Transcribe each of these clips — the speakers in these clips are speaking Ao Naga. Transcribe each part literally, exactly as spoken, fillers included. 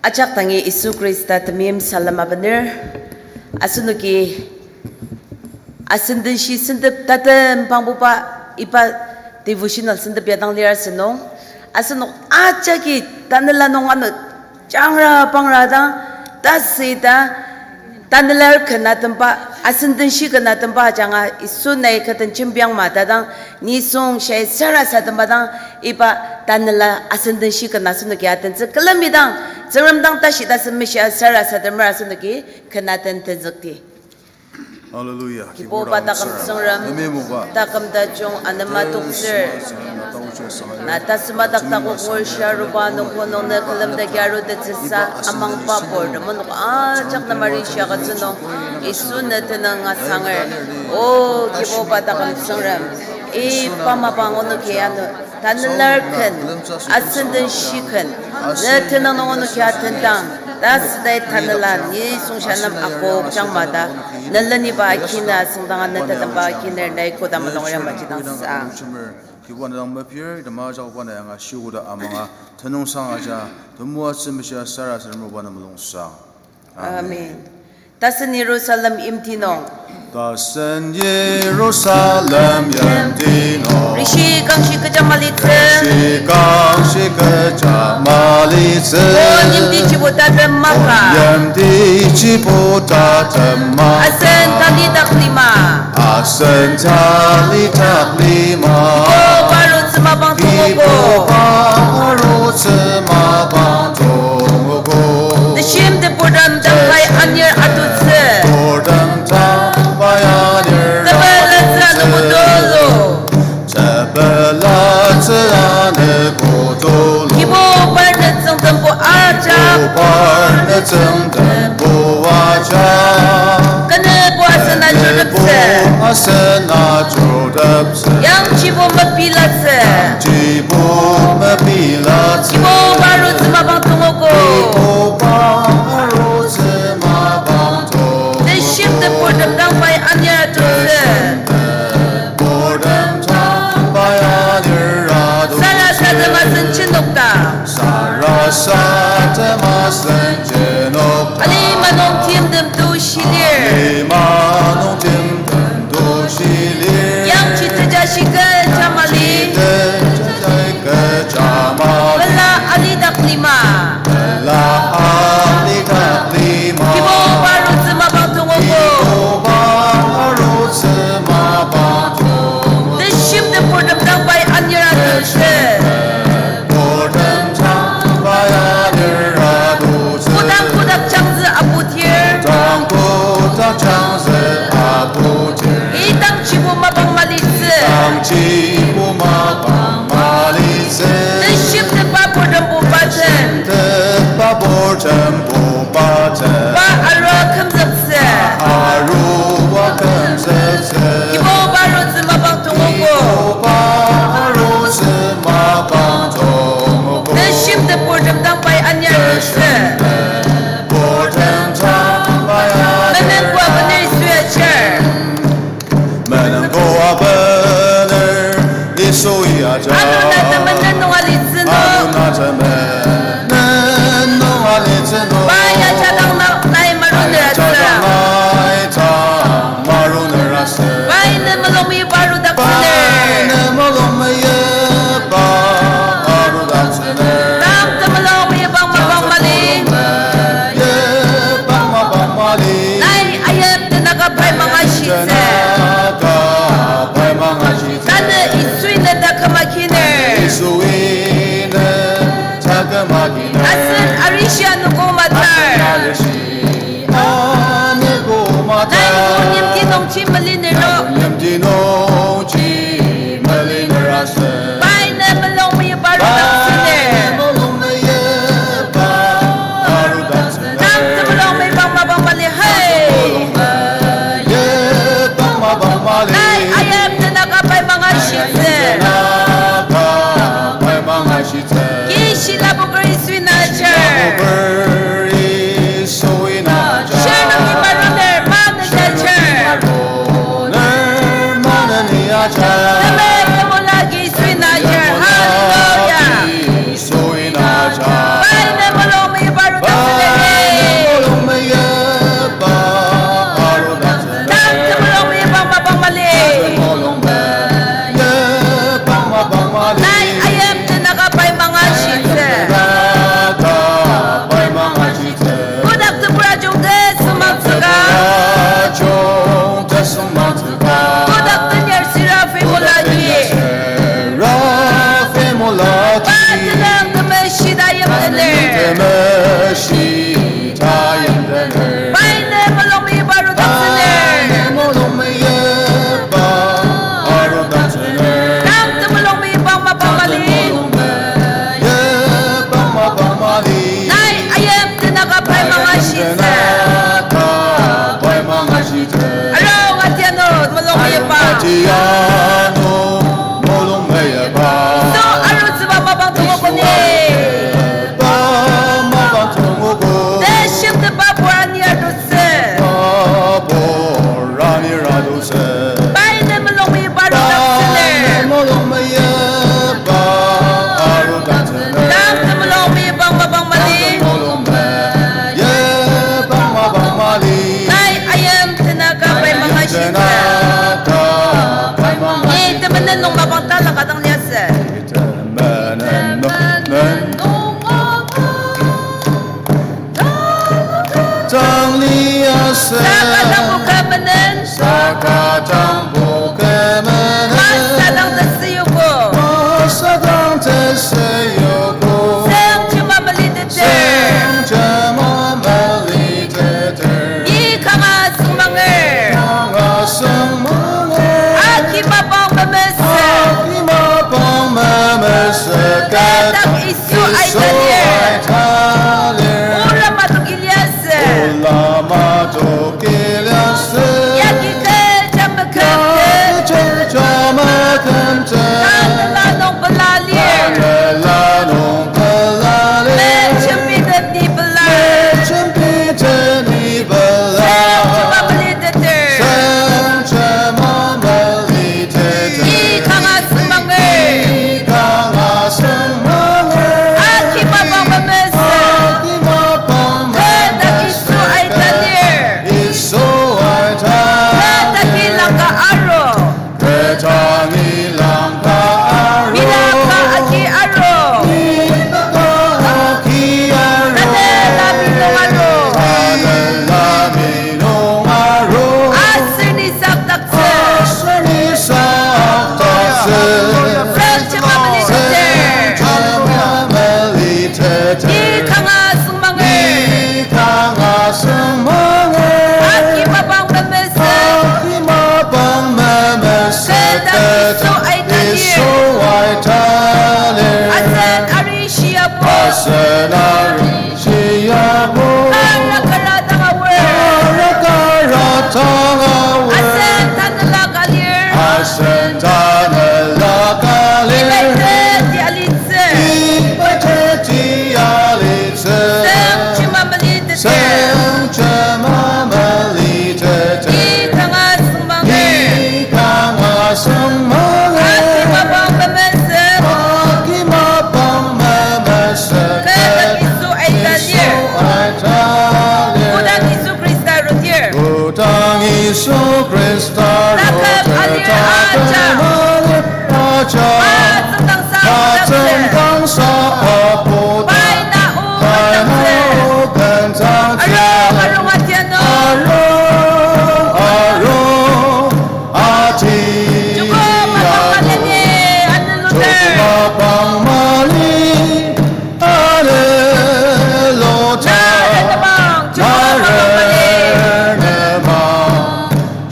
Ajak dangi Yisu Khrista temeim salem abener. Asenoki asendenshi sentep tatem pangbuba iba devotional sentep ya dang lir asünung. Asenok ajaki tanela nung ano jangra pangra dang tasüta tanela ken atemba, asendenshi ken atemba ajanga Yisu nai kü den jembiang ma ta dang nisung shia sarasadema dang iba tanela asendenshi ken asenoki atentsü külemidang Tsüngrem dang tashi tasen meshia sarasademer asenoki ken aten tenzükdi. Hallelujah. Kibuba taküm Tsüngrem, taküm tajung anema toktsür. Na tasüma daktakok ngur shia aruba nungko nung ne külemdaki arutettsüsa amangba pur temenok ajak na mari shia agütsü nung Yisu ne tenüng asanger. O Kibuba taküm Tsüngrem, iba mapang onoki ano tanela ken, asendenshi ken, ne tenüng nung onoki atendang, tasüdai tanela nisung shia nem akok jangma ta, ne leniba akina asüngdanga ne tetemba akiner nai koda mulung yamaji dang sang. Kibuba na dang mepir, item ajak oba na yanga shiogo ta amanga, tenüngsang aja, temoatsü meshia sarasadema oba na mulung sang. Amen. Tasen Jerusalem yimti nung. Tasen Jerusalem yimti nung. Rishi kangshi kecha malitsü. Rishi kangshi kecha malitsü. Kon yimti chibo tatem maka. Kon yimti chibo tatem maka. Asen talidak lima. Asen talidak lima. Kibuba arutsü mapang tongogo. Kibuba arutsü mapang tongogo. Teshimtem purtem dang pai anir atutsü. Purtem dang pai anir atutsü. Tepelatsü anogo tulu. Tepelatsü anogo tulu. Kibuba ne tsüngdembo ajak. Kibuba ne tsüngdembo ajak. Kenübo asen ajuruteptsü. Kenübo asen ajuruteptsü. Yangjibo mepilatsü. Yangjibo mepilatsü. Kibuba arutsü mapang tongogo. Kibuba arutsü mapang tongogo. Teshimtem purtem dang pai anir atutsü. Purtem dang pai anir atutsü. Sarasadema sen jenokta. Sarasadema sen jenokta. Alima nung timtem tushilir. Alima nung timtem tushilir. Yangji tejashi kecha mali. Yangji tejashi kecha mali. Pela alidak lima. Pela alidak lima. Kibuba arutsü mapang tongogo. Kibuba arutsü mapang tongogo. Teshimtem purtem dang pai anir atutsü. Purtem dang pai anir atutsü. Kodang kotak jangzü aputir. Kodang kotak jangzü aputir. Idangjibo mapang malitsü. Idangjibo mapang malitsü. Teshimtepba purtembo patem. Tepba purtembo patem. Pa arua kümzüktsü. Pa arua kümzüktsü. Kibuba arutsü mapang tongogo. Kibuba arutsü mapang tongogo. Teshimtep purtem dang pai anirtsü. Purtem dang pai anir. Menenko abener Yisui ajar. Menenko abener Yisui ajar. Ano na temenen nung alitsü nung. Ano na temenen nung alitsü nung. Pa ya jadang na, nai maruner atsüra. Pa ya jadang nai ta maruner aser. Pai ne mulung meyipa arudaktsüner. Pai ne mulung meyipa arudaktsüner. Tang temulung meyipang mapang mali. Yipang mapang mali. Nai ayip tenaka pai mangashitsü. Tenaka pai mangashitsü. Tanü Yisui ne taküm akiner. Yisui ne taküm akiner. Asen arishi anogo matar. Asen arishi anogo matar. Nai mulung yimti nungji meliner no. Nai mulung yimti nungji meliner aser. Pai ne mulung meyipa arudaktsüner. Pai ne mulung meyipa arudaktsüner. Tang temulung meyipang mapang mali hai. Tang temulung meyipang mapang mali. Nai ayip tenaka pai mangashitsü. Nai ayip tenaka pai mangashitsü. Kishi lapoker Yisui na ajar. Kishi lapoker Yisui na ajar. Shirnokji maruner ma na ajar. Shirnokji maruner Nai ayim tenaka pai mangashitsü. Arung atianu mulung meyipa. Yisu arutsüba mapang tongo koni. Teshimteba purani arutsü. Pai ne mulung meyipa arudaktsüner. Tang ne mulung meyipa mapang mali. Nai ayim tenaka pai mangashitsü. Ni temenen nung mapang talaka dang liasü. Tang liasü. Saka tangbo kü menen. Saka tangbo kü menen. Masa dang tesüyogo. Masa dang tesüyogo. Seng jema meliteter. Seng jema meliteter. Ni kanga süngmanger. Kanga süngmanger. Agi mapang memesü. Agi mapang memesü. Kü dak Yisu aita lir. Yisu aita lir. Ola matok iliasü. Ola matok iliasü. Yagi kecha mekümtsü. Yagi kecha mekümtsü. Tanela nung pela lir. Tanela nung pela lir. Mejembiteni pela. Mejembiteni pela. Seng jema meliteter. Seng jema meliteter. Ni kanga süngmanger. Ni kanga süngmanger. Agi mapang memesü. Agi mapang memesü. Kü dak Yisu aita lir. Yisu aita lir. Kü dak ilangka aru. Kü dak ilangka aru. Ilangka agi aru. Ilangka agi aru. Tanela minung aru. Tanela minung aru. Aser ni saktaktsü. Aser ni saktaktsü. Seng jema meliteter. Seng jema meliteter. Ni kanga süngmanger. Ni kanga süngmanger. Agi mapang memesü. Agi mapang memesü. Kü dak Yisu aita lir. Yisu aita lir. Asen arishi yabo. Asen arishi yabo. Kara kara dang aor. Kara kara dang aor. Asen tanela ka lir. Asen tanela ka lir. Iba teti alitsü. Iba teti alitsü. Seng jema meliteter. Seng jema meliteter. Ni kanga süngmanger. Ni kanga süngmanger. Agi mapang memesü. Agi mapang memesü. Kü dak Yisu aita lir. Yisu aita lir. Kodang Yisu Khrista arudir. Kodang Yisu Khrista arudir. Taküm alir ajak. Taküm alir ajak. Pa tsüngdangsa, pa tsüngdangsa apu. Pai na o, pai na o bendangtsü. Arung, arung atianu. Arung, arung atianu. Joko mapang mali, Anelu ter. Joko mapang mali. Hallelujah. Narenemang, Joko mapang mali. Narenemang,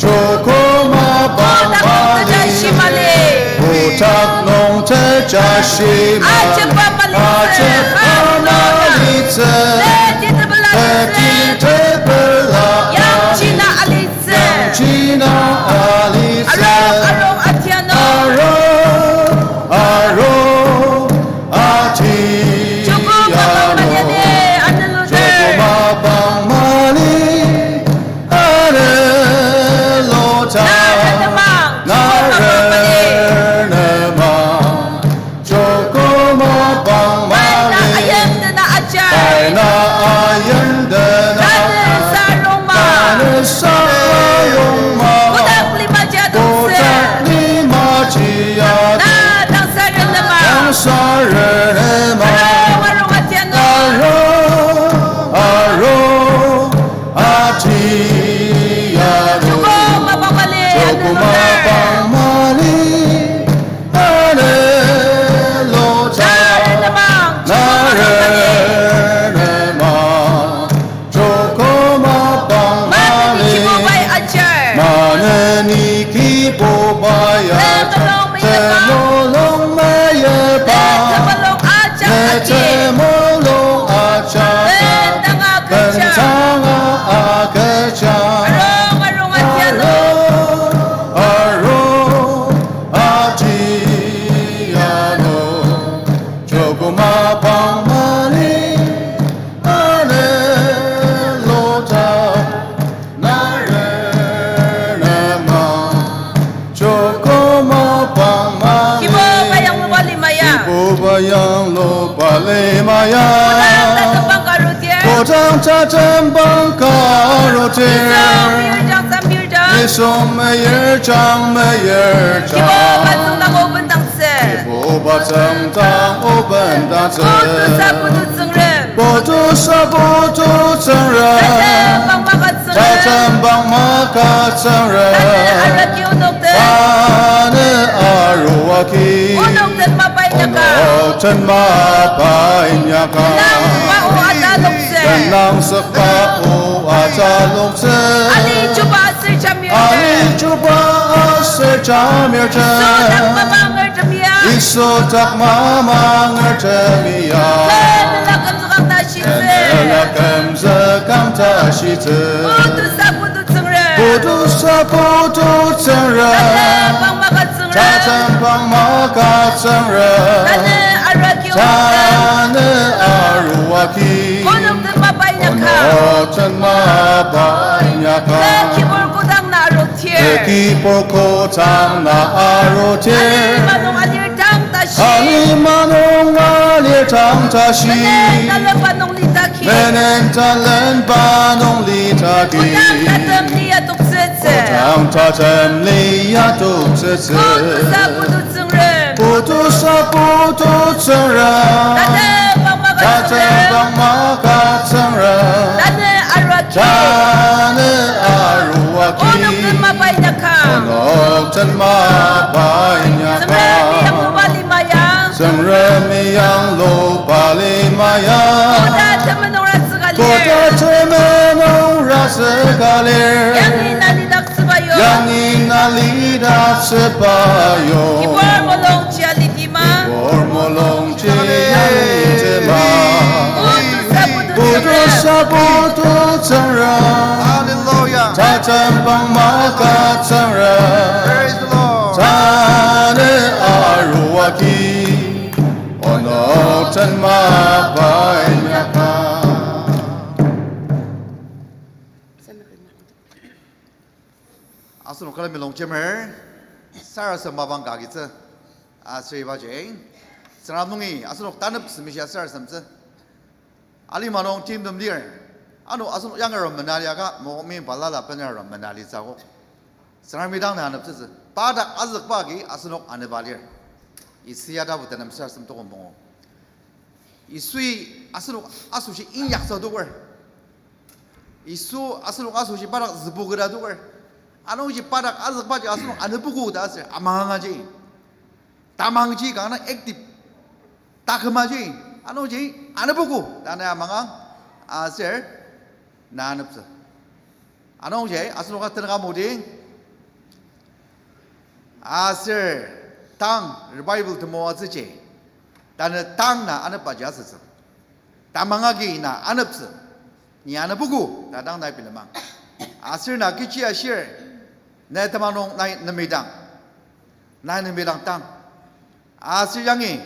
Joko mapang mali. Kotak nung tejashi mali. Kotak nung tejashi mali. Ajeba malitsü. Ajeba malitsü. Teti tepela. Teti tepela. Yangji na alitsü. Yangji na alitsü. Arung, arung atianu. Arung, arung atianu. Joko mapang mali, Anelu ter. Joko mapang mali, Anelu ter. Narenemang, Joko mapang mali. Narenemang, Joko mapang Maya. Kodang tatem bang ka arudir. Kodang tatem bang ka arudir. Nisung meyirjang, nisung meyirjang, meyirjang. Kibuba tsüngdang obendangtsü. Kibuba tsüngdang obendangtsü. Putu sa putu Tsüngrem. Putu sa putu Tsüngrem. Tatem bang maka Tsüngrem. Tatem bang maka Tsüngrem. Tanü arua ki onok den. Tanü arua ki. Onok den mapa inyaka. Onok den mapa inyaka. Tenang süba o ataloktsü. Tenang süba o ataloktsü. Ali chuba aser jamirtem. Ali chuba aser jamirtem. Yisu dak mamangertem ya. Yisu dak mamangertem ya. Tanela kümzükang ta shitsü. Tanela kümzükang ta shitsü. Putu sa putu Tsüngrem. Putu sa putu Tsüngrem. Tatem bang maka Tsüngrem. Tatem bang maka Tsüngrem. Tanü arua ki onok den. Tanü arua ki. Onok den mapa inyaka. Onok den mapa inyaka. Kibur kodang na arudir. Kibur kodang na arudir. Alima nung alir tang tashi. Alima nung alir tang tashi. Menen talenba nung lidaki. Menen talenba nung lidaki. Kodang tatem lia toktsütsü. Kodang tatem lia toktsütsü. Putu sa putu Tsüngrem. Putu sa putu Tsüngrem. Tatem bang maka Tsüngrem. Tatem bang maka Tsüngrem. Tanü arua ki. Tanü arua ki. Onok den mapa inyaka. Onok den mapa inyaka. Tsüngremi yangluba lima ya. Tsüngremi yangluba lima ya. Koda temenen nung ratsüka lir. Koda temenen nung ratsüka lir. Yangi na lidaktsüba yong. Yangi na lidaktsüba yong. Kibur mulung jia lidima. Kibur mulung jia lidima. Putu sa putu Tsüngrem. Hallelujah. Tatem bang maka Tsüngrem. Praise the Lord. Tanü arua ki. Onok den mapa inyaka. Asenok külemi longjemer, sarasadem mapang ka agitsü, aser ibaji, Tsüngrem nungi asenok tanep sümishia sarasademtsü. Alima nung timtem lir, ano asenok yangi aru mena liaka, mokokmi balala bena aru mena litsü akok. Tsüngremi dang na aneptsütsü. Pa dak azükba agi asenok anepa lir. Isaia tapu tenem sarasadem tokong pungu. Yisui asenok asoshi inyaktsü adoker. Yisu asenok asoshi pa dak zübu keta adoker. Anungji pa dak azükbaji asenok anepogo ta aser amangaji. Tamangji kanga active. Takümaji. Anungji anepogo ta na amangang aser na aneptsü. Anungji asenoka tenük amudi. Aser tang revival temoatsüji, tanü tang na anepbaji asütsü. Tamang agi na aneptsü, ni anepogo ta dang nai bilemang. Aser na kechi ashir, na temang nung nai nemidang, nai nemidang tang. Aser yangi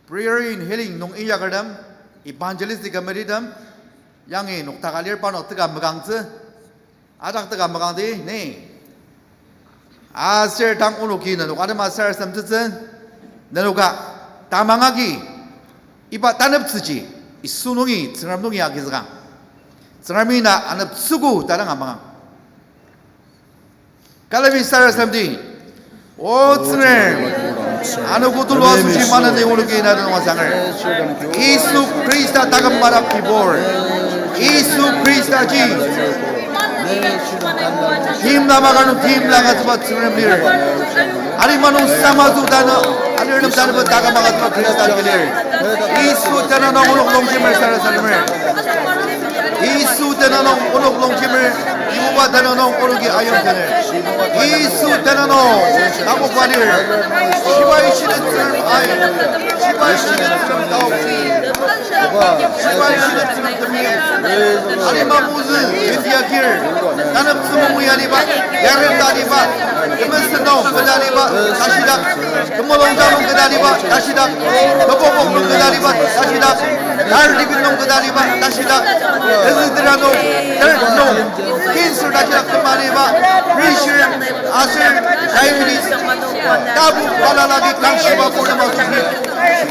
Prayer and Healing nung inyakertem, Evangelistic Committee tem, yangi noktaka lir parnok teka mekangtsü, adak teka mekangdi ni. Aser tang onoki nenok atema sarasademtsütsü, nenoka tamang agi iba taneptsüji Yisu nungi, Tsüngrem nungi agizükang. Tsüngremi na aneptsüogo ta dang amangang. Külemi sarasademdi. O Tsüngrem, anogo tulu asoshi maneni onoki na tenüng asanger. Yisu Khrista taküm madak kibur. Yisu Khristaji timla makarnung timla agütsüba Tsüngrem lir. Alima nung samazu tanü, alirtem tanübo taküm agütsüba Khrista lir. Yisu tenüng nung onok longjemer sarasademer. Yisu tenüng nung onok longjemer, Kibuba tenüng nung onoki ayongtener. Yisu tenüng nung takoba lir. Shibai shitettsürem ai. Shibai shitettsürem tao. Shibai shitettsürem temi. Alima mozü, India kir. Taneptsü mungui aliba, yarem ta aliba. Temesen nung keta aliba, tashidak. Temulung ta nung keta aliba, tashidak. Tebokok nung keta aliba, tashidak. Kar libi nung keta aliba, tashidak. Tezütera nung, ter nung, cancer tashidak tema aliba, pressure, aser, diabetes. Tapu balala agi kangshiba purtem asoshi.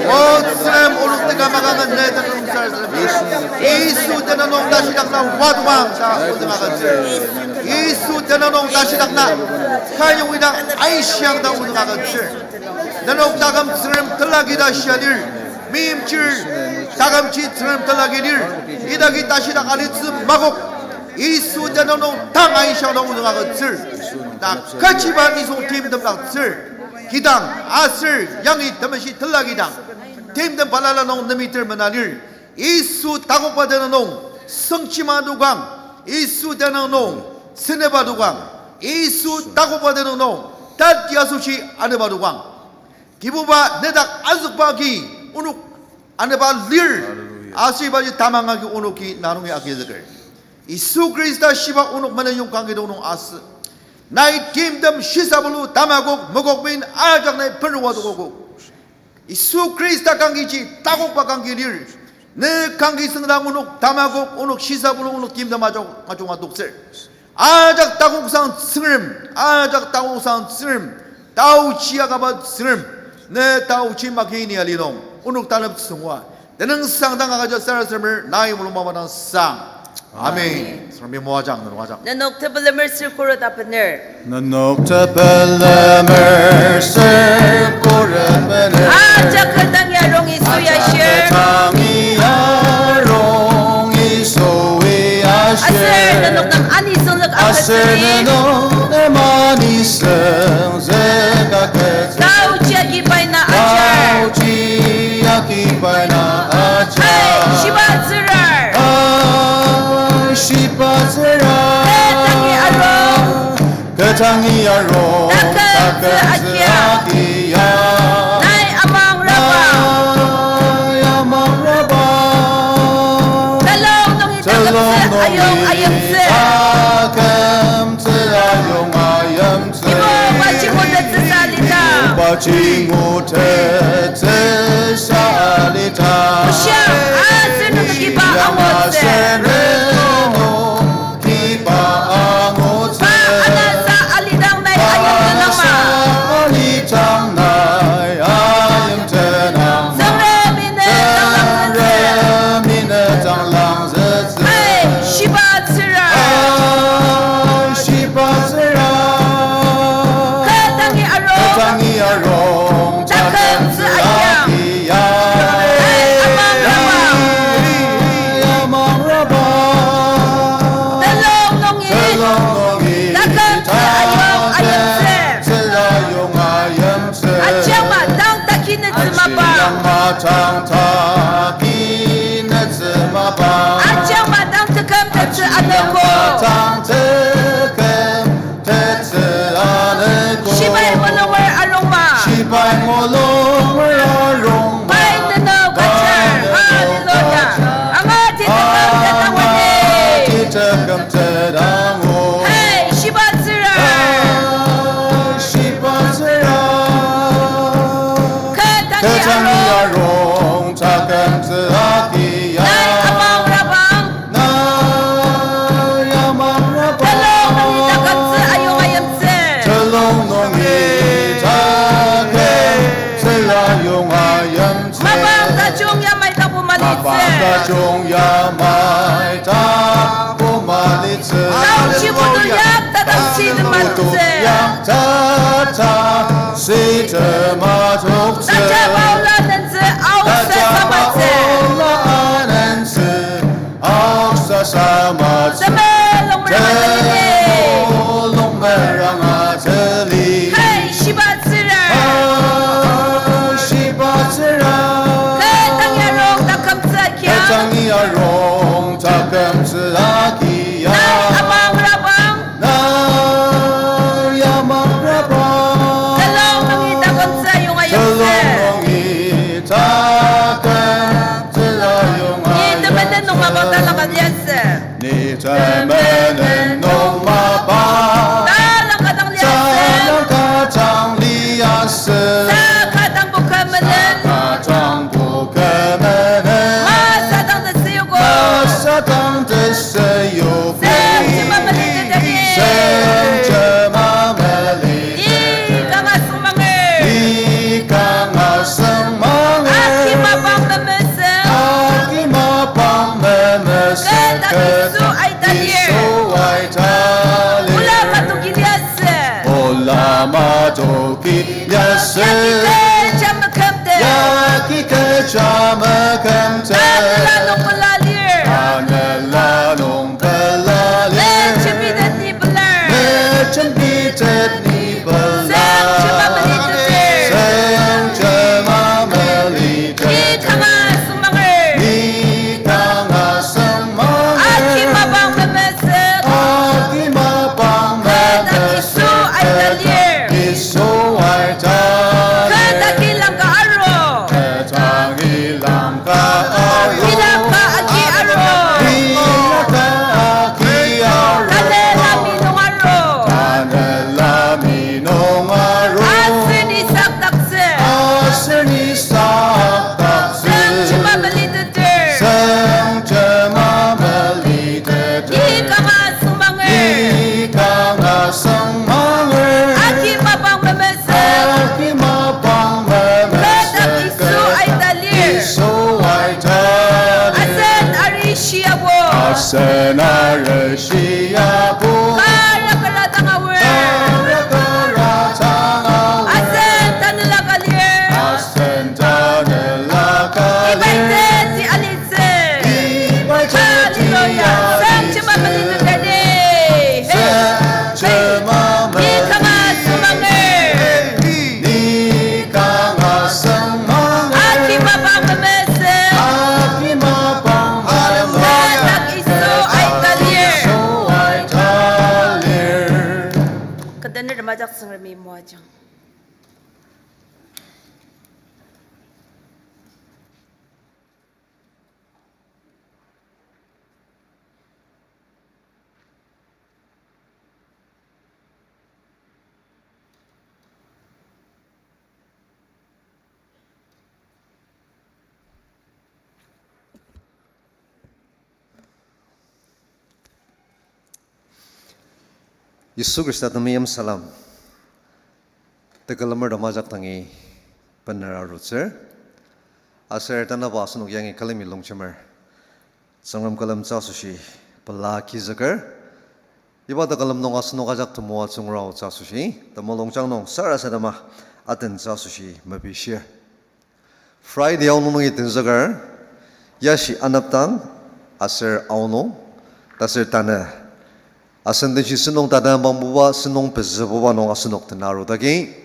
O Tsüngrem, onok teka makangen ne tenüngsar. Yisu tenüng nung tashidak na wadumang ta ozüng agütsür. Yisu tenüng nung tashidak na kayong idang aishiang ta ozüng agütsür. Nenok taküm Tsüngrem telagi ta shia lir. Meimchir takümji Tsüngrem telagi lir. Idaki tashidak alitsü makok. Yisu tenüng nung tang aishiang ta ozüng agütsür. Na kechiba nisung timtem daktsür. Kidang aser yangi temeshi telagi dang timtem balala nung nemiter mena lir. Yisu takokba tenüng nung sengchima dokang. Yisu tenüng nung seneba dokang. Yisu takokba tenüng nung tati asoshi aneba dokang. Kibuba, nedak azükba agi onok aneba lir. Aser ibaji tamang agi onoki na nungi agizüker. Yisu Khrista shiba onok menen yongkang kidong nung asü. Nai timtem shisabulu tamakok mokokben ajak nai penuwa dokokok. Yisu Khrista kangkiji takokba kangki lir. Ne kangki süngdang onok tamakok, onok shisabulu, onok timtem ajok ajunga toktsür. Ajak takoksang Tsüngrem, ajak takoksang Tsüngrem, taochi akaba Tsüngrem, ne taochi maki ni ali nung onok tanep süngwa. Tenüngsang dang agüja sarasademer nai mulung mapang dang sang. Amen. Tsüngremi moajang, nenok ajak. Nenok tepelemer sür khuret abener. Nenok tepelemer sür khuret abener. Ajak kü tangi arung Yisu ya shir. Ajak kü tangi arung Yisu ya shir. Aser nenok nem ani sünglük aser agütsüdi. Nenok nem ani sünglük agütsüdi. Taochi agi pai na ajar. Taochi agi pai na ajar. Ai, shiba tsürar. Ai, shiba tsürar. Kü tangi arung. Kü tangi arung. Takümtsü agia. Nai amangraba. Nai amangraba. Telong nungi takümtsü ayong ayimtsü. Telong nungi takümtsü ayong ayimtsü. Kibuba jingu tetsüsa alidang. Kibuba jingu tetsüsa alidang. Shia aser nenokiba angutsü. Shia aser nenokiba angutsü. Pa anasa alidang nai ayimtsü nangma. Pa anasa alidang nai ayimtsü nangma. Tsüngremi ne tanglangzütsü. Tsüngremi ne tanglangzütsü. Ai, shiba tsüra. Ai, shiba tsüra. Kü tangi arung. Kü tangi arung. Takümtsü agia. Ai, amangraba. Ai, amangraba. Telong nungi. Telong nungi. Takümtsü ayong ayimtsü. Takümtsü ayong ayimtsü. Ajangma dang takinetsü mapang. Ajangma dang takinetsü mapang. Ajangma dang tekümtettsü anogo. Ajangma dang tekümtettsü anogo. Shibai mulunger arungma. Shibai mulunger arungma. Pai nenok ajar. Hallelujah. Anga ti tekümtetang wani. Anga ti teküm Tedango. Hey, shiba tsüra. Hey, shiba tsüra. Kü tangi arung. Kü tangi arung takümtsü agia. Nai amangrabang. Nai amangrabang. Telong nungi takümtsü ayong ayimtsü. Telong nungi takümtsü ayong ayimtsü. Mapang tajung yamai tapu malitsü. Mapang tajung yamai tapu malitsü. Taochi butu yak tata sitema toktsü. Taochi butu yak tata sitema toktsü. Taja paola nentsü aoksa samatsü. Taja paola nentsü aoksa samatsü. Temulung meranga teli. Temulung meranga teli. Hey, shiba tsüra. Hey, shiba tsüra. Kü tangi arung takümtsü agia. Kü tangi arung takümtsü agia. Nai amangrabang. Nai amangrabang. Telong nungi takümtsü ayong ayimtsü. Telong nungi takümtsü ayong ayimtsü. Ni temenen nung mapang talangka liasü. Ni temenen nung mapang talangka dang liasü. Talangka dang liasü. Saka dang bu kü menen. Saka dang bu kü menen. Masa dang tesüyogo. Masa dang tesüyogo. Sengjema mali tetagi. Sengjema mali tetagi. Ni kanga süngmanger. Ni kanga süngmanger. Shiabu. Kara kara tanga wer. Kara kara tanga wer. Asen tanela ka lir. Asen tanela ka lir. Ibai teti alitsü. Ibai teti alitsü. Hallelujah. Sangchima mali nungdade. Sangchima mali. Ni kanga semanger. Ni kanga semanger. Aki mapang memesü. Aki mapang. Hallelujah. Tadak Yisu aika lir. Yisu aika lir. Kü tener tem ajak Tsüngremi moajang. Yisu Khrista temeim salam. Tekülemer tem ajak dangi bener arutsür. Aser tanaba asenok yangi külemi longjemer Tsüngrem külemtsü asoshi pela agizüker. Iba tekülem nung asenok ajak temoatsü ngurao tsü asoshi temulungjang nung sarasadema atentsü asoshi mepishir. Friday aonung nungi tenzüker, yashi anepdang aser aonung, taser tanü asen denshi sentong tatembangbuba, sentong pezübuba nung asenok tenarudagi,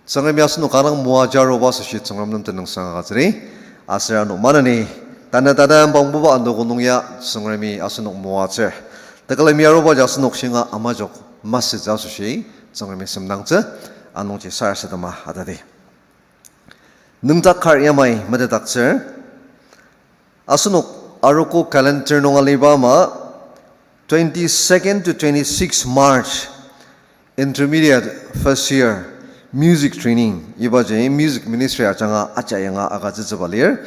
Tsüngremi asenok kanga moajaruba asoshi Tsüngrem nem tenüngsang agütsüdi. Aser ano maneni, tanü tatembangbuba anogo nung ya Tsüngremi asenok moatsür. Tekülemi arubaji asenok shinga amajok masütsü asoshi Tsüngremi semdangtsü, anungji sarasadema atadi. Nüngdak kar yamai metetdaktsür. Asenok arogo calendar nung aliba ama, twenty-second to twenty-six March, intermediate first year, music training, ibaji music ministry ajanga aja yanga agütsütsüba lir.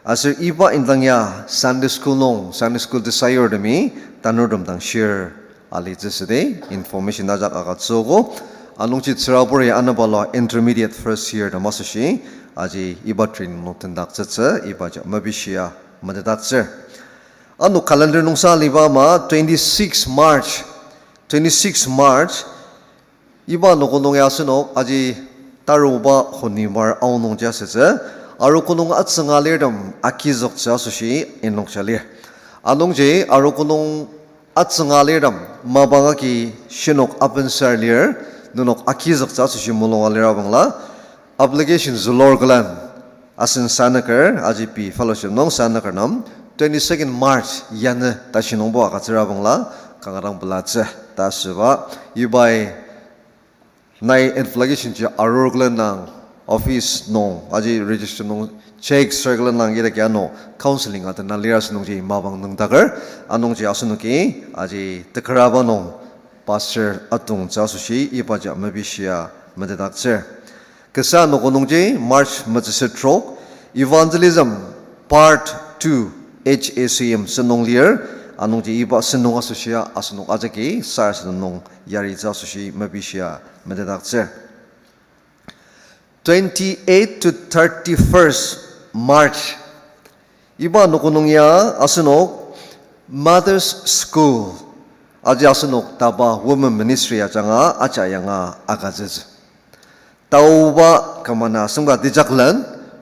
Aser iba indang ya Sunday school nung, Sunday school tesayurtemi tanurtem dang share alitsü südi, information ajak agütsüogo. Anungji tsürabur ya anepalua intermediate first year tem asoshi, aji iba training nung tendaktsütsü, ibaji mepishia metetdaktsür. Ano calendar nungsa aliba ama twenty-six March, twenty-six March, iba anogo nung ya asenok aji taruba honimar aonungji asütsü, arogo nung atsünga lirtem agizüktsü asoshi inokja lir. Anungji arogo nung atsünga lirtem mapang agi shinok apensar lir, nenok agizüktsü asoshi mulunga lira bangla, application zülur külen asen sanüker, aji pei fellowship nung sanüker nem, twenty-second March yanü tashi nungbo agütsüra bangla, kanga dang pelatsü ta asüba, ibai nai application ji arur külen nung, office nung aji register nung check sür külen nung idaki ano counseling atena lira asünungji mapang nüngdaker, anungji asenoki aji tekaraba nung pastor atongtsü asoshi ibaji mepishia metetdaktsür. Kasa anogo nungji March metsüset trok, Evangelism Part two, H A C M sentong lir, anungji iba sentong asoshia asenok ajaki sarasadem nung yaritsü asoshi mepishia metetdaktsür. Twenty-eight to thirty-first March, iba anogo nung ya asenok Mothers School, aji asenok taba Women Ministry ajanga aja yanga agütsütsü. Taoba kümana asüngba tijaklen,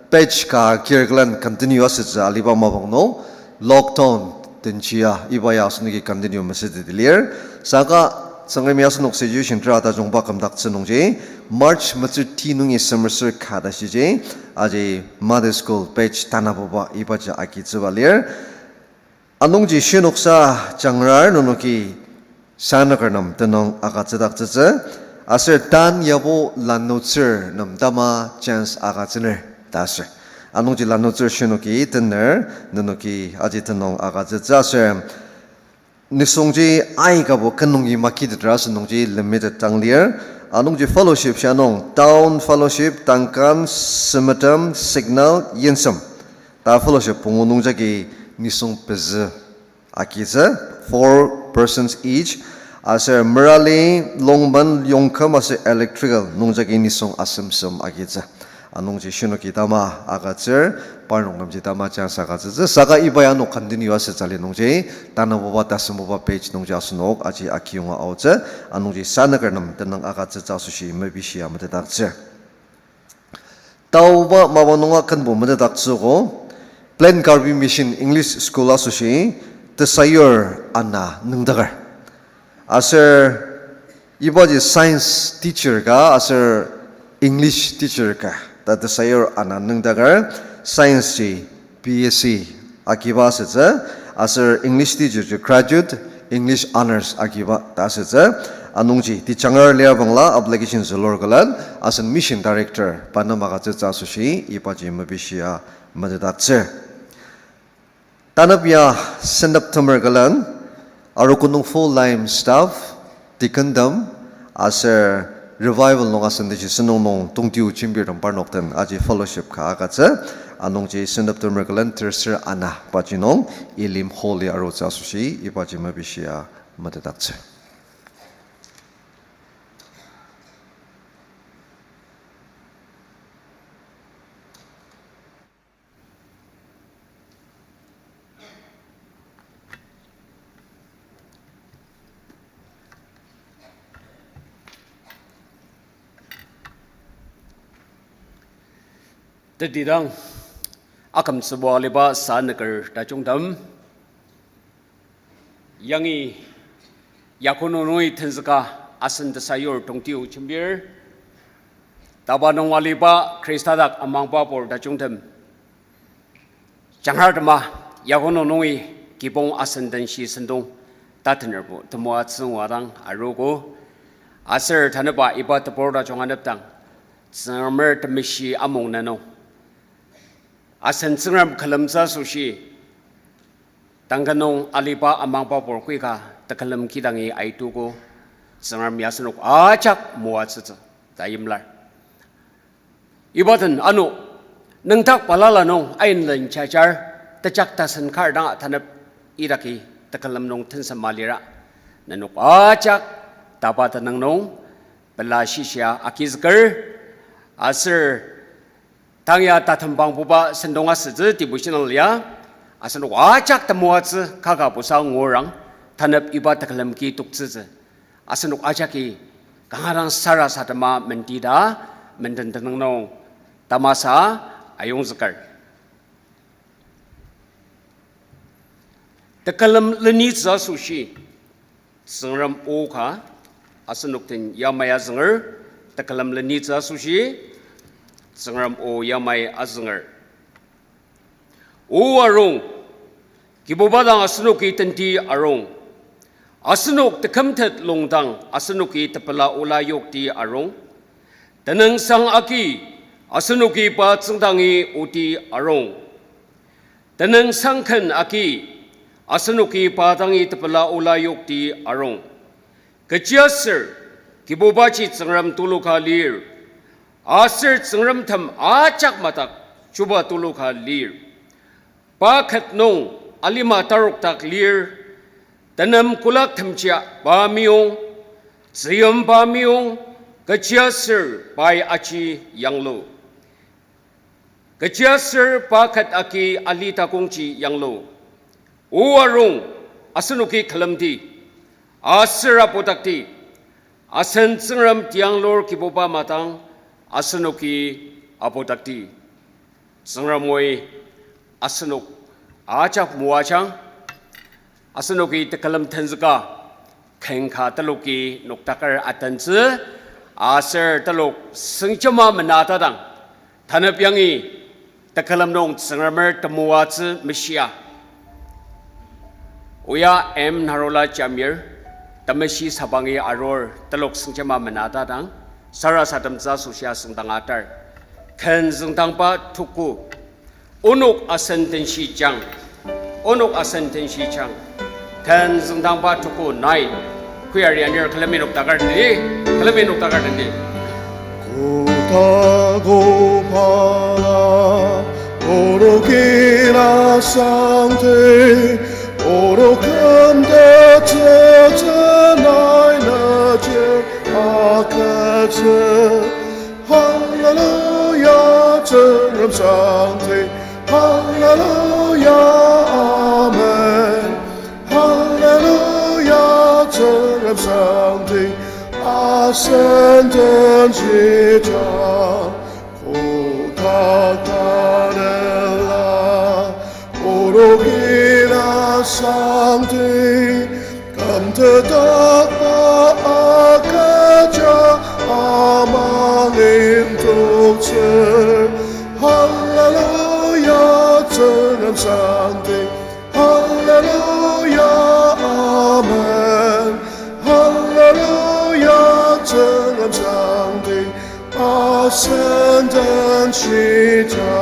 batch ka kir külen continue asütsü aliba mapang nung, lockdown tenjia iba ya asenoki continue mesüteti lir. Saka Tsüngremi asenok situation tera tajungba kümdaktsü nungji, March metsür ti nungi semer ser ka ta shiji, aji Mother School batch tanabuba ibaji agitsüba lir. Anungji shinoksa jangrar nenoki sanüker nem tenüng agütsüdaktsütsü, aser tan yabo lanutsür nem tama chance agütsüner ta asür. Anungji lanutsür shinoki tener nenoki aji tenüng agütsütsü aser nisungji aikabo kenungji makitetra asünungji limited dang lir. Anungji fellowship sha nung Town Fellowship, Duncan, Semetem, Signal, Yinsem ta fellowship pungu nungjagi nisung pezü agitsü, four persons each. Aser Merali, Longmen, Yongkam aser Electrical nungjagi nisung asemsem agitsü. Anungji shinoki tama agütsür, parnok nemji tama chance agütsütsü. Saka iba ya ano continue asütsü ali nungji, tanabuba tasembuba page nungji asenok aji akiyonga aotsü, anungji sanüker nem tenüng agütsütsü asoshi mepishia metetdaktsür. Taoba mapa nunga kenbo metetdaktsüogo, Plain Karbi Mission English School asoshi tesayur ana nüngdaker. Aser ibaji science teacher ka, aser English teacher ka, ta tesayur ana nüngdaker, science ji B S c agiba asütsü, aser English teacher ji graduate, English honours agiba ta asütsü, anungji tejanger lir bangla application zülur külen, asen mission director pa nem agütsütsü asoshi ibaji mepishia metetdaktsür. Tanep ya sentep temer külen, arogo nung full time staff, deacontem, aser revival nung asen tashi sentong nung tongtio jembirtem parnok den aji fellowship ka agütsü, anungji sentep temer külen terser ana paji nung Elim Hall-i arutsü asoshi ibaji mepishia metetdaktsür. Tetidang, akümtsübo aliba sanüker tajungtem. Yangi Yakono nungi tenzüka asen tesayur tongtio jembir. Taba nung aliba Khrista dak amangba pur tajungtem. Jangar tema Yakono nungi kibong asen denshi sentong tatenerbo temoatsü ngua dang arogo. Aser tanüba iba tebur tajung anepdang, Tsüngremer temeshi amung nenung asen Tsüngrem külemtsü asoshi, tangka nung aliba amangba pur koika tekülem kidangi aitogo, Tsüngremi asenok ajak moatsütsü ta yimlar. Iba den ano, nüngdak balala nung ainlen jajar, tejak tasen kar dang tanep idaki tekülem nung tensema lira. Nenok ajak taba tenüng nung pela shishia agizüker, aser tang ya tatembangbuba sentong asütsü devotional ya, asenok ajak temoatsü kaka busa ngurang, tanep iba tekülem ki toktsütsü. Asenok ajaki kanga dang sarasadema mendita, menden tenüng nung tamasa ayongzüker. Tekülem lenitsü asoshi, Tsüngrem o ka asenok den yamai azünger, tekülem lenitsü asoshi, Tsüngrem o yamai azünger. O arung, Kibuba dang asenoki tenti arung. Asenok tekümtet lungdang asenoki tepela ola yokti arung. Tenüngsang agi asenoki pa tsüngdangi oti arung. Tenüngsang ken agi asenoki pa dangi tepela ola yokti arung. Kechiaser Kibubaji Tsüngrem tulu ka lir, aser tsüngremtem ajak madak chuba tulu ka lir. Pa ket nung alima tarokdak lir, tenem kolak temjia pa meyong, tzüyim pa meyong, kechiaser pai aji yanglu. Kechiaser pa ket agi ali takongji yanglu. O arung, asenoki külemdi, aser apudakdi, asen Tsüngrem tianglur Kibuba madang asenoki apudakdi. Tsüngrem oi asenok ajak moajang, asenoki tekülem tenzüka, ken ka teloki noktaker atentsü, aser telok sengjema mena tadang, tanep yangi tekülem nung Tsüngremer temoatsü meshia. Oya M Narola Jamir, temeshi sabangi arur telok sengjema mena tadang, sarasademtsü asoshi asüngdang atar. Ken züngdangba tuku, onok asen tenshi jang, onok asen tenshi jang. Ken züngdangba tuku nai, choir anir külemi noktaker tenti, külemi noktaker tenti. Kotago pala, orokina sangte, orokam te tsetse nai na je akatsü. Hallelujah. Sangti, Hallelujah, Amen. Hallelujah, Tsüngrem Sangti, asen den shija, kotak tanela, orokila Sangti, kümtetdakba agüja amangin toktsür. Hallelujah, Tsüngrem Sangti. Hallelujah, Amen. Hallelujah, Tsüngrem Sangti, asen den shija,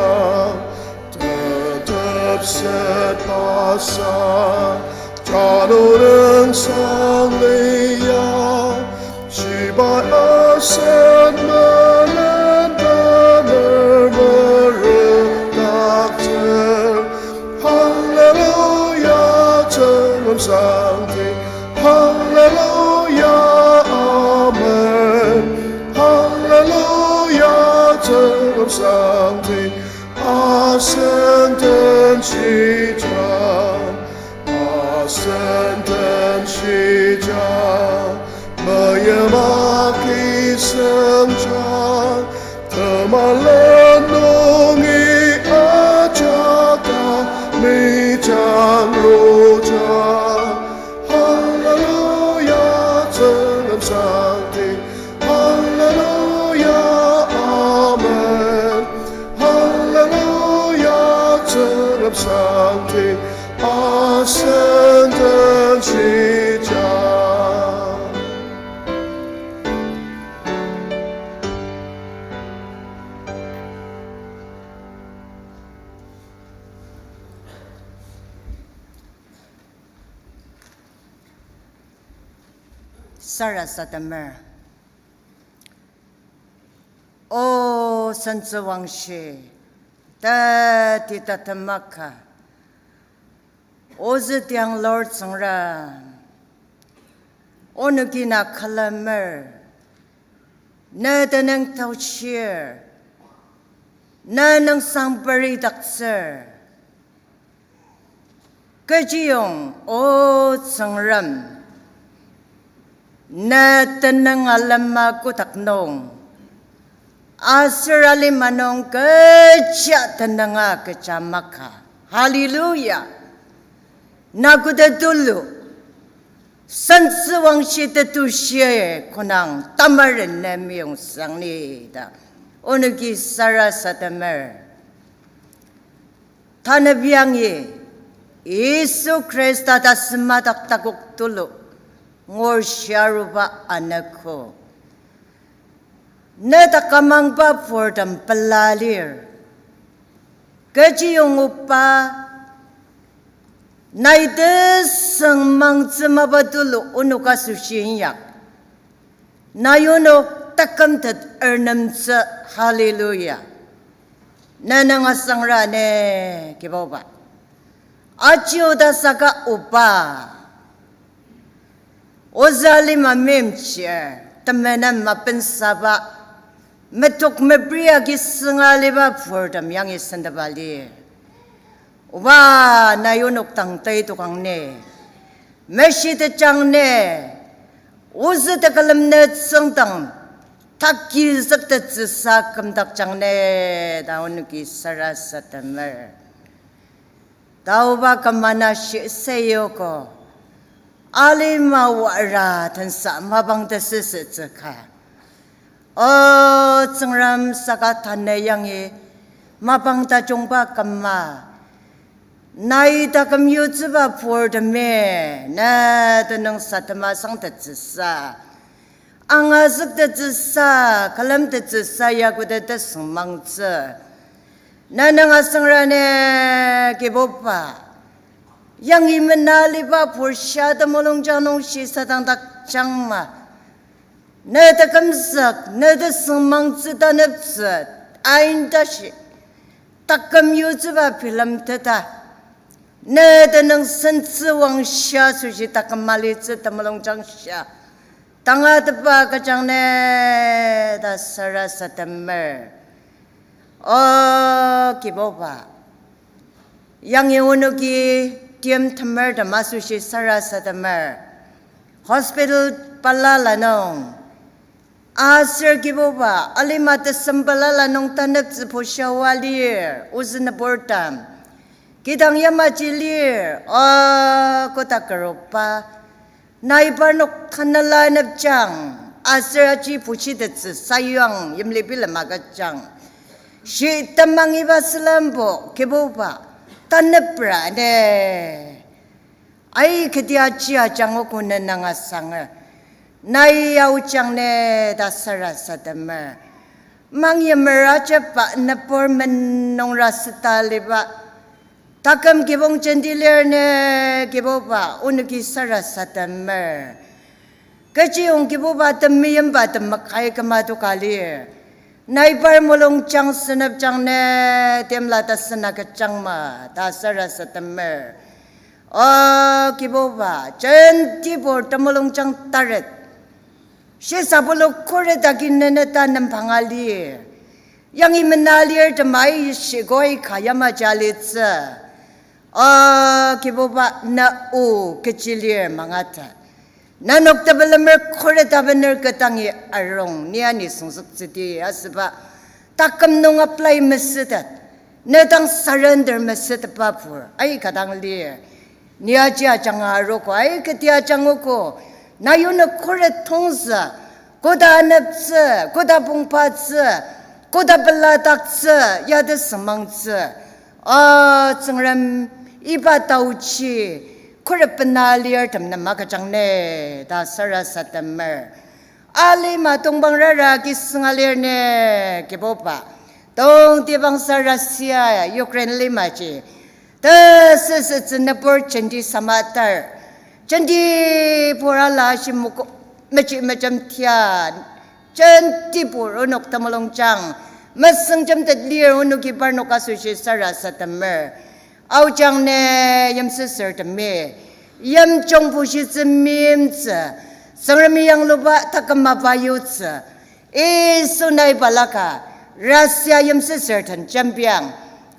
tetepset basa, jano nung sang lia, shibai asen melen bener merudaktsür. Hallelujah, Tsüngrem Sangti. Hallelujah, Amen. Hallelujah, Tsüngrem Sangti, asen den shija, asen den shija, meyimaki sengja, temalen nungi ajak ta mijang roja. Hallelujah, Tsüngrem Sangti. Hallelujah, Amen. Hallelujah, Tsüngrem Sangti, asen den shija. Sarasademer. O sentsüwangshi, teti tatemaka, ozütiang Lord Tsüngrem, onoki na külemer, ne tenüng taoshir, ne nüngsang peridaktsür. Kechiyong, O Tsüngrem, ne tenüng alema kotak nung, aser alima nung kecha tenünga kecha maka. Hallelujah! Na koda tulu, sentsüwangshi tetushi konang tamaren ne meyong sangni ta, onoki sarasademer. Tanü biangi, Yisu Khrista ta semadak takok tulu, ngor shiaruba anogo. Ne takamangba purtem pela lir. Kechiyong oba, nai tesüng mangtsü mapa tulu onok asoshi inyak. Nai onok takümtet ernemtsü, hallelujah. Ne nüngsang ra ne, Kibuba. Aji oda saka oba, ozü alima meimchir, temenen mapensaba, metok mepri agi sünga aliba purtem yangi sendaba lir. Oba, nai onok dang taitokang ne, meshitejang ne, ozü tekülem ne tsüngdang, takizüktettsüsa kümdakjang ne ta onoki sarasademer. Taoba kümana shi seyogo, alima wara tensa mapang tesüsütsüka. O Tsüngrem, saka tanü yangi mapang tajungba küma, nai taküm yutsüba purtemi, ne tenüngsang temasangtettsüsa, angazüktettsüsa, külemtettsüsa ya koda tesüng mangtsü, ne nüngsang ra ne, Kibuba. Yangi mena aliba pur shia temulungjang nung shisadangdakjangma, ne tekümzük, ne tesüng mangtsü taneptsü, ain tashi, taküm yutsüba bilemteta, ne tenüngsang sentsüwangshi asoshi taküm alitsü temulungjang shia, tangatetba kajang ne ta sarasademer. O Kibuba, yangi onoki timtemertem asoshi sarasademer. Hospital balala nung, aser Kibuba, alima tesem balala nung taneptsü pushia oa lir, ozü nüburtem. Kidang yamaji lir, o koda keroba. Nai parnok tanela nepjang, aser aji pushitettsü sayuang yimli bilem agüjang. Shitemang iba sülembo, Kibuba, tanepra ne. Ai ketia chia jangogo ne nanga sanger. Nai aojang ne ta sarasademer. Mangyimer ajepba nübur menungra süta liba. Taküm kibong jenti lir ne Kibuba onoki sarasademer. Kechiyong Kibuba temeimba temaka küma toka lir. Nai par mulungjang senepjang ne temla tasena kejangma ta sarasademer. O Kibuba, jentibur temulungjang taret. Shisa pulu khuret agi neneta nembanga lir. Yangi mena lir temai shigoi ka yamaji alitsü. O Kibuba, na o kechi lir mangata. Nenok tepelemer khuret abener ketangi arung ni ani süngzüktsüdi asüba. Taküm nung apply mesütet. Ne dang surrender mesütetba pur aika dang lir. Ni aji ajanga arogo, ai keti ajangogo. Nai onok khuret tongzü, koda aneptsü, koda pongpatsü, koda peladaktsü, ya tesüngmangtsü. A Tsüngrem, iba taochi khuret bena lirtem nem agüjang ne ta sarasademer. Alima tongpang rara kisünga lir ne Kibuba. Tongtibangsa Russia, Ukraine limaji tesüsütsü nübur jenti samatar. Jentibur ala ashi moko meji mejem tia. Jentibur onok temulungjang mesüngjemtet lir, onoki parnok asoshi sarasademer. Aojang ne yimsüsürtemi yimjung bushitsü meimtsü, Tsüngremi yangluba taküm mapa yutsü, Yisu nai balaka, Russia yimsüsürtem jembiang.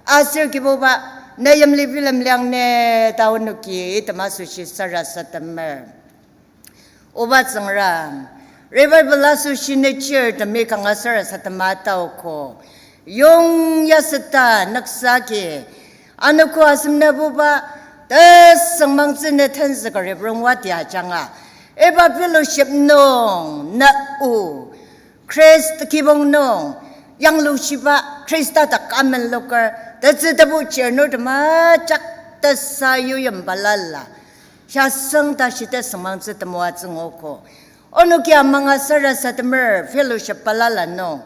Aser Kibuba, ne yimli bilemliang ne ta onoki item asoshi sarasademer. Oba Tsüngrem, revival asoshi ne chirtemi kanga sarasadema taogo. Yong yaseta nüksaki, anogo asem nübuba, tesüngmangtsü ne tenzüker reprongwa tia ajanga. Iba fellowship nung na o Khrista kibong nung yanglushiba, Khrista dak amenloker, tetsü tebu chirnur temajak tesayuyim balala. Shasüng ta shitesüngmangtsü temoatsü nguogo. Onoki amanga sarasademer fellowship balala nung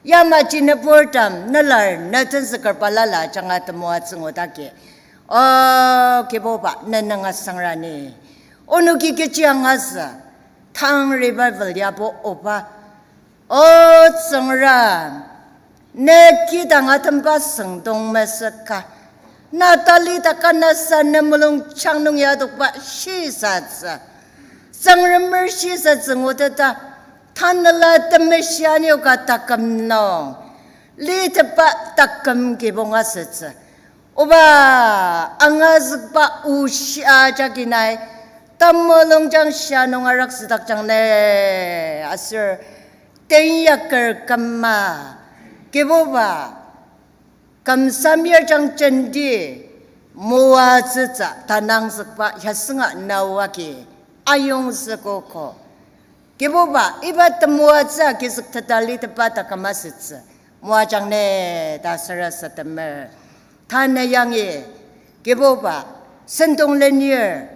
yamaji nüburtem nelar ne tenzüker balala ajanga temoatsü ngudaki. O Kibuba, ne nanga sangrani. Onoki kechi angazü, tang revival yabo oba. O Tsüngrem, ne kidang atemba süngdong mesüka. Na tali taka nasa ne mulungjang nung yadokba shisatsü. Tsüngremer shisatsü nguteta, tanela temeshi anioka taküm nung litepa taküm kibong asütsü. Oba, angazükba oshi ajaki nai temulungjang shia nung araksüdakjang ne, aser tenyaker küma, Kibuba, kümsamir jang jenti moatsütsü tanangzükba yasünga naoa agi ayongzükogo. Kibuba, iba temoatsü agizükteta litepa taküm asütsü moajang ne ta sarasademer. Tanü yangi, Kibuba, sentong lenir,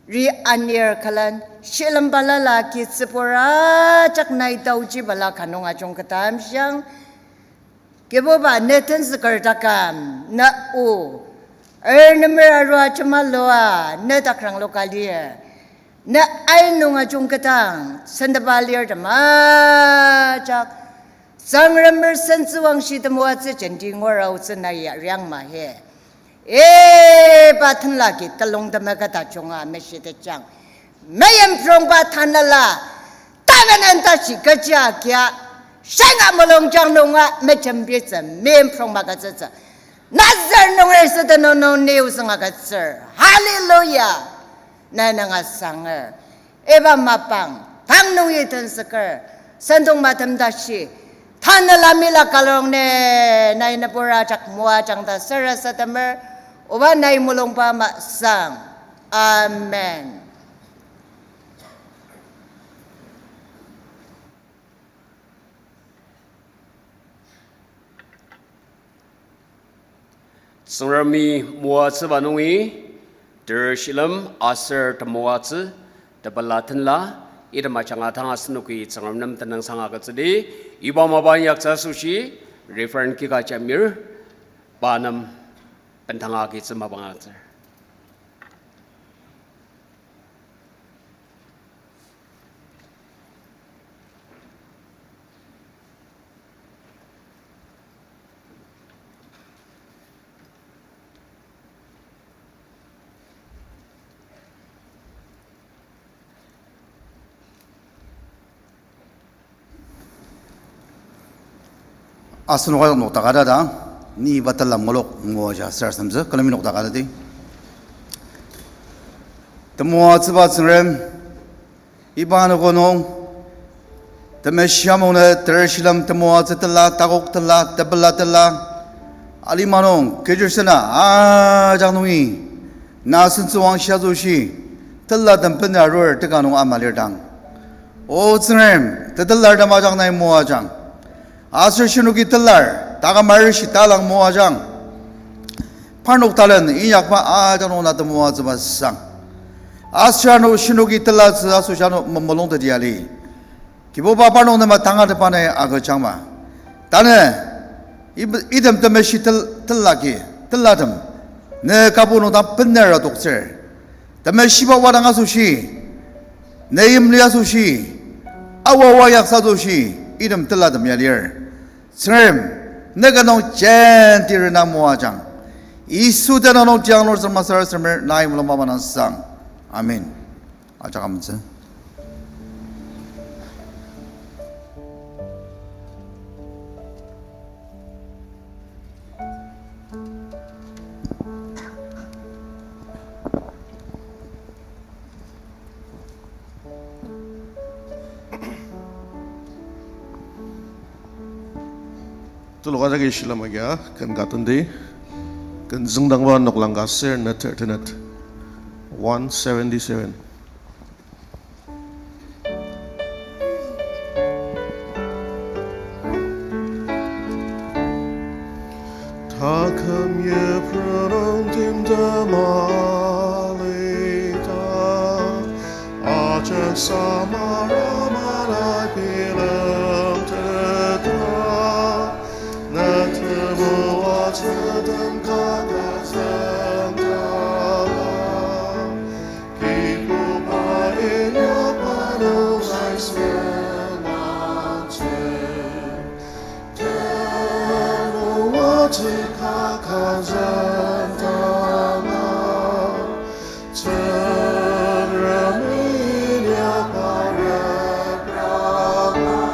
ri anir külen shilem balala kitsübur ajak nai taoji balaka nung ajungketa amshiang. Kibuba, ne tenzüker taküm na o, ernemer arua jemalua ne dakrangluka lir. Ne ai nung ajungketang sentepa lirtem ajak, Tsüngremer sentsüwangshi temoatsü jenti ngura aotsü nai ariang mahi. Iba tenlaki telung temeketa junga meshitejang. Meimprongba tanela, tanganan tashi kecha kia, Shinga mulungjang nunga mejembitsü, mimprong magütsütsü. Nazar nunger süden nung ni osang agütsür. Hallelujah. Nai nanga sanger. Iba mapang, tang nungi tenzüker. Sentong matem tashi. Tanela mila kalong ne, nai nübur ajak moajang ta sarasademer. Oba nai mulungba masang. Amen. Tsüngremi moatsüba nungi, ter shilem aser temoatsü, tepela tenla, item ajanga tanga asenoki Tsüngrem nem tenüngsang agütsüdi, iba mapa inyaktsü asoshi, Reverend Kika Jamir, pa nem bendanga agitsü mapang agütsür. Asenok ajak nokdaka ta, ni iba telam nguluk nguaja sarasademtsü, külemi nokdaka tati. Temoatsüba Tsüngrem, iba anogo nung, temeshi amung nü ter shilem temoatsü tela, takok tela, tepela tela, alima nung, kechirsena, ajak nungi, na sentsüwangshi asoshi, telatem bena arur teka nung amalirtang. O Tsüngrem, tetelartem ajak nai moajang. Aser shinoki telar, takamar shitalang moajang. Parnok talen inyakba ajak nung na temoatsüba sang. Aser ano shinoki telatsü asoshi ano memulung teti ali. Kibuba parnok nem tangatetba nai agüjangma. Tanü, ib-, item temeshi tel-, telaki, telatem. Ne kabu nung dang benera toktsür. Temeshiba wadang asoshi, ne yimli asoshi, awawa yaksa asoshi, item telatem ya lir. Tsüngrem, ne ka nung jenti rena moajang. Yisu tenüng nung tiang Lord Tsüngrem sarasademer nai mulung mapa nang sang. Amen. Ajak amentsü. Tuluka jagi shilem agia, ken ka tenti, ken züngdangba noklang ka ser neter tenet, one seventy-seven. Taküm yiprunung timtem alita, ajak samara malai bilemteta, na temoatsütem kaka züngdanga. Kibuba inyakba nung nai semangtsü. Temoatsü kaka züngdanga. Tsüngrem inyakba repranga.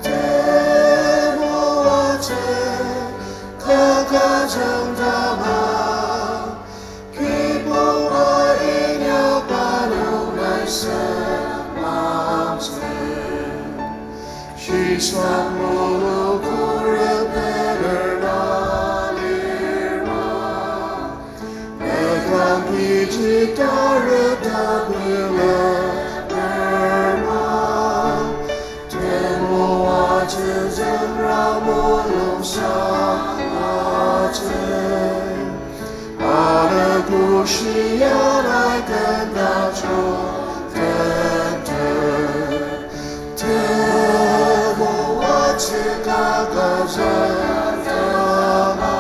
Temoatsü kaka züngdanga. Kibuba inyakba nung nai semangtsü. Shisa mulu kore bener na lirma. Mekang kichi tare ta bile berma. Temoatsü züngra mulung sanatsü. Ane kushia nai kenda chok tete. Temoatsü kaka züngdanga.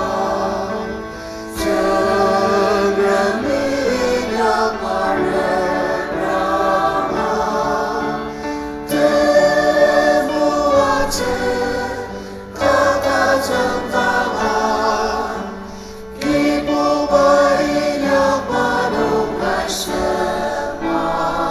Tsüngrem inyakba repranga. Temoatsü kaka züngdanga. Kibuba inyakba nung nai semangtsü.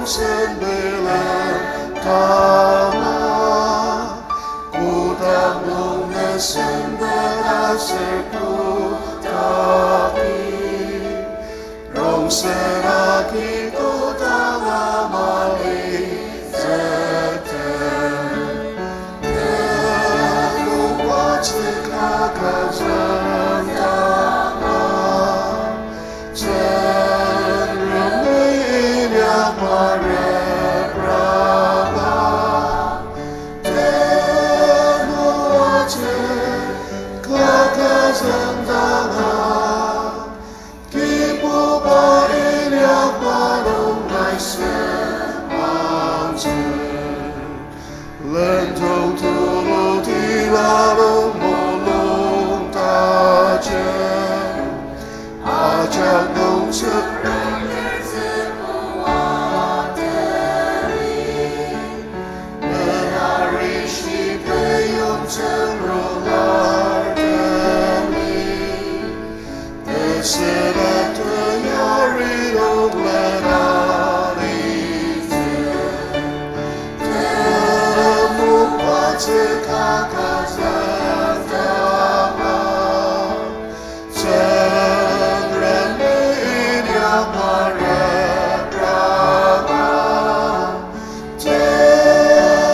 Sen bilem tanga, kodang nung ne sen bela ser kodaki, rongsen agi kodanga mali zete. Tenu watsü kaka zendanga, Tsüngremi inyakba repranga, temoatsü kaka zendanga, Kibuba inyakba nung nai semangtsü. Lendong tulu tila nung mulung tajen, ajak nung Tsüngrem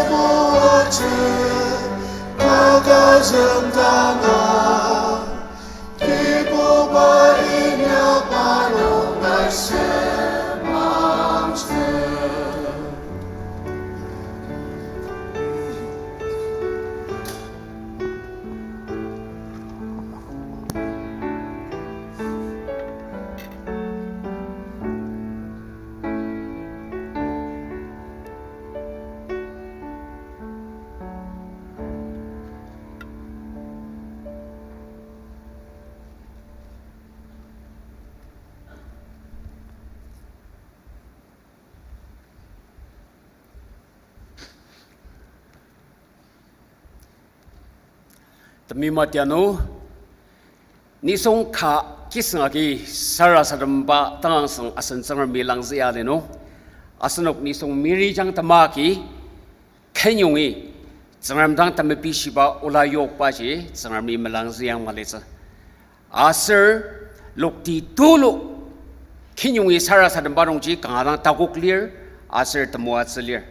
Temoatsü kaka zendanga, Kibuba inyakba nung nai semangtsü. Temima tianu, nisung ka kisüng agi sarasademba tangangsang asen Tsüngremi langzüa linung. Asenok nisung mirijang temaki, kenyongi, Tsüngrem dang temepishiba ola yokbaji, Tsüngremi melangzüang malitsü. Aser, lokti tulu, kenyongi sarasademba nungji kanga dang takok lir, aser temoatsü lir.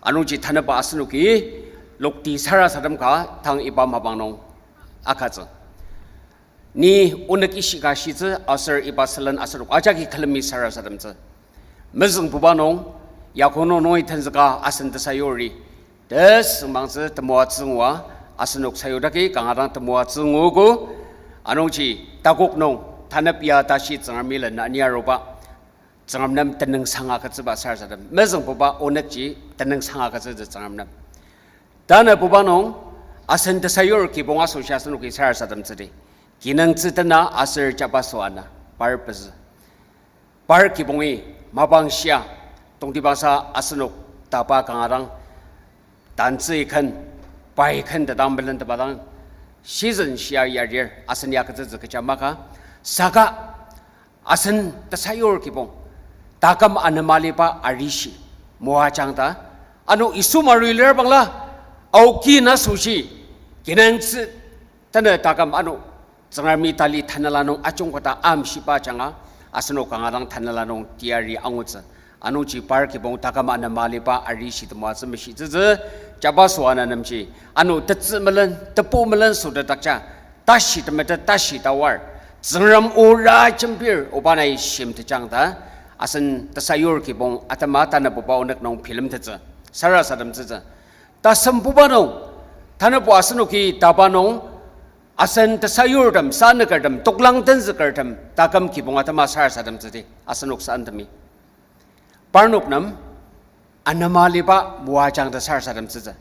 Anungji tanüba asenoki, lokti sarasadem ka tang iba mapang nung akatsü. Ni onük ishika shitsü aser iba sülen asenok ajaki külemi sarasademtsü. Mezüngbuba nung, yakono nungi tenzüka asen tesayuri, tesüngmangtsü temoatsü ngua, asenok sayudaki kanga dang temoatsü nguogo, anungji takok nung, tanep ya tashi Tsüngremi lena ni aruba, Tsüngrem nem tenüngsang agütsüba sarasadem. Mezüngbuba onükji tenüngsang agütsütsü Tsüngrem nem. Tanübuba nung, asen tesayur kibong asoshi asenoki sarasademtsüdi. Kinungtsü tena aser jabaso ana, par pezü. Par kibongi, mapang shia, tongtibangsa asenok tapa kanga dang, tantsü iken, pai ken tedang melen tebadang, season shia yarir, asen ya agütsütsü kecha maka, saka, asen tesayur kibong, taküm anema aliba arishi, moajang ta, ano Yisu Mari lir bangla, aoki na asoshi, kinungtsü, tanü taküm ano, Tsüngremi tali tanela nung ajungketa amshiba ajanga, asenok kanga dang tanela nung teyari angutsü. Anungji par kibong taküm anema aliba arishi temoatsü meshitsütsü, jabaso ana nemji, ano tetsü melen, tebu melen sotetdakja, tashi temetet tashi tawar, Tsüngrem o ra jembir oba nai shimtejang ta, asen tesayur kibong atema tanübuba onük nung bilemtettsü, sarasademtsütsü. Tasembuba nung, tanübo asenoki taba nung, asen tesayurtem, sanükertem, toklang tenzükertem, taküm kibong atema sarasademtsüdi, asenok santemi. Parnok nem, anema aliba moajang ta sarasademtsütsü.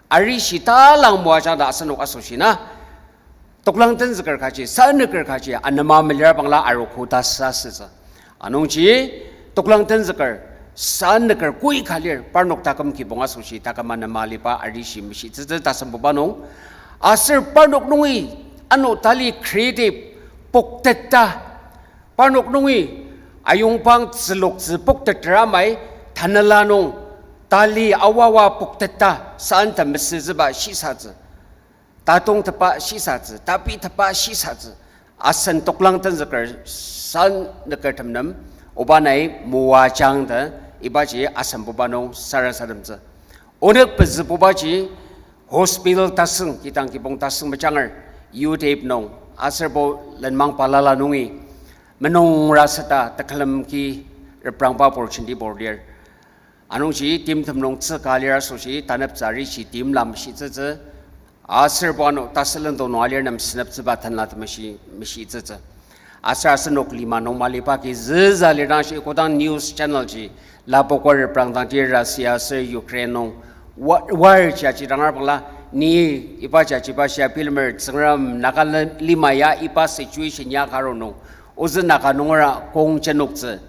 Arishi talang moajang ta asenok asoshi na, toklang tenzüker kaji, sanüker kaji, anema melir bangla arogo ta sa sütsü. Anungji, toklang tenzüker, sanüker kui ka lir, parnok taküm kibong asoshi, taküm anema aliba arishi meshitsütsü tasembuba nung. Aser parnok nungi, ano tali creative, pokteta, parnok nungi, ayongpang tzüloktsü pokteter amai, Tanela nung tali awawa pokteta san temesütsüba shisatsü. Tatongtepa shisatsü, tapitepa shisatsü. Asen toklang tenzüker san nükertem nem, oba nai moajang ta, ibaji asen buba nung sarasademtsü. Onük pezübubaji hospital tasüng, kidang kibong tasüng mejanger, U-tape nung, aserbo lenmang balala nungi, menungra seta tekülem ki reprangba pur jenti pur lir. Anungji timtem nung tsüka lir asoshi taneptsü arishi timla meshitsütsü. Aserbo ano tasülendo nung alir nem seneptsüba tenla temeshi meshitsütsü. Aser asenok lima nung maliba ki züza lir dang shi kodang news channel ji lapoker reprangdangji Russia aser Ukraine nung wa-, war ji aji dangar bangla ni iba ji ajiba shia bilemer Tsüngrem Naga le-, lima ya iba situation ya karu nung ozü Naga nungera kong jenoktsü.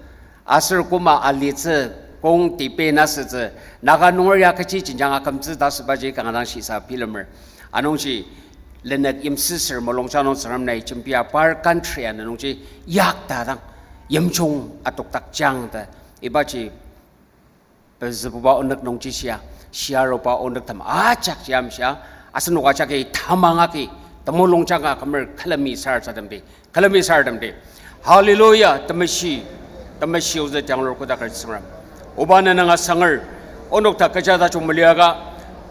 Aser koma alitsü kong tipe nasütsü, Naga nunger ya kechi jenjang akümtsü ta asübaji kanga dang shisa bilemer. Anungji lenük yimsüsür mulungjang nung Tsüngrem nai jembia par country ana nungji yakta dang yimjung atokdakjang ta ibaji pezübuba onük nungji shia, shia aruba onüktem ajak ji amshia, asenok ajaki tamang agi temulungjang ka kümer külemi sarasademdi. Külemi sarasademdi. Hallelujah, temeshi, temeshi ozü tianglur kodaker Tsüngrem. Oba ne nanga sanger, onok ta kecha tajung meliaka,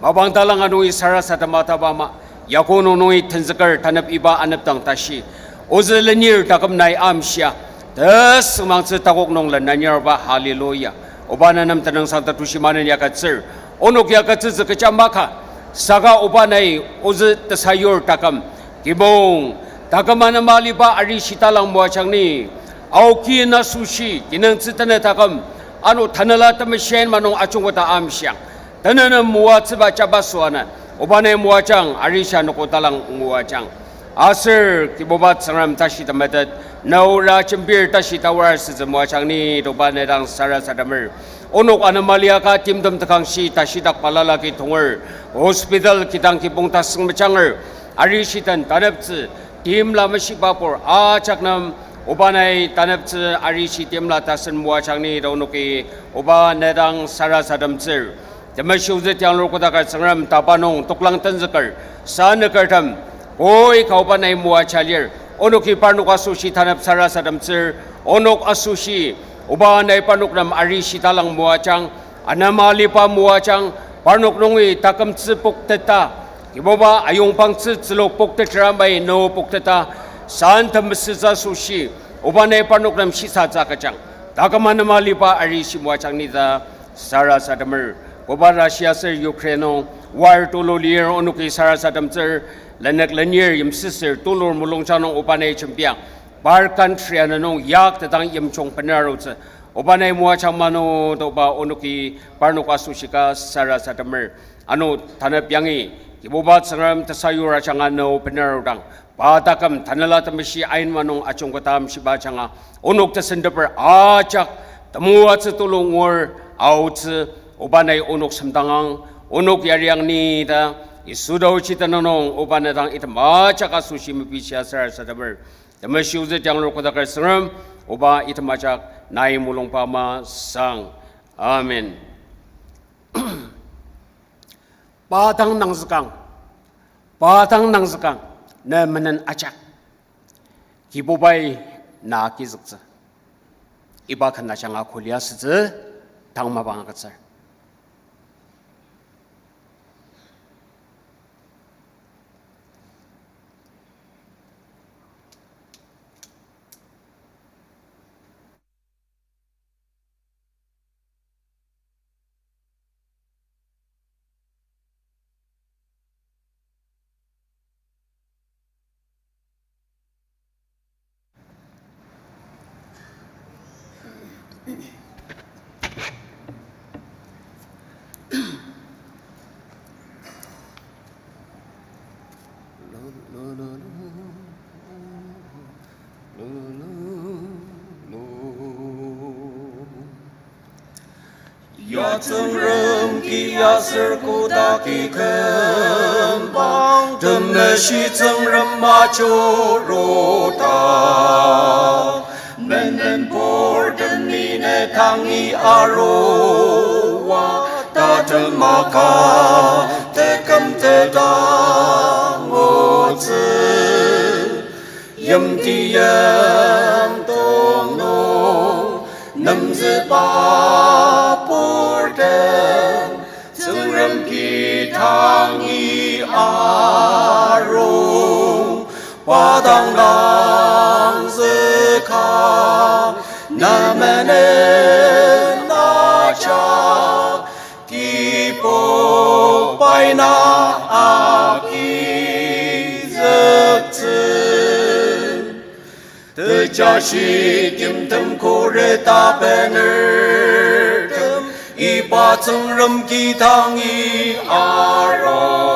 mapang talanga nungi sarasadema taba ama, yako nung nungi tenzüker tanep iba anepdang tashi, ozü lenir taküm nai amshia, tesüngmangtsü takok nung lenanirba, hallelujah. Oba ne nem tenüngsang tatushi manen yakatsür, onok yakatsütsü kecha maka, saka oba nai ozü tesayur taküm, kibong, taküm anema aliba arishi talang moajang ni, aoki na asoshi kinungtsü tene taküm, ano Tanela Temeshi ainma nung ajungketa amshiang, tenenem moatsüba jabaso ana, oba nai moajang, arishi anogo talang moajang. Aser Kibuba Tsüngrem tashi temetet, naura jembir tashi tawar asütsü moajang ni, toba ne dang sarasademer. Onok anema liaka timtem tekangshi tashidak balala ki tonger, hospital kidang kibong tasüng mejanger, arishi den taneptsü, timla meshiba pur ajak nem, oba nai taneptsü arishi timla tasen moajang ni ta onoki, oba ne dang sarasademtsür. Temeshi ozü tianglur kodaker Tsüngrem taba nung toklang tenzüker, sa nükertem, koi ka oba nai moaja lir, onoki parnok asoshi tanep sarasademtsür, onok asoshi, oba nai parnok nem arishi talang moajang, anema aliba moajang, parnok nungi takümtsü pokteta, Kibuba ayongpangtsü tsülok pokteter amai no pokteta, san temesütsü asoshi, oba nai parnok nem shisatsü agüjang, taküm anema aliba arishi moajang ni ta sarasademer. Koba Russia aser Ukraine nung war tulu lir onoki sarasademtsür, lenük lenir yimsüsür tulur mulungjang nung oba nai jembia, par country ana nung yak tetang yimjung bener arutsü, oba nai moajang mano toba onoki parnok asoshika sarasademer. Ano tanep yangi, Kibuba Tsüngrem tesayur ajanga no bener arudang, pa taküm Tanela Temeshi ainma nung ajungketa amshiba ajanga, onok tesenteper ajak, temoatsü tulu ngur, aotsü, oba nai onok semdangang, onok yariang ni ta, Yisu taochi tenüng nung oba ne dang item ajak asoshi mepishia sarasademer. Temeshi ozü tianglur kodaker Tsüngrem, oba item ajak nai mulungba ama sang. Amen. Pa dang nangzükang, pa dang nangzükang, ne menen ajak, Kibubai na agizüktsü. Iba ken ajanga kuli asütsü, tang mapang agütsür. Ya Tsüngrem ki aser koda ki küm bang, temeshi Tsüngrem ajurudang, menden purtem Ne tangi aruba tatem maka teküm teta ngutsü. Yimti yimdong nung nemzüba purtem Tsüngrem ki tangi arung, pa dang dang züka, nemenen ajak, Kibu pai na agizüktsü. Tejashi timtem kore tapenertem, iba Tsüngrem ki tangi arung.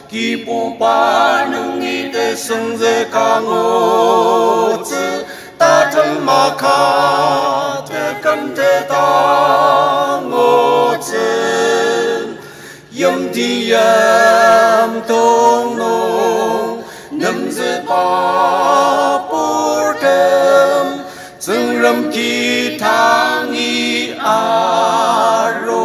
Kibuba nungi tesüngzüka ngutsü, tatem maka teküm teta ngutsü. Yimti yimdong nung nemzüba purtem, Tsüngrem ki tangi arung,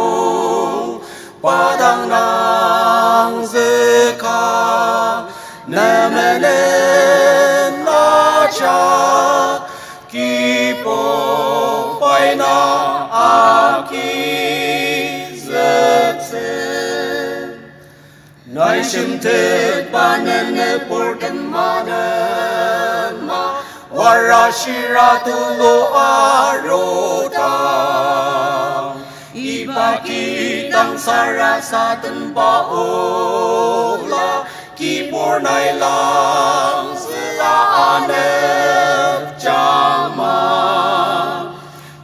pa dang dang züka, nemenen ajak, Kibu pai na agizüktsü. Nai shimtetba nene purtem manema, wara shira tulu aruta. Iba kidang sarasademba ola, kibur nai langzüla anepjangma.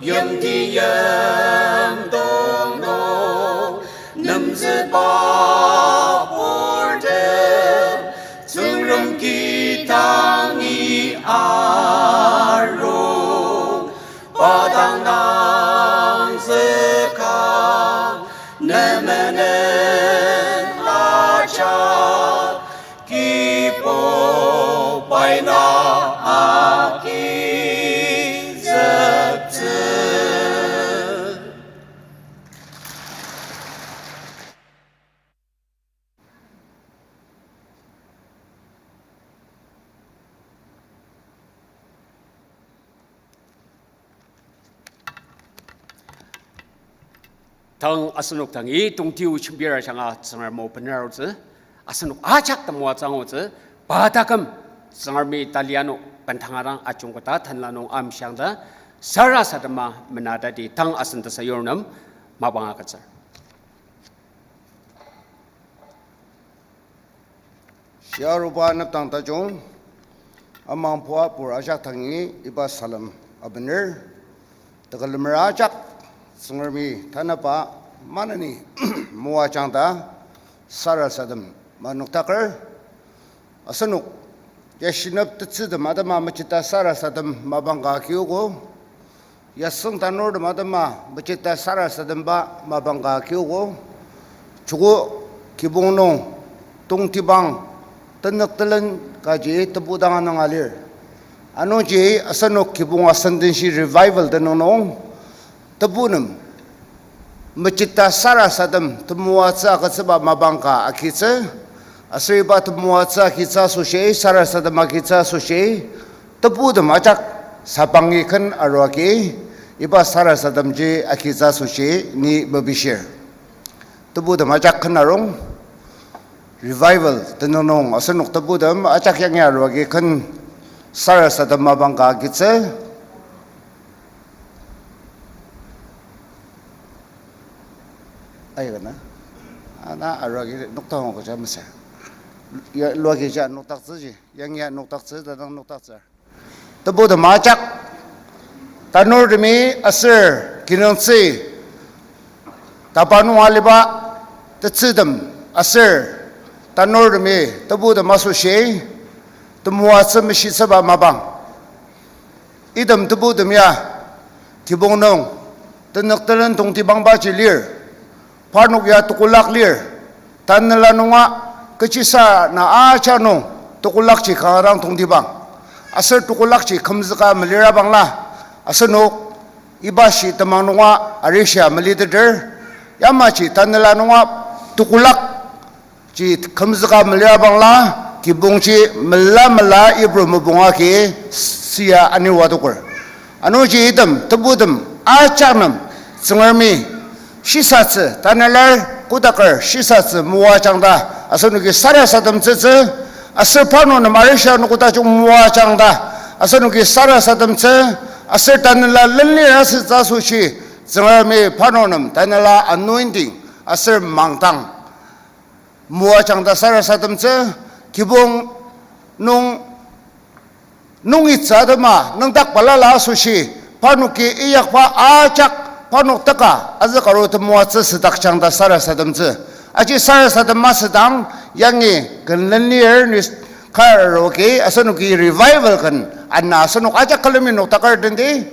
Yimti yimdong nung nemzüba purtem, Tsüngrem ki tangi arung, pa dang dang züka, nemenen ajak, Kibu pai na agizüktsü. Tang asenok dangi tongtio jembir ajanga Tsüngrem o bener arutsü, asenok ajak temoatsü angutsü, pa taküm Tsüngremi tali ano bendanga dang ajungketa tenla nung amshiang ta sarasadema menatati tang asen tesayur nem mapang agütsür. Shia aruba nepdang tajung, amangpua pur ajak dangi iba salem abener, tekülemer ajak Tsüngremi tanaba maneni moajang ta sarasadem manoktaker, asenok yashinep tetsütem atema mechita sarasadem mapang ka akiogo. Yasüng tanurtem atema mechita sarasademba mapang ka akiogo. Joko kibong nung tongtibang tenük telen kaji tebu dang ananga lir. Anungji asenok kibong asendenshi revival tenüng nung tebu nem mechita sarasadem temoatsü agütsüba mapang ka agitsü, aser iba temoatsü agitsü asoshi, sarasadem agitsü asoshi, tebutem ajak sabangi ken aruagi, iba sarasademji agitsü asoshi ni mepishir. Tebutem ajak ken arung, revival tenüng nung asenok tebutem ajak yangi aruagi ken sarasadem mapang ka agitsü. Aika na, ana aruagi nokdang ko ja masa. Ya, luagi ja nokdaktsüji, yangi ya nokdaktsü, tadang nokdaktsü. Tebutem ajak, tanurtemi aser kinungtsü, tapa nung aliba tetsütem aser tanurtemi tebutem asoshi, temoatsü meshitsüba mapang. Item tebutem ya, kibong nung, tenük telen tongtibangbaji lir, parnok ya tekolak lir, tanela nunga kechisa na ajak nung tekolakji kanga dang tongtibang. Aser tekolakji kümzüka melira bangla, Asenok iba shi temang nunga arishia meliteter, yamaji tanela nunga tukulak ji kümzüka melira bangla, kibongji mela mela Hebrew mopung agi sia anir wa toker. Anungji item, tebutem, ajak nem, Tsüngremi shisatsü, tanelar kotaker shisatsü moajang ta asenoki sarasademtsütsü, aser parnok nem arishia noktakjung moajang ta asenoki sarasademtsü, aser tanela lenlir asütsü asoshi, Tsüngremi parnok nem tanela anointing aser mangdang moajang ta sarasademtsü, kibong nung nungitsü atema nüngdak balala asoshi, parnoki inyakba ajak parnok teka azükaru temoatsü südakjang ta sarasademtsü. Aji sarasadem masüdang, yangi ken lenir ni kar aroki asenoki revival ken ana asenok ajak külemi noktaker tendi.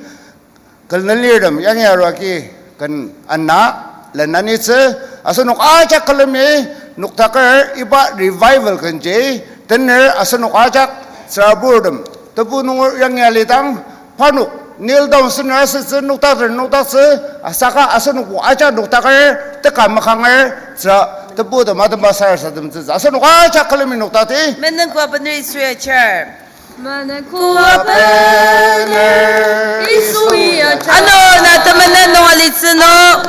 Ken lenirtem yangi aroki ken ana lenanitsü, asenok ajak külemi noktaker iba revival kenji tener asenok ajak tsüraburtem tebu nunger yangi alidang, parnok kneel down süner asütsü, noktakter noktaktsü, asaka asenokbo ajak noktaker teka makanger tsüra tebutem atema sarasademtsütsü. Asenok ajak külemi noktakdi. Menenkoa bener Yisui achar. Menenkoa bener Yisui achar. Ano na temenen nung alitsü no.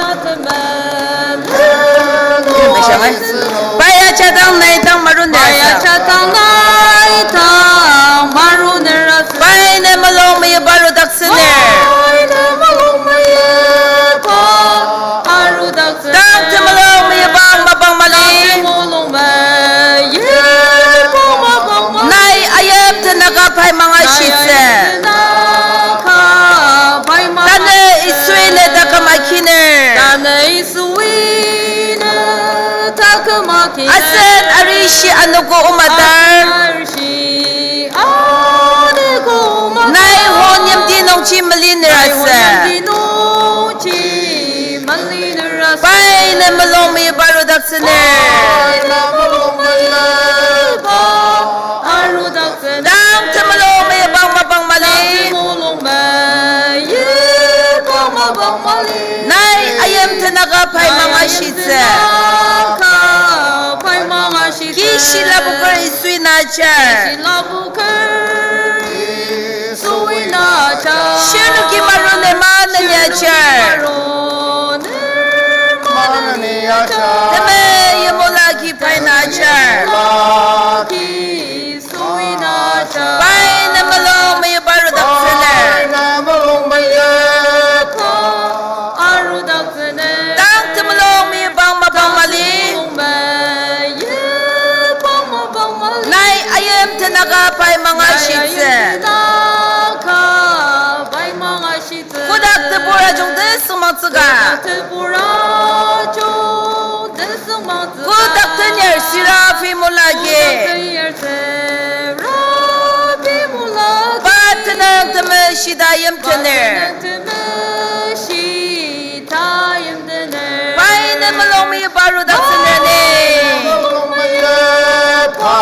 Pai achadang nai dang maruner asa. Pai achadang nai dang maruner asa. Pai ne mulung meyipa arudaktsüner. Pai ne mulung meyipa arudaktsüner. Tang temulung meyipang mapang mali. Tang temulung meyipa mapang mali. Nai ayim tenaka pai mangashitsü. Nai ayim tenaka pai mangashitsü. Tanü Yisui ne taküm akiner. Tanü Yisui ne taküm akiner. Asen arishi anogo omadar. Asen arishi anogo omadar. Nai hon yimti nungji meliner asa. Nai hon yimti nungji meliner asa. Pai ne mulung meyipa arudaktsüner. Pai ne mulung meyipa arudaktsüner. Tang temulung meyipang mapang mali. Tang temulung meyipang mapang mali. Nai ayim tenaka pai mangashitsü. Nai ayim tenaka pai mangashitsü. Kishi labuker Yisui na achar. Kishi labuker Yisui na achar. Shirnoki maruner maneni achar. Shirnoki maruner maneni achar. Temeim ola ki pai na achar. Temeim ola ki Yisui na achar. Pai ne mulung meyipa arudaktsüner. Pai ne mulung meyipa arudaktsüner. Tang temulung meyipang mapang mali. Tang temulung meyipang mapang mali. Nai ayim tenaka pai mangashitsü. Nai ayim tenaka pai mangashitsü. Kotak tebur ajung tesüngmangtsüka. Kotak tebur ajung tesüngmangtsüka. Kotak tenyar Seraphim ola agi. Kotak tenyar Seraphim ola agi. Pa tenüng temeshita yimtener. Pa tenüng temeshita yimtener. Pai ne mulung meyipa arudaktsüner ni. Pai ne mulung meyipa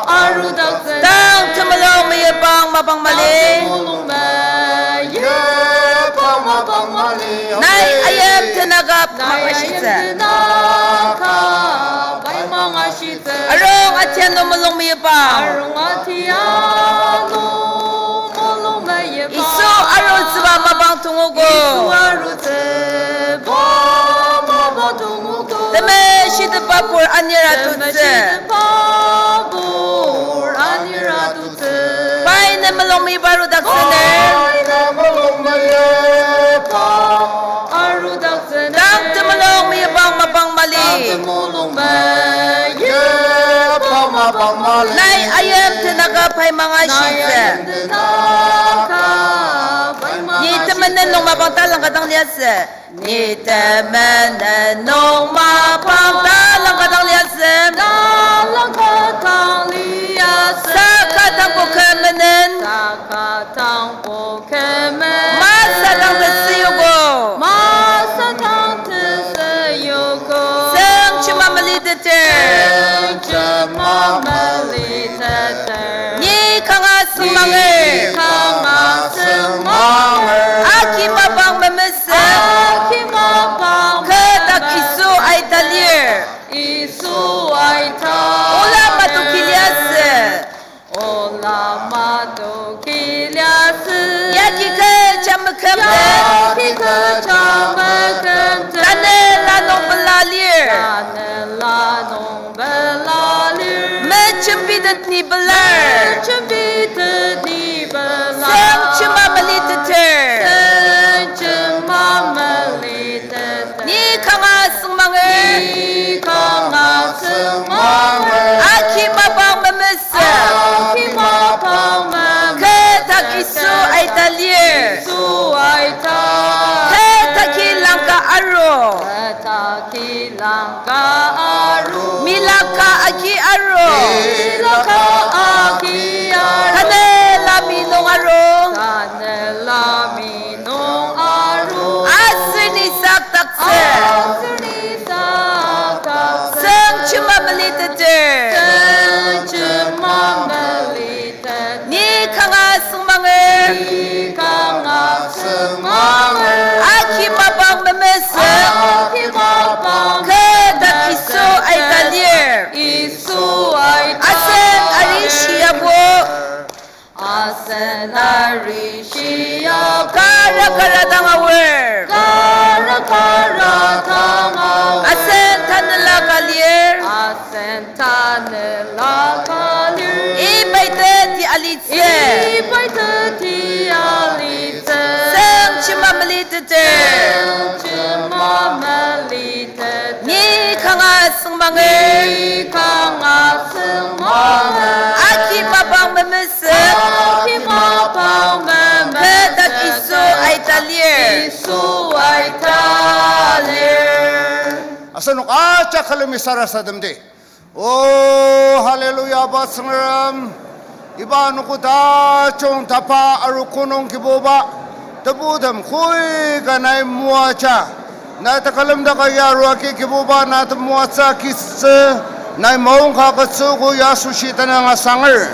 arudaktsüner. Tang temulung meyipang mapang mali. Tang temulung meyipang mapang mali. Nai ayim tenaka mangashitsü. Nai ayim tenaka pai mangashitsü. Arung atianu mulung meyipa. Arung atianu mulung meyipa. Yisu arutsüba mapang tongogo. Yisu arutsüba mapang tongogo. Temeshitepa pur anir atutsü. Temeshitepa pur anir atutsü. Pai ne mulung meyipa arudaktsüner. Pai ne mulung meyipa arudaktsüner. Tang temulung meyipang mapang mali. Tang temulung meyipang mapang mali. Nai ayim tenaka pai mangashitsü. Nai ayim tenaka pai mangashitsü. Ni temenen nung mapang talang ka dang liasü. Ni temenen nung mapang talang ka dang liasü. Talang ka dang liasü. Saka tangbo kü menen. Saka tangbo kü menen. Masü dang tesüyogo. Masü dang tesüyogo. Seng chima meliteter. Seng chima meliteter. Ni kanga süngmanger. Ni kanga süngmanger. Nung pela lir. Mejembitet ni pelar. Mejembitet ni pelar. Sengjema meliteter. Sengjema meliteter. Ni kanga süngmanger. Ni kanga süngmanger. Aki mapang memesü. Aki mapang memesü. Kü dak Yisu aita lir. Yisu aita. Kü dak ki langka aru. Kü dak ki langka aru. Milaka agi aru. Milaka agi aru. Tanela mi nung aru. Tanela mi nung aru. Aser ni sakdaktsü. Aser ni sakdaktsü. Sengjema meliteter. Sengjema meliteter. Ni kanga süngmanger. Ni kanga süngmanger. Aki mapang memesü. Aki mapang memesü. Kü dak Yisu aita lir. Yisu aita. Asen arishi yabo. Asen arishi yabo. Kara kara dang aor. Kara kara dang aor. Asen tanela ka lir. Asen tanela ka lir. Iba iteti alitsü. Iba iteti alitsü. Sengjema meliteter. Sengjema meliteter. Ni kanga süngmanger. Ni kanga süngmanger. Aki mapang memesü. Aki mapang memesü. Kü dak Yisu aita lir. Yisu aita lir. Asenok ajak külemi sarasademdi. O, hallelujah, ba Tsüngrem. Iba anogo tajung tapa arogo nung Kibuba, tebutem koi ka nai moaja. Na tekülem daka ya aruagi Kibuba na temoatsü kisü, nai maongka agütsüogo ya asoshi tenüng asanger.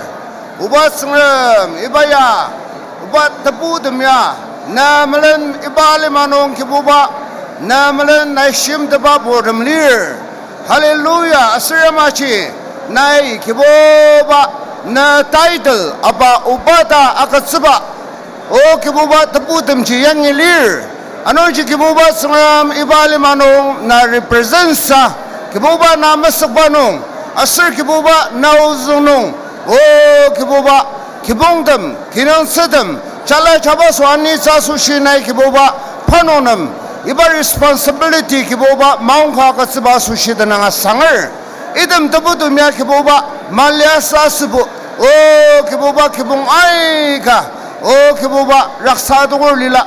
O ba Tsüngrem, iba ya, o ba tebutem ya, na melen iba lima nung Kibuba, na melen nai shimteba purtem lir. Hallelujah, aser yamaji, nai Kibuba, na title aba oba ta agütsüba. O Kibuba, tebutemji yangi lir. Anungji Kibuba Tsüngrem iba lima nung na represent sa, Kibuba na mesükba nung, aser Kibuba na ozüng nung, O Kibuba, kibongtem, kinungtsütem, jala jabaso anitsü asoshi nai Kibuba, parnok nem, iba responsibility Kibuba, maongka agütsüba asoshi tenüng asanger. Item tebutem ya Kibuba, maliasü asübo, O Kibuba, kibong aika, O Kibuba, raksa tokur lila.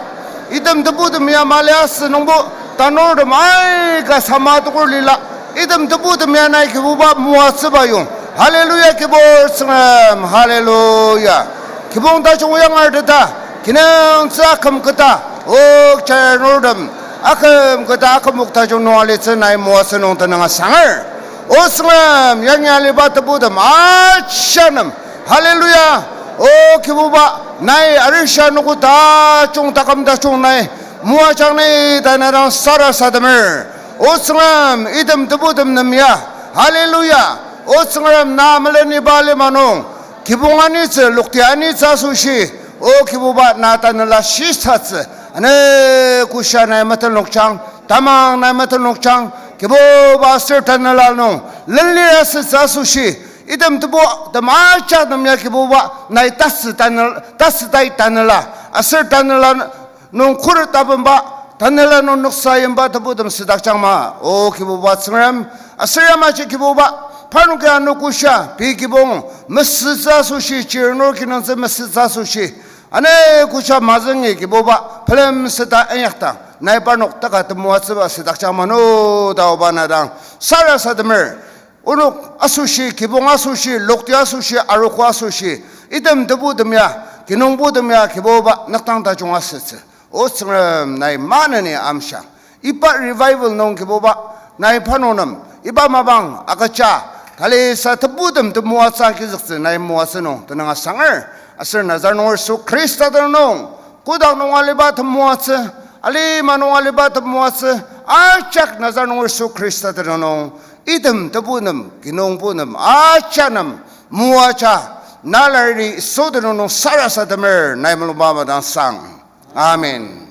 Item tebutem ya maliasü nungbo, tanurtem aika sama tokur lila. Item tebutem ya nai Kibuba moatsüba yong. Hallelujah, Kibur Tsüngrem, hallelujah. Kibong tajung yangarteta, kinungtsü aküm keta, O janurtem, aküm keta akümok tajung nung alitsü nai moatsü nung tenüng asanger. O Tsüngrem, yangi aliba tebutem, aja nem, hallelujah. O Kibuba, nai arishi anogo tajung taküm tajung nai moajang ni ta na dang sarasademer. O Tsüngrem, item tebutem nem ya, hallelujah. O Tsüngrem, na melen iba lima nung, kibong anitsü, lokti anitsü asoshi, O Kibuba, na tanela shisatsü, ane kusha nai metenlokjang, tamang nai metenlokjang, Kibuba aser tanela nung, lenlir asütsü asoshi, item tebutem ajak nem ya Kibuba, nai tasü tanel-, tasü tai tanela, aser tanela nung khuret abenba, tanela nung noksa yimba tebutem südakjang ma, O Kibuba Tsüngrem, aser yamaji Kibuba, parnoki anogo sha, pei kibong, mesütsü asoshi, chirnur kinungtsü mesütsü asoshi, ane kusha mazüngi Kibuba, pelem süta inyakdang, nai parnok taka temoatsüba südakjang ma no ta oba na dang sarasademer. Onok asoshi, kibong asoshi, lokti asoshi, arogo asoshi, item tebutem ya, kinungbutem ya Kibuba nükdang tajung asütsü. O Tsüngrem, nai maneni amsha. Iba revival nung Kibuba, nai parnok nem, iba mapang agüja, talisa tebutem temoatsü agizüktsü nai moatsü nung tenüng asanger. Aser Nazareth nunger Yisu Khrista tenüng nung, kotak nung aliba temoatsü, alima nung aliba temoatsü, ajak Nazareth nunger Yisu Khrista tenüng nung, item tebutem, kinungbutem, aja nem, moaja, na lar Yisu tenüng nung sarasademer, nai mulungba madang sang. Amen.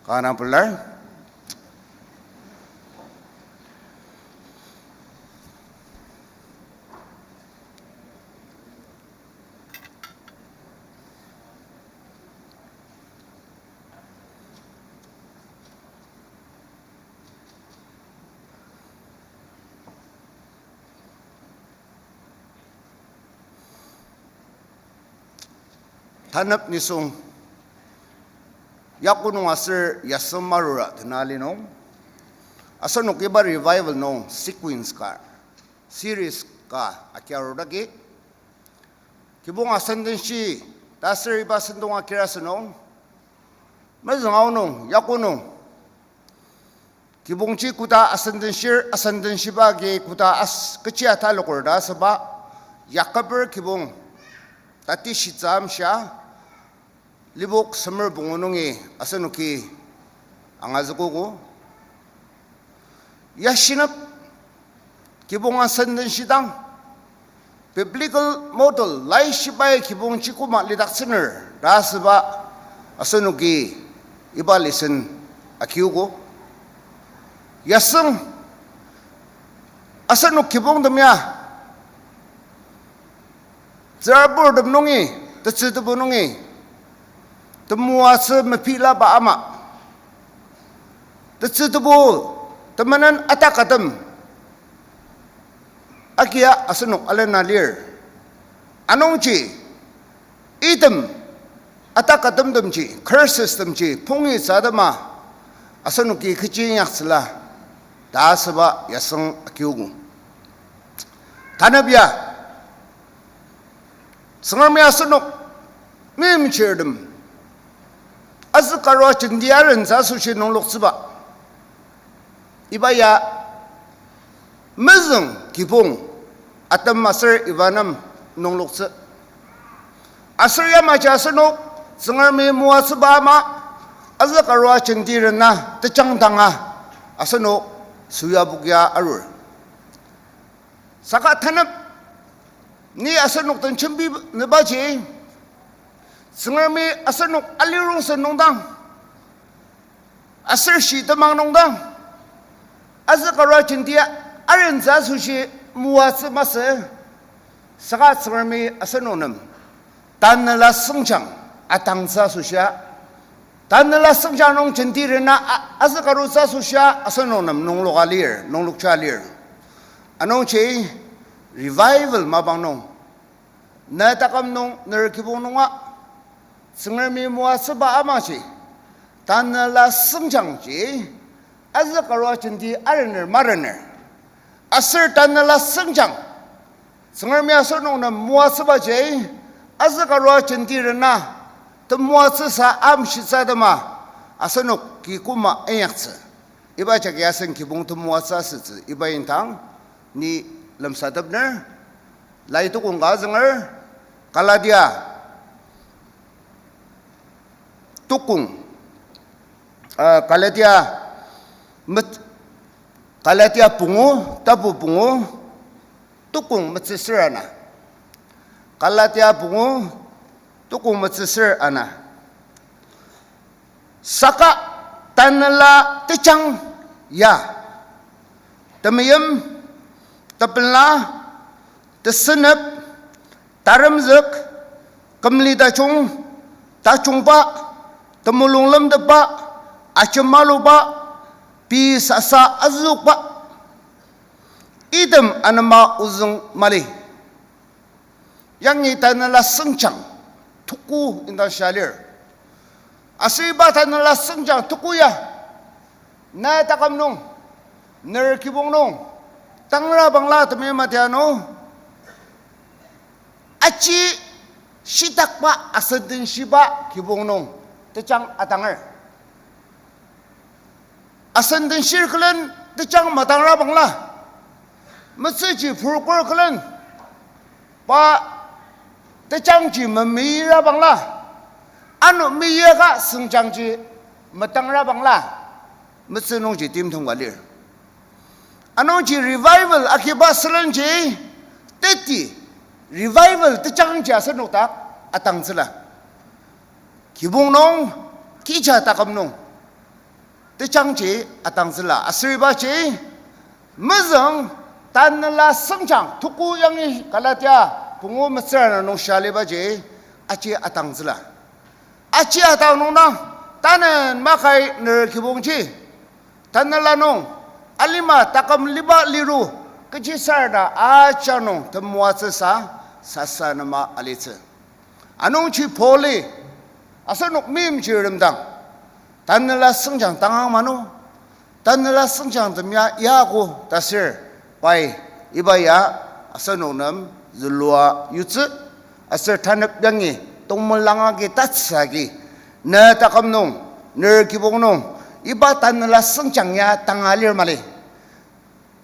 Kana pelar. Tanep nisung, yaku nung aser yasem arura tena ali nung, asenok iba revival nung sequence ka, series ka agi arudaki, kibong asendenshi ta aser iba sentong akira asünung, mezüng aonung, yaku nung, kibongji koda asendenshir, asendenshiba agi koda as-, kechi ataloker ta asüba, Yakober kibong, tati shitsü amshia, libok semer pungu nungi asenoki angazükogo. Ya shinep, kibong asendenshidang, biblical model, laishibai kibongji koma lidaktsüner ta asüba, asenoki iba lesson akiogo. Yaseng, asenok kibongtem ya, tsüraburtem nungi, tetsütebo nungi, temoatsü mepilaba ama, tetsütebo temenen atakatem agia asenok alena lir. Anungji, item atakatemtemji, curses temji, pungi tsü atema, asenoki kechi inyaktsüla ta asüba yaseng akiogo. Tanep ya, Tsüngremi asenok meimchirtem azükarua jenti arentsü asoshi nungloktsüba. Iba ya mezüng kibong atem aser iba nem nungloktsü. Aser yamaji asenok Tsüngremi moatsüba ama azükarua jenti rena tejangdanga asenok süyabok ya arur. Saka tanep ni asenok den jembi nübaji, Tsüngremi asenok alirongsen nungdang, aser shi temang nungdang, azükarua jenti arentsü asoshi moatsü masü, saka Tsüngremi asenok nem tanela sengjang atangtsü asoshia, tanela sengjang nung jenti rena a-, azükarutsü asoshia asenok nem nungloka lir, nunglokja lir. Anungji revival mapang nung, na taküm nung, ner kibong nunga, Tsüngremi moatsüba amaji, tanela sengjangji, azükarua jenti arener marener, aser tanela sengjang, Tsüngremi asenok nem moatsübaji, azükarua jenti rena temoatsüsa amshitsü atema, asenoki koma inyaktsü. Iba jagi asen kibong temoatsü asütsü iba indang ni lemsatepner, lai tukong ka azünger, Galatia tukong, uh, Galatia met-, Galatia pungu, tapu pungu, tukong metsüsür ana. Galatia pungu, tukong metsüsür ana. Saka tanela tejang ya, temeim, tepela, tesünep, taremzük, kümli tajung, tajungba, temulung lemtepba, ajemaluba, pei sasa azüokba, item anema ozüng mali. Yangi tanela sengjang tuku indang shia lir. Aser iba tanela sengjang tuku ya, na taküm nung, ner kibong nung, tangra bangla temeim atianu, aji shitakba asendenshiba kibong nung tejang atanger. Asendenshir külen tejang matangra bangla, metsüji purkur külen, pa tejangji memira bangla, ano meyaka sengjangji matangra bangla, metsü nungji timtem ka lir. Anungji revival agiba sülenji, teti revival tejangji asenok dak atangtsüla. Kibong nung, kija taküm nung, tejangji atangtsüla. Aser ibaji mezüng tanela sengjang tuku yangi Galatia pungu metsür ana nung shia libaji aji atangtsüla. Aji atang nungdang, tanü makai ner kibongji, tanela nung, alima taküm liba liru, kechisarda ajak nung temoatsüsa, sasa nema alitsü. Anungji Paul-i asenok meimchirtem dang tanela sengjang tangang mano, tanela sengjangtem ya yako ta aser pai iba ya asenok nem zülua yutsü, aser tanep yangi tongmelang agi tatsü agi, ne taküm nung, ner kibong nung, iba tanela sengjang ya tanga lir mali.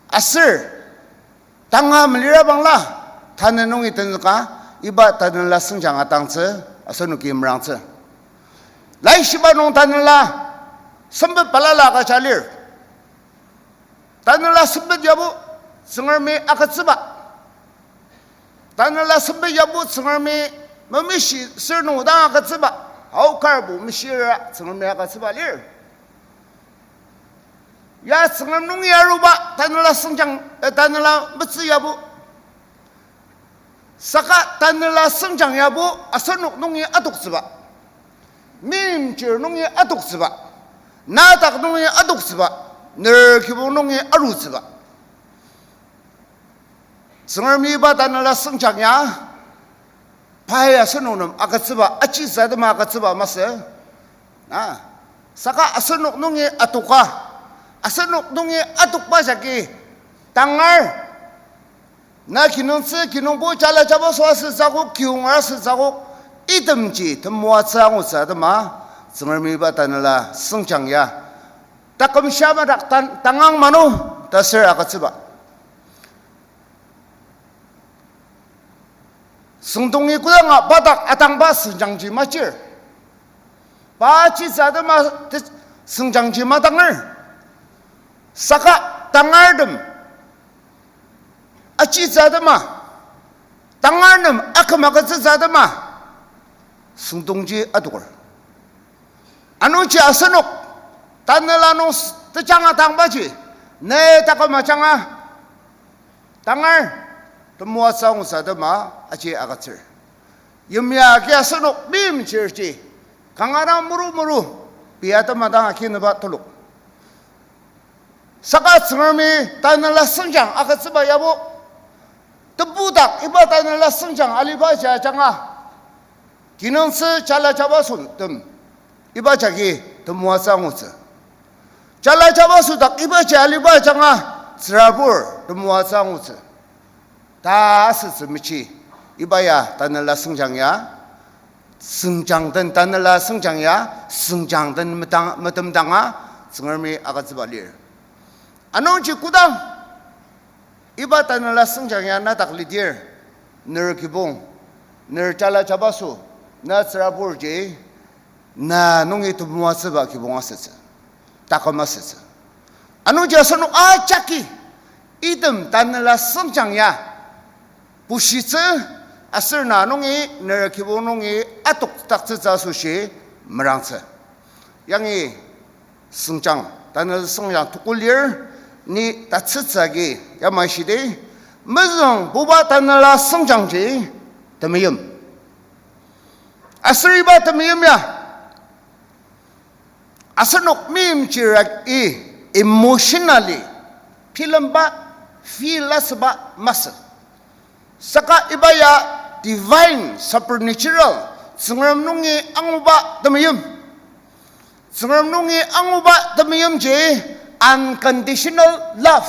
Aser tanga melira bangla, tanü nungi tenzüka, iba tanela sengjang atangtsü, asenoki merangtsü. Laishiba nung tanela sempet balala agüja lir. Tanela sempet yabo Tsüngremi agütsüba. Tanela sempet yabo Tsüngremi memeshi sür nung odang agütsüba. Aokarbo meshira Tsüngremi agütsüba lir. Ya Tsüngrem nungi aruba tanela sengjang, eh, tanela metsü yabo. Saka tanela sengjang yabo asenok nungi adoktsüba. Meimchir nungi adoktsüba. Nadak nungi adoktsüba. Ner kibong nungi arutsüba. Tsüngremi iba tanela sengjang ya, pai asenok nem agütsüba, ajitsü atema agütsüba masü. Na, saka asenok nungi adoka, asenok nungi adokba jagi tangar. Na kinungtsü, kinungpo jala jabaso asütsü akok, kiyonger asütsü akok, itemji temoatsü angutsü atema, Tsüngremi iba tanela sengjang ya taküm shia madak tan-, tangang mano ta aser agütsüba. Süngdongi kodanga pa dak atangba sengjangji machir. Pa ajitsü atema te-, sengjangji madanger. Saka tangartem ajitsü atema, tangar nem aküm agütsütsü atema, süngdongji adoker. Anungji asenok tanela nung s-, tejanga tangbaji, ne taküm ajanga tangar temoatsü angutsü atema aji agütsür. Yimya agi asenok meimchirji kanga dang muru muru pei atema dang akinüba telok. Saka Tsüngremi tanela sengjang agütsüba yabo, tebu dak iba tanela sengjang alibaji ajanga, kinungtsü jala jabasotem iba jagi temoatsü angutsü. Jala jabaso dak ibaji aliba ajanga tsürabur temoatsü angutsü ta asütsü mechi, iba ya tanela sengjang ya, sengjang den tanela sengjang ya, sengjang den metang-, metemdanga Tsüngremi agütsüba lir. Anungji kodang iba tanela sengjang ya nadak lidir, ner kibong, ner jala jabaso, na tsüraburji, na nungi temoatsüba kibong asütsü, taküm asütsü. Anungji asenok ajaki item tanela sengjang ya bushitsü, aser na nungi ner kibong nungi adokdaktsütsü asoshi merangtsü. Yangi sengjang, tanela sengjang toko lir, ni tatsütsü agi yamai shidi, mezüngbuba tanela sengjangji temeim. Aser iba temeim ya asenok meimchir agi emotionally bilemba, feel asüba masü. Saka iba ya divine, supernatural, Tsüngrem nungi anguba temeim. Tsüngrem nungi anguba temeimji unconditional love.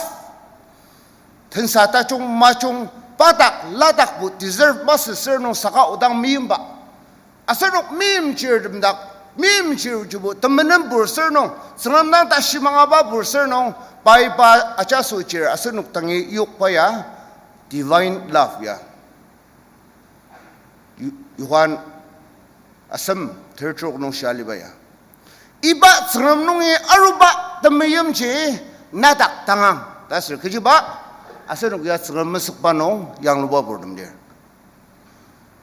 Tensa tajung majung pa dak la dakbo deserve masü sür nung saka odang meimba. Asenok meimchirtem dak, meimchirjibo temenenpur sür nung, Tsüngrem dang tashi mangaba pur sür nung, pai pa ajaso chir asenok dangi yokba ya divine love ya. Yo-, Johan asem tertrok nung shia aliba ya. Iba Tsüngrem nungi aruba temeimji nadak tangang ta sür kechiba, asenok ya Tsüngrem mesükba nung yangluba purtem lir.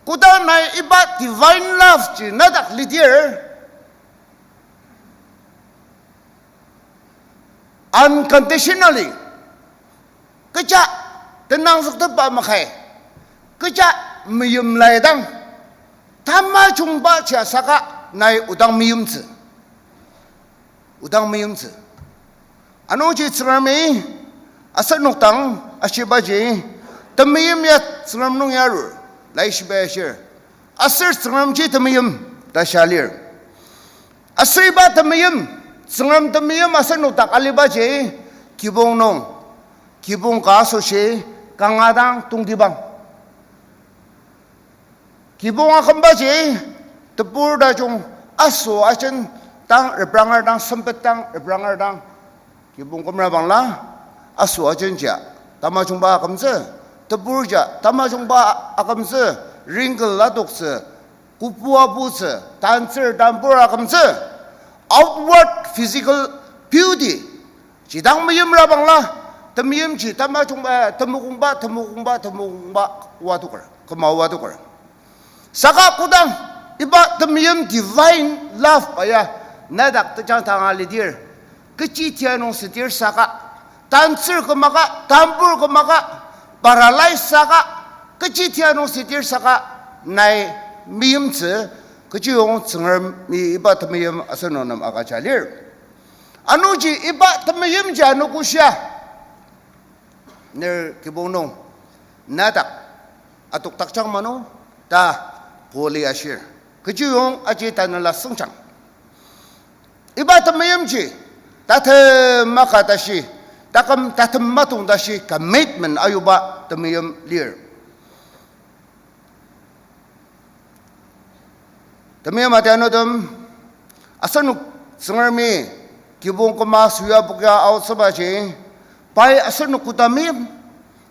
Kodang nai iba divine love ji nadak lidir, unconditionally, kecha tenangzüktepba makai, kecha meyimlaidang, tamajungba ji asaka nai odang meyimtsü. Odang meyimtsü. Anungji Tsüngremi asenok dang ashibaji, temeim ya Tsüngrem nungi arur, Laishibai ashir. Aser Tsüngremji temeim ta shia lir. Aser iba temeim, Tsüngrem temeim asenok dak alibaji, kibong nung, kibong ka asoshi, kanga dang tongtibang. Kibong akümbaji, tebur tajung, aso ajen dang repranger dang, sempet dang repranger dang, kibong kümra bangla, aso ajenjia tamajungba akümtsü, teburjia tamajungba akümtsü, wrinkle adoktsü, kopu aputsü, tantsür tanpur akümtsü, outward physical beauty ji dang meimra bangla, temeimji tamajungba, temokongba, temokongba, temokongba oa adoker, küma oa adoker. Saka kodang iba temeim divine love-a ya, na dak tejang tanga lidir, kechi tia nung südir saka, tantsür kümaka, tanpur kümaka, paralyze saka, kechi tia nung südir saka, nai meimtsü, kechiyong Tsüngremi iba temeim asenok nem agüja lir. Anungji iba temeimji anogo shia, ner kibong nung, na dak adokdakjang mano, ta Paul-i ashir. Kechiyong aji tanela süngjang. Iba temeimji, tatem maka tashi, taküm tatem matong tashi commitment ayuba temeim lir. Temeim atianutem, asenok Tsüngremi kibong küma süa pokya aotsübaji, pai asenok koda meim,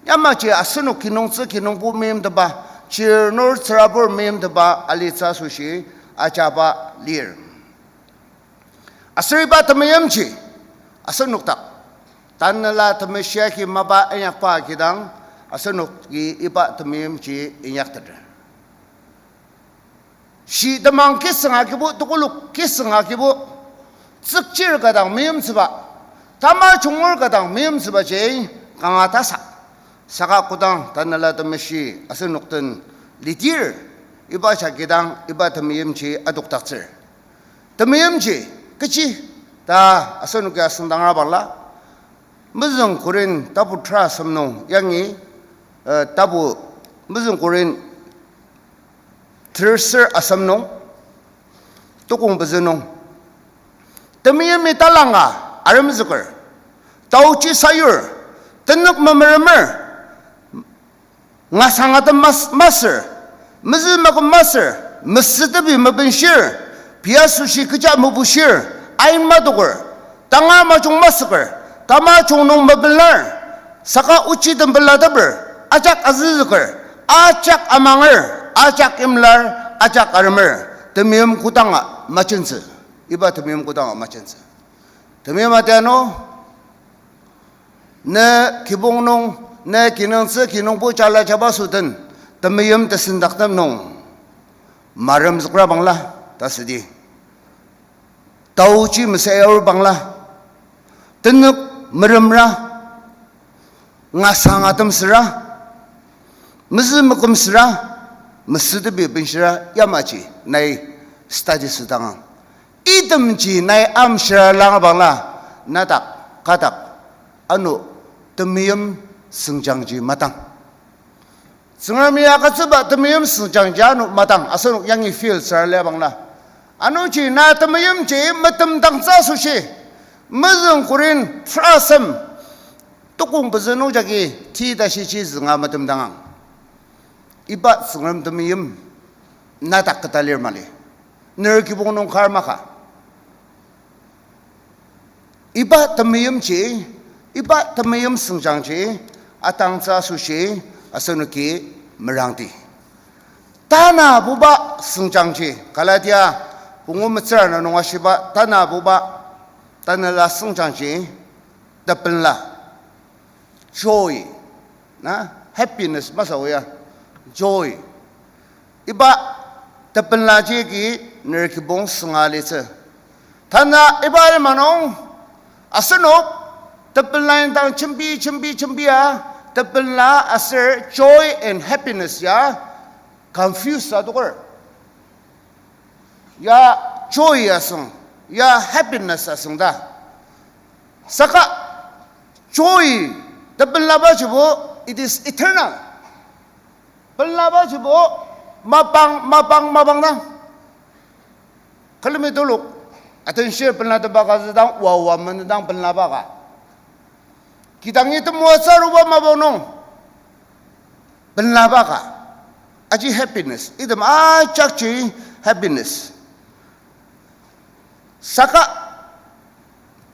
yamaji asenok kinungtsü kinungpo meimtepa, chirnur tsürabur meimtepa alitsü asoshi ajaba lir. Aser iba temeimji asenok dak Tanela Temeshi agi mapa inyakba agidang, asenoki iba temeimji inyakteter. Shi temang kisüng agibo, tekolak kisüng agibo, tsükchir ka dang meimtsüba, tamajungur ka dang meimtsübaji kanga tasak. Saka kodang Tanela Temeshi asenok den lidir, iba jagi dang iba temeimji adokdaktsür. Temeimji kechi ta asenoki asüngdangra bangla, mezüng Korin tapu tera asem nung yangi, eh, tapu, mezüng Korin terser asem nung, tokong pezü nung, temeimi talanga aremzüker, taochi sayur, tenük memeremer, ngasangatem mas-, masür, mezü maküm masür, mesütepi mebenshir, pei asoshi kecha mebushir, ain madoker, tangar majung masüker, tamajung nung mebenlar, saka ochi tem pelateper, ajak azüzüker, ajak amanger, ajak imlar, ajak aremer, temeim kodanga majentsü, iba temeim kodanga majentsü. Temeim atianu, ne kibong nung, ne kinungtsü kinungpo jala jabaso den, temeim tesendaktem nung maremzükra bangla, ta südi. Taochi mesayar bangla, tenük meremra, ngasangatem süra, mezü maküm süra, mesütepi benshira yamaji nai study südangang. Itemji nai amshira langa bangla, nadak, kadak, ano temeim süngjangji matang. Tsüngremi agütsüba temeim süngjangji ano matang, asenok yangi feel süra lia bangla. Anungji na temeimji metemdangtsü asoshi, mezüng Korin tera asem, tokong pezü nung jagi ti tashi ji zünga metemdangang. Iba Tsüngrem temeim nadak keta lir mali. Ner kibong nung kar maka. Iba temeimji, iba temeim süngjangji, atangtsü asoshi, asenoki merangdi. Tanabuba süngjangji, Galatia pungu metsür ana nung ashiba, tanabuba, tanela süngjangji, tepenla, joy, na, happiness masü ya, joy. Iba tepenlaji agi ner kibong sünga litsü. Tanü iba alima nung asenok tepenla indang jembi, jembi, jembia, tepenla aser joy and happiness ya confuse adoker. Ya joy asüng, ya happiness asüng ta. Saka joy, tepenlabajibo, it is eternal. Penlabajibo Mapang, mapang, mapang dang. Külemi telok, atenshir penlatepa ka züdang, oa oa menüdang penlaba ka. Kidangi temoatsü aruba mapang nung penlaba ka. Aji happiness. Item ajakji happiness. Saka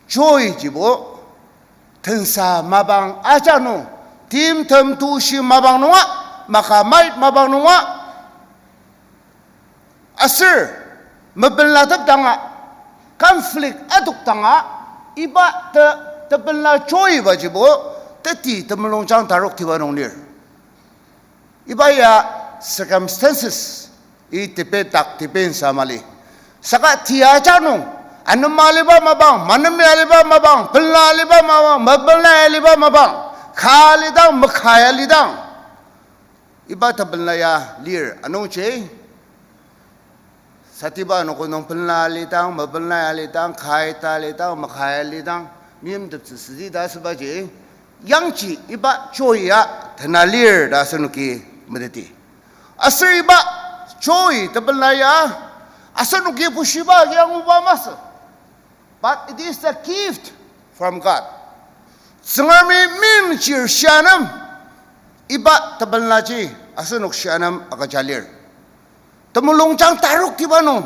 joy jibo tensa mapang aja nung, timtem tushi mapang nunga, makamai mapang nunga, aser mepenlatepdanga, conflict adokdanga, iba te, tepenla joy bajibo, teti temulungjang taroktiba nung lir. Iba ya circumstances, i tepedak tepensa mali. Saka tia aja nung, anema aliba mapang, manemi aliba mapang, penla aliba mapang, mepenla aliba mapang, ka alidang, maka ya alidang, iba tepenla ya lir anungji. Satiba anogo nung penla alidang, mepenla alidang, ka ita alidang, maka ya alidang, meimteptsü südi ta asübaji, yangji iba joy ya tena lir ta asenoki meteti. Aser iba joy tepenla ya asenoki bushiba agi anguba masü. But it is a gift from God. Tsüngremi meimchir shia nem, iba tepenlaji asenok shia nem agüja lir. Temulungjang taroktiba nung,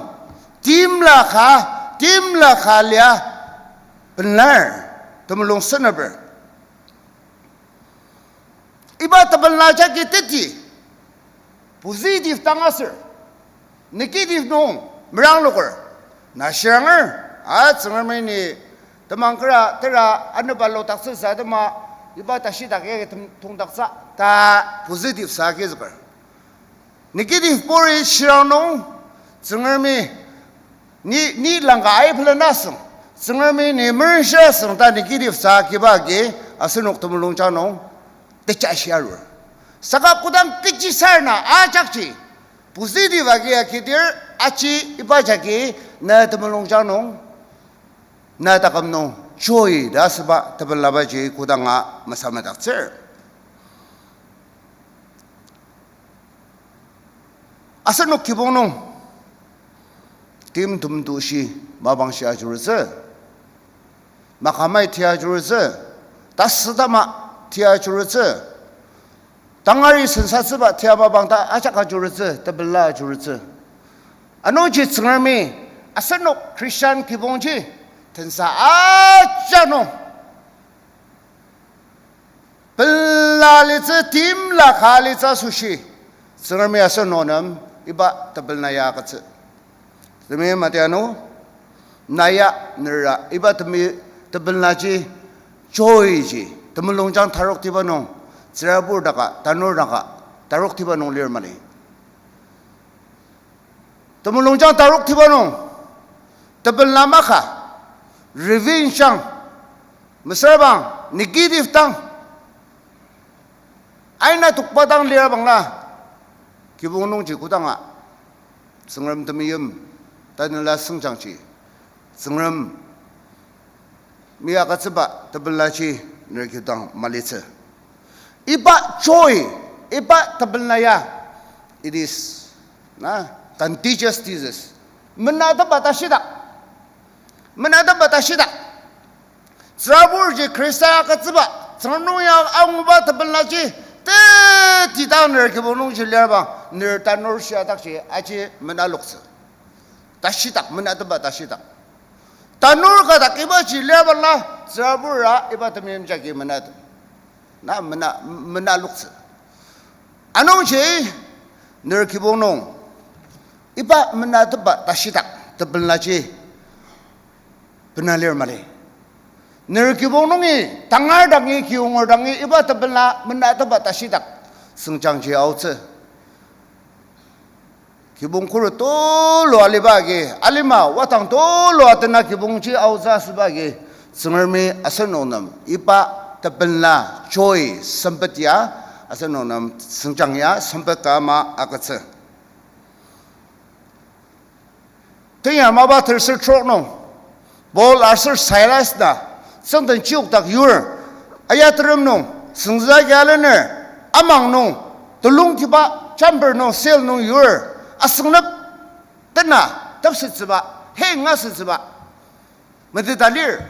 timla ka, timla ka lia penlar, temulung seneper. Iba tepenla jagi teti positive dang aser negative nung merangloker. Na shiranger, a Tsüngremi ni temang kera tera anepalodaktsüsa atema iba tashidak yagi tem-, tongdaktsü ta positive sa agizüker. Negative puri shirang nung, Tsüngremi ni, ni langka ai pelena asüng, Tsüngremi ni merenshi asüng ta negative sa agiba agi asenok temulungjang nung tejashi arur. Saka kodang kechisarena ajakji positive agi agidir aji iba jagi na temulungjang nung, na taküm nung joy ta asüba tepenlabaji kodanga mesamadaktsür. Asenok kibong nung timtem tushi mapang shia ajurutsü, makamai tia ajurutsü, tasütama tia ajurutsü, tangari sensatsüba tia mapang ta ajak ajurutsü, tepela ajurutsü. Anungji Tsüngremi asenok Christian kibongji tensa aja nung pela litsü, timla ka litsü asoshi, Tsüngremi asenok nem iba tepela ya agütsü. Temi matianu, na ya nera iba temi tepelaji joy ji temulungjang taroktiba nung, tsürabur daka, tanur daka, taroktiba nung lir mali. Temulungjang taroktiba nung, tepela maka, revenge jang, mesüra bang, negative dang, aina tokba dang lir bangla, kibong nungji kodanga Tsüngrem temeim, tanela sengjangji, Tsüngrem mi agütsüba tepelaji ner kidang malitsü. Iba joy, iba tepela ya, it is, na, contagious disease. Menateba tashidak. Menateba tashidak. Tsüraburji Khrista agütsüba, Tsüngrem nung ya anguba tepelaji, tetidang ner kibong nungji lir bang, ner tanur shia dakji aji menaloktsü. Tashidak, menateba tashidak. Tanur ka dak ibaji lir bangla, tsürabura iba temeim jagi menat. Na mena, menaloktsü. Anungji, ner kibong nung, iba menateba tashidak, tepelaji bena lir mali. Ner kibong nungi, tangar dangi, kiyonger dangi, iba tepela menateba tashidak sengjangji aotsü. Kibong khuret tulu aliba agi, alima wadang tulu atena kibongji aotsü asüba agi, Tsüngremi asenok nem iba tepela joy sempet ya, asenok nem sengjang ya sempet ka ama agütsü. Tenya mapa terser trok nung, Paul aser Silas na, tsüngden chiokdak yur, ayaterem nung, süngzüa agi alener, amang nung, telungtiba, chamber nung, cell nung yur, asüngnep, tena, tepsettsüba, hei ngasütsüba, meteta lir,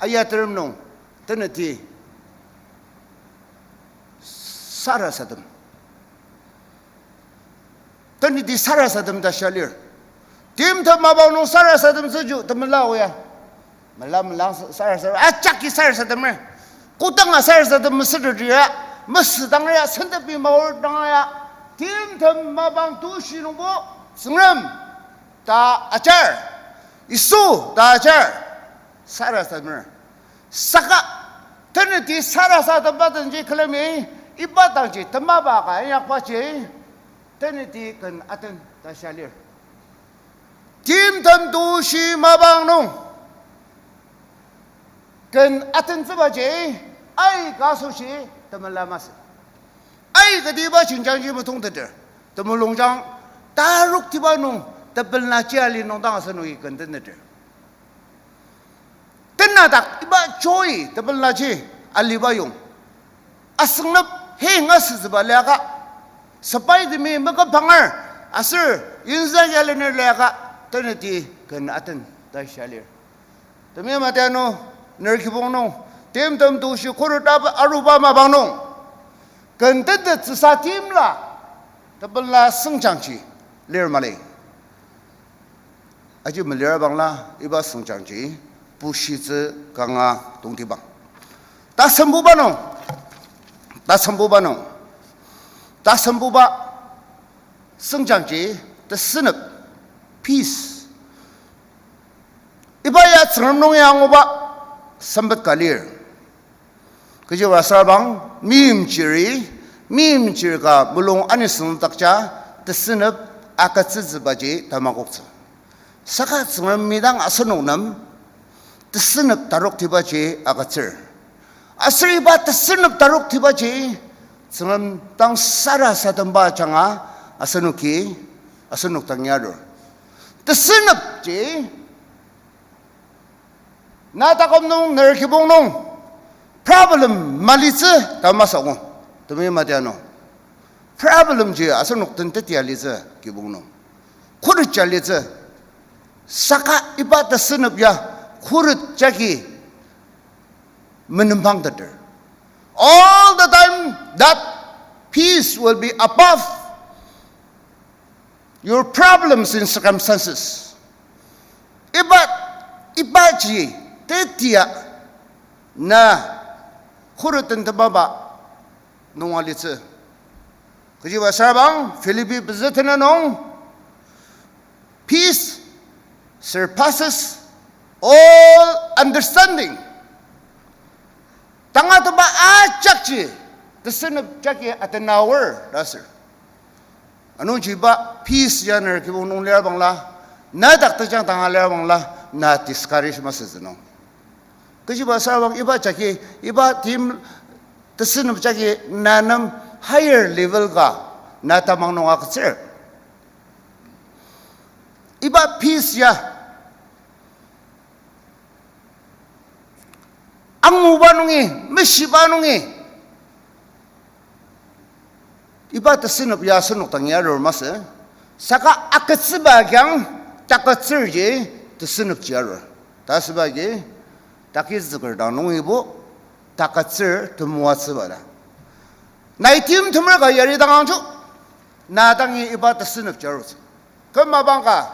ayaterem nung, teneti sarasadem. Teneti sarasadem ta shia lir. Timtem mapang nung sarasadem tsüju temela oya. Mela melang sa-, sarasadem. Ajaki sarasademer. Kodanga sarasadem mesütetria, mesüdangria, sentepi maor dangria. Timtem mapang tushi nungbo, Tsüngrem ta ajar. Yisu ta ajar. Sarasademer. Saka, teneti sarasademba denji külemi, iba dangji temaba ka inyakbaji, teneti ken aten ta shia lir. Timtem tushi mapang nung ken atentsübaji, aika asoshi temela masü. Aikatiba jenjangji metongteter. Temulungjang taroktiba nung tepelnaji ali nung dang asenoki ken tenteter. Tenadak iba joy tepelnaji aliba yong, asüngnep hei ngasütsüba liaka, sepaitemi meküpanger aser yinsa yalener liaka, teneti ken aten ta shia lir. Temeim atianu, ner kibong nung, timtem tushi khuret aba aruba mapang nung, ken tentettsüsa timla, tepela süngjangji lir mali. Aji melira bangla iba süngjangji pushitsü kanga tongtibang. Tasembuba nung, tasembuba nung, tasembuba süngjangji tesünep, peace. Iba ya Tsüngrem nungi anguba sempet ka lir. Kechiba sarbang, meimchiri, meimchir ka mulung anisüngdakja tesünep agütsütsübaji tamakoktsü. Saka Tsüngrem midang asenok nem tesünep taroktibaji agütsür. Aser iba tesünep taroktibaji Tsüngrem dang sarasademba ajanga asenoki, asenok dang yarur. Tesünepji na taküm nung, ner kibong nung problem malitsü ta masü angu. Temeim atianu, problemji asenok den teti alitsü kibong nung. Khuret ja litsü. Saka iba tesünep ya khuret jagi menembangteter. All the time that peace will be above your problems and circumstances. Iba, ibaji tetia na khuret den temaba nung alitsü. Kechiba sarbang, Philippi pezü tena nung, peace surpasses all understanding. Tangatetba ajakji tesünep jagi atenaor ta sür. Anungji iba peace ya ner kibong nung lir bangla, na dak tejang tanga lir bangla, na discourage masütsü nung. Kechiba sarbang iba jagi, iba tim tesünep jagi na nem higher level ka na tamang nung agütsür. Iba peace ya anguba nungi, meshiba nungi, iba tesünep ya asenok dang yarur masü. Saka agütsüba kiyang takütsürji tesünepji arur. Ta asüba agi, takizüker dang nungibo takütsür temoatsüba ta. Nai timtemer ka yari dang angju, na dangi iba tesünepji arutsü. Küm mapang ka,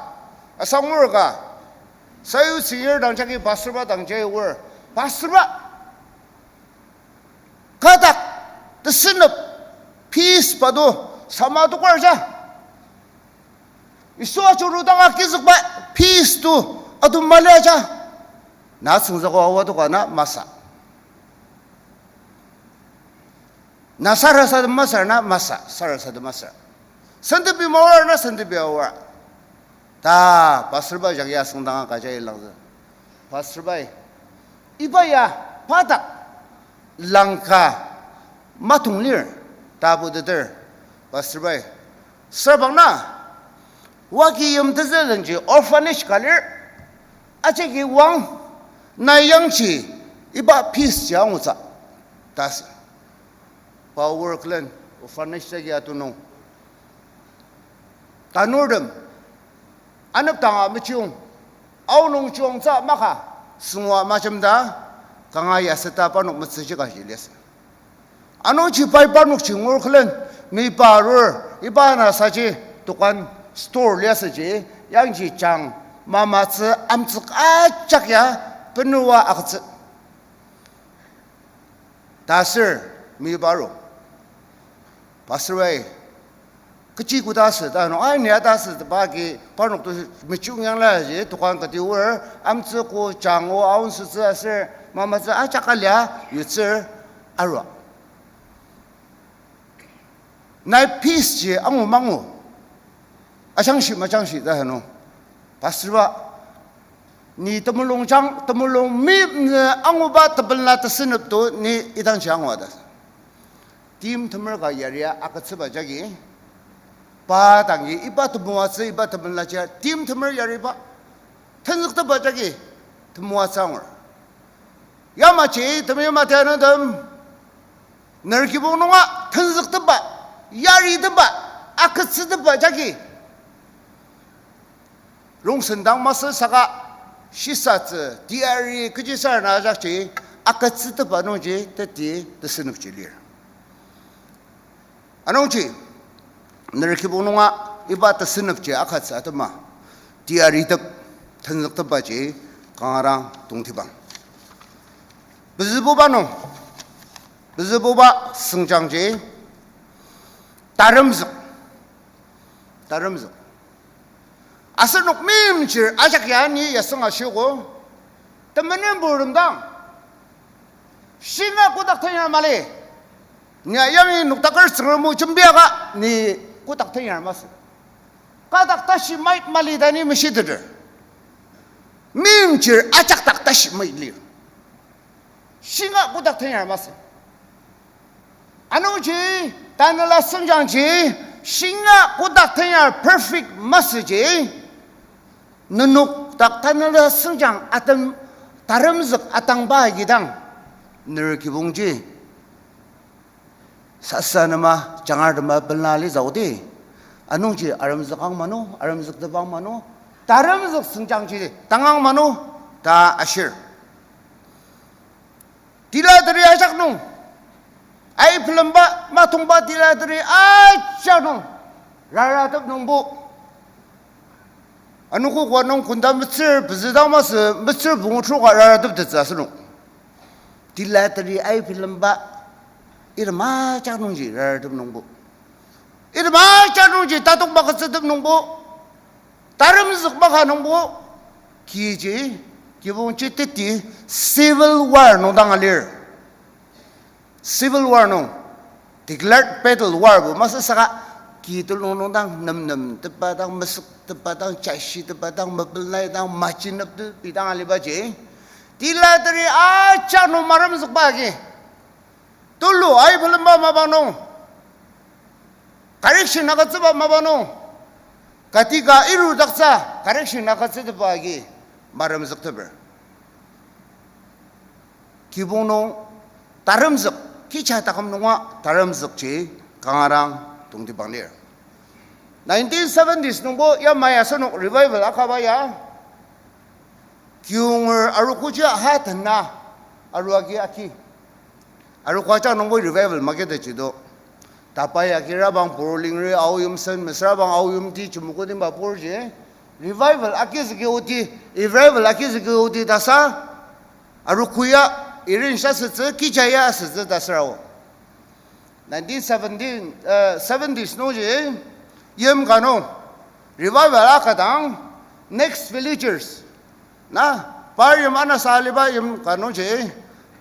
asangur ka, sayutsü yir dang jagi pastorba dang jagi oar. Pastorba kadak tesünep, peace pa to sama tokar ja. Yisu ajuru dang agizükba peace to atu malia ja. Na süngzako awa toka na masü. Na sarasadem masü, na masü, sarasadem masü. Sentepi maor, na sentepi aor. Ta pastorba jagi asüngdanga kaja ilangzü. Pastorbai, iba ya pa dak langka matong lir, ta aputeter. Pastorbai, sarbang na, wagi yimtezülenji orphanage ka lir, ajaki wang, na yangji iba peace ji angutsü, ta asü. Pa work len, orphanage jagi atu nung, Tanurtem, anepdanga mechiyong, aonung chiyongtsü maka, sünga majemda, kanga yaseta parnok metsüji ka ji liasü. Anungji pai parnokji ngur külen, mipa arur, iba nasaji, dokan store liasüji, yangji jang, mamatsü amtsük ajak ya, penua agütsü. Ta aser, mipa aru. Pastor-i, kechi koda asü ta nung, ai, ni ata asü ta agi parnok to mechiyong yangla ji, dokan kati or, amtsü ko jang o aonsütsü aser, mamatsü ajak alia, yutsür, arua. Nai peace ji angu mangu. Ajangshi majangshi ta nung. Pastor-i, ni temulung jang, temulung mimnü anguba tepela tesünep to ni idangji angua ta. Tim temer ka yaria agütsüba jagi, pa dangi iba temoatsü iba tepela jia, tim temer yariba, tenzüktepba jagi, temoatsü angur. Yamaji, temeim atianutem, ner kibong nunga tenzüktepba, yaritepba, agütsütepba jagi rongsen dang masü saka, shisatsü, teyari kechisarena ajakji, agütsütepba nungji teti tesünepji lir. Anungji, ner kibong nunga iba tesünepji agütsü atema, teyaritep, tenzüktepbaji kanga dang tongtibang. Pezübuba nung, pezübuba süngjangji, taremzük, taremzük. Asenok meimchir ajak ya ni yasünga shiogo, temenenburtem dang, shinga kotak tenyar mali. Ni yangi noktaker Tsüngrem o jembiaka ni kotak tenyar masü. Kadak tashi mait mali ta ni meshiteter. Meimchir ajak dak tashi mait lir. Shinga kotak tenyar masü. Anungji, tanela süngjangji, shinga kotak tenyar perfect masüji, nenok dak tanela süngjang atem taremzük atangba agidang, ner kibongji sasa nema, jangar tema pela litsü odi. Anungji aremzük ang mano, aremzüktepba ang mano, taremzük süngjangji tangang mano, ta ashir. Tila teri ajak nung, ai pelemba, matongba tila teri ajak nung, raratep nungbo. Anogo ka nung kunda metsür pezü dang masü, metsür pungu troka rarateptettsü asünung. Tila teri ai pelemba, item ajak nungji raratep nungbo. Item ajak nungji tatok maketsütep nungbo, taremzük maka nungbo, kiji, kibongji teti civil war nung dang alir. Civil war nung, declared battle war bo masü saka, ki telung nung dang nemnemtepba dang, mesüktepba dang, jashitepba dang, mepelai dang, majineptepi dang alibaji, tila teri ajak nung maremzükba agi, tulu ai pelemba mapa nung, correction agütsüba mapa nung, katika irudaktsü correction agütsütepba agi maremzükteper. Kibong nung taremzük, kija taküm nunga taremzükji kanga dang tongtibang lir. Nineteen seventies nungbo yamai asenok revival akaba ya, kiyonger arogoji ha tena, aru agi aki. Arogo ajak nungbo revival makettettsü do. Tapai akirabang purulingri aoyim sen, mesürabang aoyimti chumukutimba purji, revival akizüki oti, revival akizüki oti ta sa, arogo ya irin sha asütsü, kija ya asütsü ta sürao. Nineteen seventeen, uh, seventies nungji, yim ka nung, revival akadang, next villagers, na, par yim anasa aliba yim ka nungji,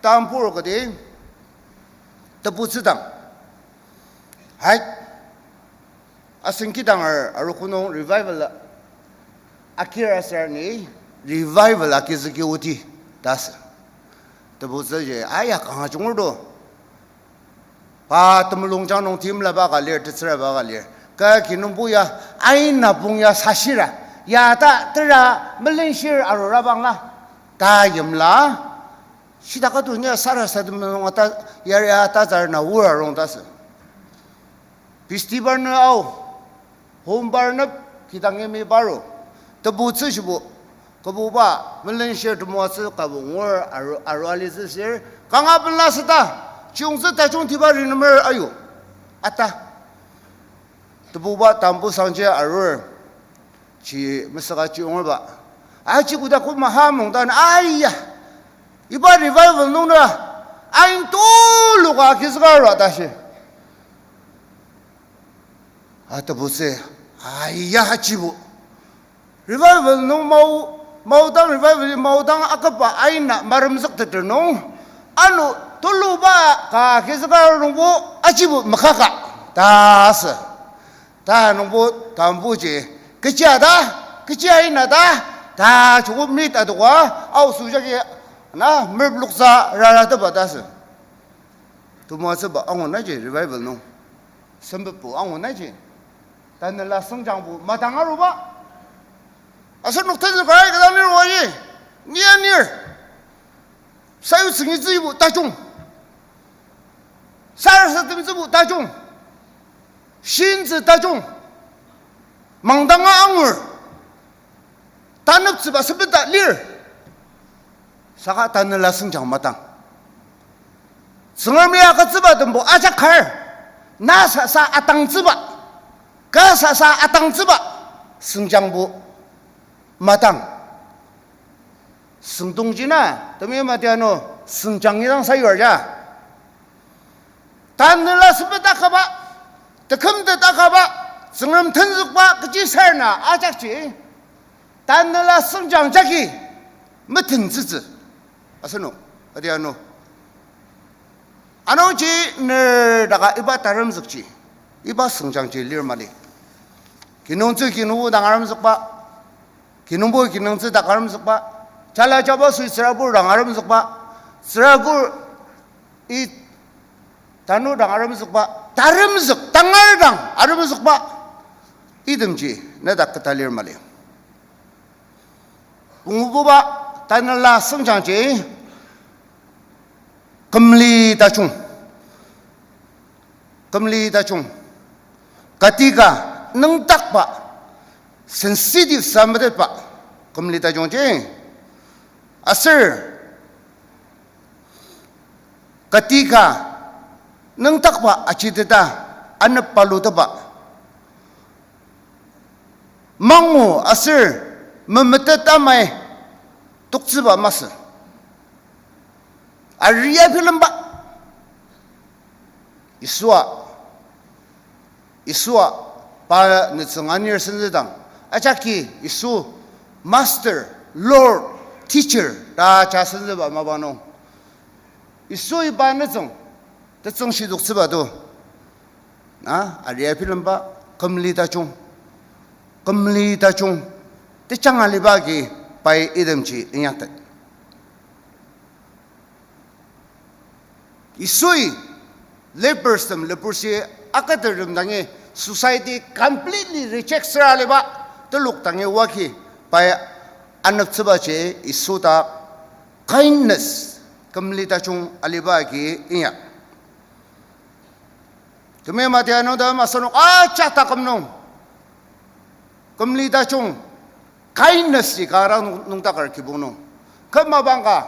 tampur kati, tebutsüdang. Hai, asen kidanger arogo nung revival akir aser ni revival akizüki oti ta sü. Tebutsüji, aya kanga junger do. Pa temulungjang nung timlaba ka lir, tetsüraba ka lir. Ka kinungpo ya, aina pong ya sashira. Ya ta tera melenshir arurabangla. Ta yimla. Shidakadu nia sarasadem nung ata, yari ata tsar na ura rong ta sü. Festival nü ao, Hom parnep kidang yimi paru. Tebutsü shibo. Kübuba, melenshir temoatsü kabo ngur aru, aru alitsü sür. Kanga pela seta. Chiyungtsü tajung tiba rinemer ayu. Ata. Tebuba tambu sangji arur. Ji mesaka ji ongerba. Aji koda ko maha mungdan, aiya. Iba revival nung na. Ain tuluka kizüka ra ta shi. Atebutsü, aya ajibo. Revival nung mao, maodang revival maodang akaba aina maremzükteter nung. Ano tuluba ka kizüka nungbo ajibo makaka. Ta sü. Ta nungbo tambuji. Kechi ata, kechi aina ta, ta chuko mi ta doka, aosu jagi, na, merploksa rara teba ta sü. Temoatsüba angu naji revival nung. Sempetbo angu naji. Tanela sengjangbo madang aruba. Aser noktatsü kai kadang lir waji. Nia nir. Sayu tsüngitsübo tajung. Sarasademtsübo tajung. Shintsü tajung. Mangdanga angur. Taneptsüba sepeta lir. Saka tanela sengjang madang. Tsüngremi agütsüba tembo ajak kar. Na sasa atangtsüba. Ka sasa atangtsüba. Sengjangbo madang. Süngdongji na, temi matiano, sengjang idang sayur ja. Tanela sepeta kaba, tekümtet akaba, Tsüngrem tenzükba kechi sarna ajakji. Tanela sengjang jagi, metentsütsü. Aseno, adiano. Anungji ner daka iba taremzükji, iba sengjangji lir mali. Kinungtsü kinungbo dang aremzükba, kinungbo kinungtsü dak aremzükba, jala jaba sui tsürabur dang aremzükba, tsürabur i tanur dang aremzükba, taremzük tangar dang aremzükba, itemji nedak keta lir mali. Pungububa tanela sengjangji kümli tajung. Kümli tajung. Katika nüngdakba sensitive sa metetba kümli tajungji. Aser katika nüngdakba ajiteta anep paluteba. Mangu aser memetet amai toktsüba masü. Aria bilemba. Yisua, Yisua pa nütsüng anir senzüdang, ajaki Yisu Master, Lord, Teacher ta ja senzüba mapa nung, Yisui pa nütsüng tetsüng shidoktsüba to. Na, aria bilemba, kümli tajung, kümli tajung, tejang aliba agi pai itemji inyaktet. Yisui lepers tem leprosy akatertem dangi society completely reject süra aliba telok dangi oa agi pai aneptsübaji Yisu dak kindness kümli tajung aliba agi inya. Temeim atianudem asenok ajak taküm nung kümli tajung kindness ji kanga nung, nungtaker kibong nung. Küm mapang ka,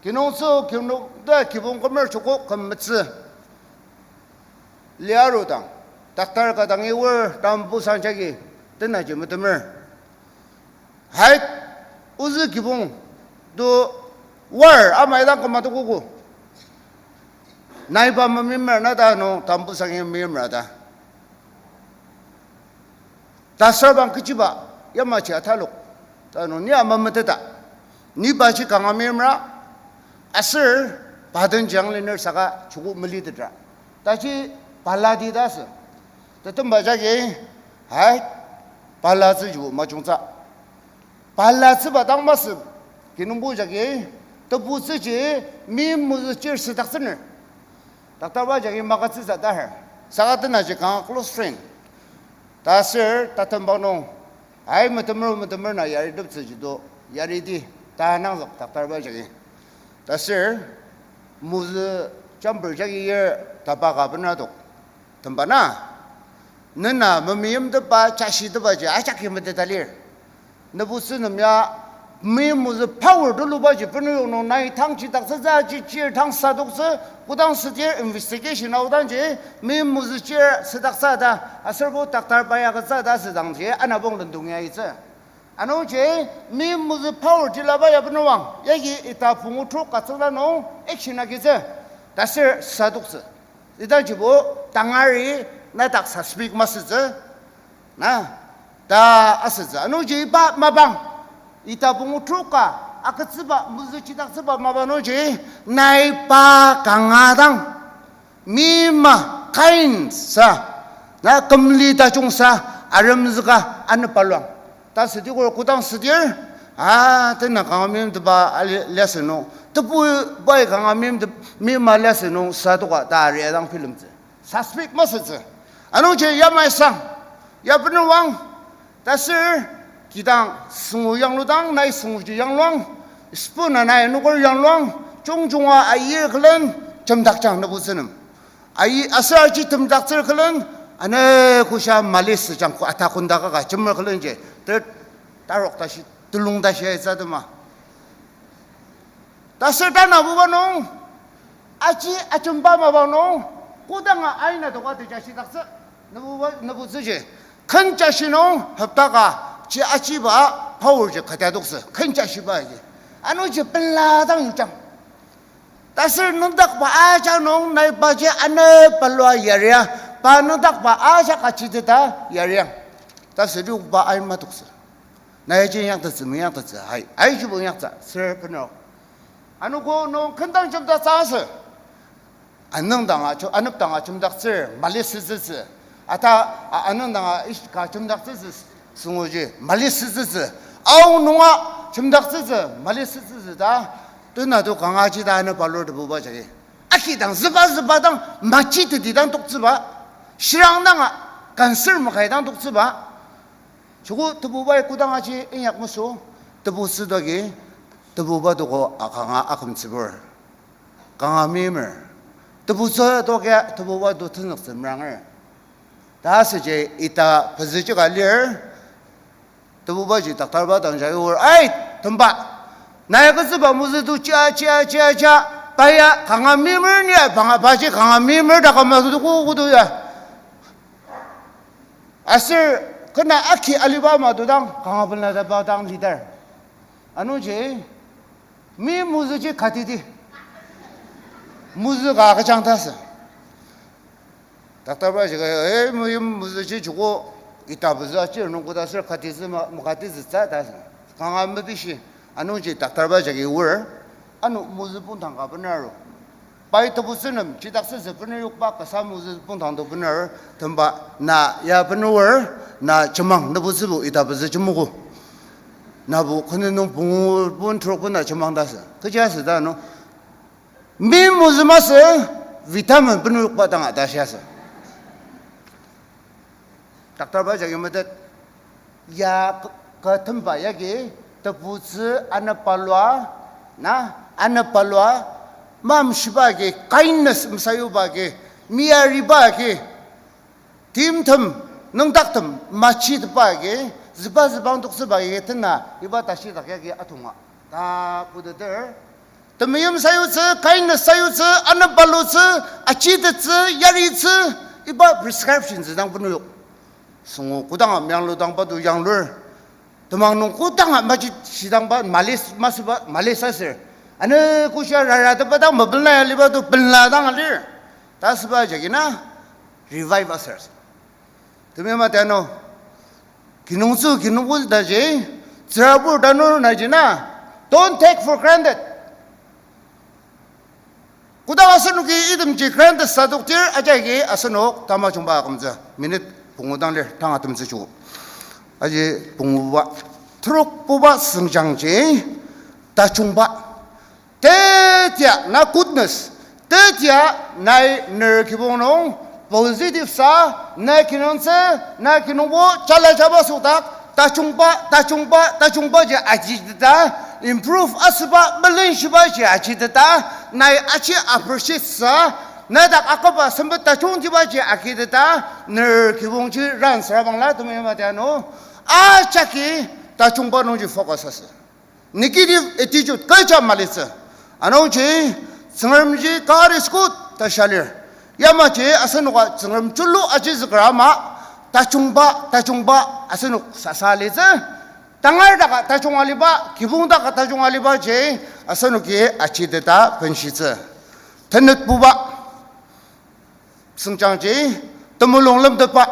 kinungtsü kinung ta kibong kümer joko küm metsü liarudang, doctor ka dangi oar tambu sang jagi tenaji metemer. Hai, ozü kibong to war amai dang küma tokogo. Naiba mememer na ta nung tambu sangi memer ta. Tasürbang kechiba yamaji atalok ta nung ni ama meteta. Nibaji kanga memera aser paden jang liner saka chuku melitetra. Taji paladi ta asü. Tetemba jagi, hai, palatsü ju majungtsü. Palatsüba dang masü, kinungbo jagi, tebutsüji, mi mozü chir südaktsüner. Doctorba jagi makatsütsü ta her. Saka tenaji kanga close friend. Ta aser tatembang nung, ai metemer metemer na yariteptsüji to, yaridi, ta nangzük doctorba jagi. Ta aser, mozü jumper jagi yir taba ka bena tok. Temba na, Nena memeimtepa, jashitepa ji ajak yimete ta lir. Nübutsü nem ya, meim mozü power tuluba ji benuyong nung nai tang chidaktsütsü ji chir tang sadoktsü, kodang südir investigation aodang ji, meim mozü chir sadaktsü ta, aserbo doctor pa ya agütsü ta südang ji, anabong lendong ya itsü. Anungji, meim mozü power tilaba ya benuang, yagi ita pungu trok ka tsüla nung action agitsü, ta sür sadoktsü. Idangjibo tangari na dak suspect masütsü, na, ta asütsü. Anungji iba mapang, ita pungu trok ka agütsüba, mozü chidaktsüba mapang nungji, nai pa kanga dang, meima Kain sa, na kümli tajung sa, aremzüka anü paluang. Ta südi kor kodang südir, a, tena kanga meimtepa ali-, liasü nung, tebu pai kanga meimtep-, meima liasü nung sa toka ta ari adang bilemtsü. Suspect masütsü. Anungji yamai sang, ya benuang, ta sür kidang süngu yangludang, nai sünguji yangluang, spoon a nai nuker yangluang, jungjunga ayir külen, jemdakjang nübutsü nem. Ayi, aser aji temdaktsür külen, ane kusha mali süjang ku ata kunda kaka jemer külenji, ter tarok tashi, telung tashi aitsü atema. Ta sür tanabuba nung, aji ajemba mapang nung, kodanga aina toka tejashidaktsü, nübuba, nübutsüji. Ken jashi nung hopta ka, ji ajiba power ji kati adoktsü, ken jashiba agi. Anungji pela dang yujang. Ta sür nüngdakba ajak nung nai paji anü palua yaria, pa nüngdakba ajak ajiteta yariang. Ta sür yokba ain matoktsü. Nai ji inyaktettsü, meinyaktettsü, ai, aijibo inyaktsü, sür benero. Anogo nung kendang jemdaktsü asü. Anüngdanga, ju-, anepdanga jemdaktsür, mali sütsütsü. Ata, a, anüngdanga ish ka jemdaktsütsü, sünguji, mali sütsütsü. Aonunga jemdaktsütsü, mali sütsütsü ta. Tena to kanga ji ta anü palur tebuba jagi. Akidang züba züba dang, maji teti dang toktsüba. Shirang danga, cancer makai dang toktsüba. Joko tebubai kodang aji inyak mesü, tebutsü doki, tebuba doko akanga akümtsübur. Kanga meimer. Tebutsü dokia tebuba do tenzüktsü meranger. Ta asüji ita pezüjika lir, tebubaji doctorba dang jai or, ai, temba. Nai agütsüba mozü to chia, chia, chia, chia, pa ya kanga meimer nia, panga paji kanga meimer ta kama to ko, ko to ya. Aser kena aki aliba ama to dang, kanga pelata ba dang lidar. Anungji, mi mozüji katidi. Mozü ka kejang ta sü. Doctorba jika, eh, mi mozüji joko ita pezü achir nung koda sür katitsü ma, makatitsü ta ta sü. Kanga mepishi, anungji doctorba jagi or, ano mozü pungtang ka benaru. Pai tebutsü nem, jidaktsütsü bener yokba kasa mozü pungtang to bener, temba na ya bener, na jemang nübutsübo ita pezü jemogo. Nabo kene nung pungu pun trok pun na jemang ta sü. Kechi asü ta no. Mi mozü masü vitamin bener yokba danga ta shi asü. Doctorba jagi metet, ya k-, kü temba yagi, tebutsü anepalua, na, anepalua, mamshiba agi, kindness mesayuba agi, miyariba agi, timtem, nüngdaktem, machitepa agi, züba zübang toktsüba agi tena, iba tashidak yagi atonga. Ta kodeter, temeim sayutsü, kindness sayutsü, anepalutsü, achitettsü, yaritsü, iba prescription tsü dang benuyok. Süngo kodanga meyangludangba to yanglur. Temang nung kodanga maji shidangba mali masüba, mali sasür. Ane koshia raratepa dang mapelna ya liba to pelna dang alir. Ta asüba jagi na revive asür. Temeim atiano, kinungtsü kinungko taji, tsürabur tanur naji na, don't take for granted. Kodang asenoki itemji granted sadoktir ajaki asenok tamajungba akümtsü minute pungu dang lir tanga temtsü joko. Aji punguba, trokbuba süngjangji tajungba. Tetia na goodness, tetia nai ner kibong nung positive sa, na kinungtsü, na kinungbo jala jaba sokdak, tajungba, tajungba, tajungba ji ajiteta, improve asüba, melenshiba ji ajiteta, nai aji appreciate sa, Nedak akaba sempet tajungtibaji agiteta, ner kibongji ran sürabangla temeim atianu, ajaki tajungba nungji focus asü. Negative attitude kecha malitsü. Anungji, Tsüngremji God is good ta shia lir. Yamaji asenoka Tsüngrem julu ajizüker ama, tajungba, tajungba asenok sasa litsü. Tangar daka tajung aliba, kibong daka tajung alibaji asenoki ajiteta benshitsü. Tenetbuba süngjangji, temulung lemtetba,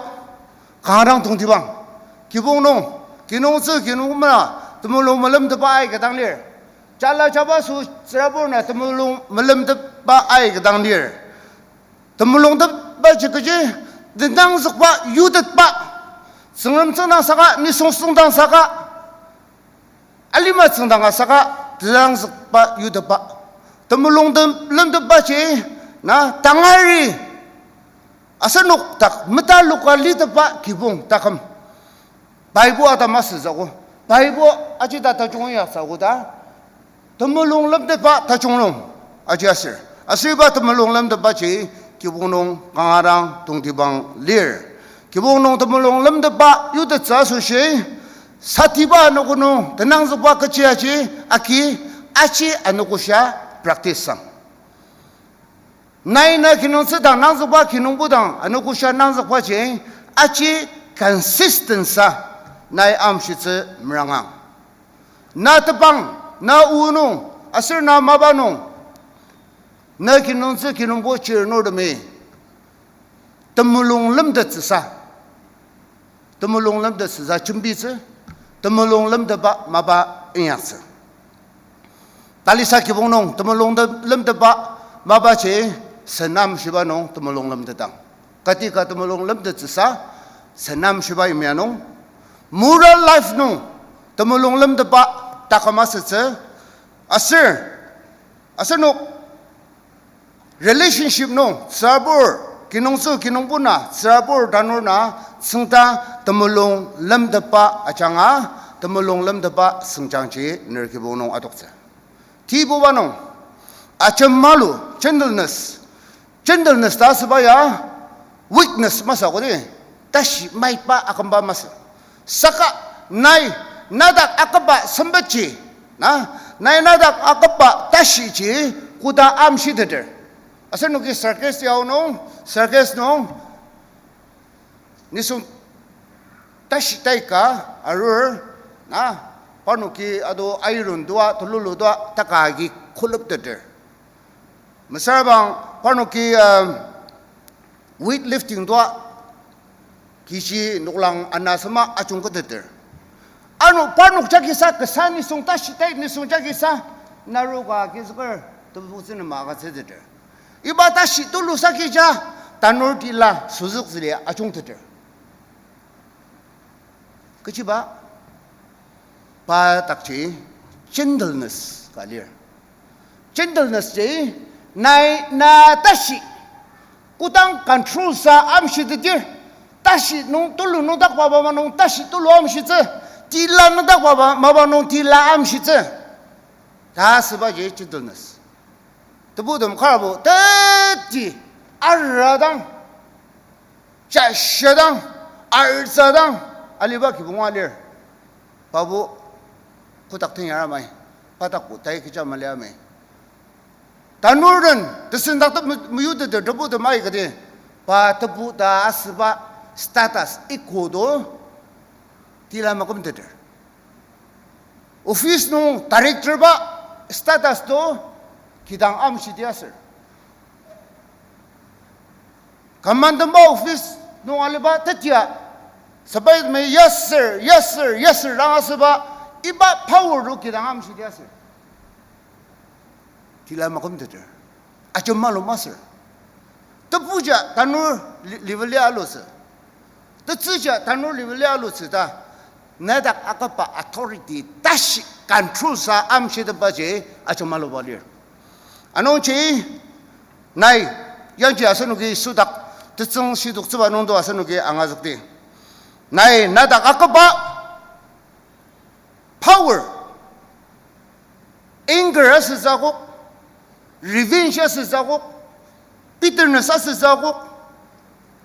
kanga dang tongtibang. Kibong nung, kinungtsü kinungpuna, temulung melemtetba aika dang lir. Jala jabaso tsürabur na temulung melemtetba aika dang lir. Temulung tetbaji kechi, tenangzükba yutetba. Tsüngrem tsüngdang saka, nisung tsüngdang saka, alima tsüngdang ka saka, tenangzükba yutetba. Temulung tem- lemtetbaji, na tangari asenok dak metaloka litetba kibong taküm. Bible ata masü sako. Bible ajita tajung ya sako ta. Temulung lemtetba tajung nung aji aser. Aser iba temulung lemtetbaji kibong nung kanga dang tongtibang lir. Kibong nung temulung lemtetba yutettsü asoshi, satiba anogo nung tenangzükba kechi aji, aki, aji anogoshia practice sang. Nai na kinungtsü dang nangzükba kinungpo dang anogoshia nangzükbaji, aji consistent sa nai amshitsü merangang. Na tebang, na o nung, aser na mapa nung, na kinungtsü kinungpo chirnurtemi temulung lemtettsüsa, temulung lemtettsüsa jembitsü, temulung lemtetba mapa inyaktsü. Talisa kibong nung temulung te- lemtetba mapaji senamshiba nung temulung lemtetang. Kati ka temulung lemtettsüsa senamshiba yimya nung, moral life nung temulung lemtetba taküm asütsü, aser, asenok relationship nung, tsürabur, kinungtsü, kinungpo na, tsürabur tanur na, tsüngda temulung lemtetba ajanga, temulung lemtetba süngjangji ner kibong nung adoktsü. Tibuba nung, ajemalu, gentleness. Gentleness ta asüba ya, weakness masü kodi, tashi maiba akümba masü. Saka nai, nadak akaba sempetji, na, nai nadak akaba tashiji koda amshiteter. Asenoki circus yao nung, circus nung, nisung tashi taika arur, na, parnoki ado iron tua, tululu tua, taka agi kolopteter. Mesüra bang parnoki, um, weightlifting tua, kg noklang ana sema ajungketeter. Ano parnok jagi sa kasa nisung tashi tai nisung jagi sa, naruka kizüker tebutsü nema agütsüteter. Iba tashi tulu sa kija, tanur tila sozükzüli ajungteter. Kechiba, pa dakji gentleness ka lir. Gentleness ji, nai na tashi kodang control sa amshiteter, tashi nung tulu nung dakba mapa nung tashi tulu amshitsü, tila nung dakba mapa nung tila amshitsü, ta asübaji gentleness. Tebutem karbo teti aradang, jashadang, arzadang, aliba kibong alir. Pabo kotak tenyar amai, pa dakbo tai kecha mali amai. Tanurten tesendaktem me- meyuteter tebutem aikati, pa tebu ta asüba status iko to tila makümteter. Office nung director ba status to kidang amshidi aser, commandant ba office nung aliba tetia sabai me yes sir, yes sir, yes sir dang asüba, iba power to kidang amshidi aser, tila makümteter. Ajemalu masür. Tebuja tanur li- level ya alutsü, tetsüja tanur level ya alutsü ta, nadak akaba authority tashi control sa amshitebaji ajemaluba lir. Anungji nai, yangji asenoki südak tetsüng shidoktsüba nungdo asenoki angazükdi. Nai nadak akaba power, anger asütsü akok, revenge asütsü akok, Bitterness asütsü akok,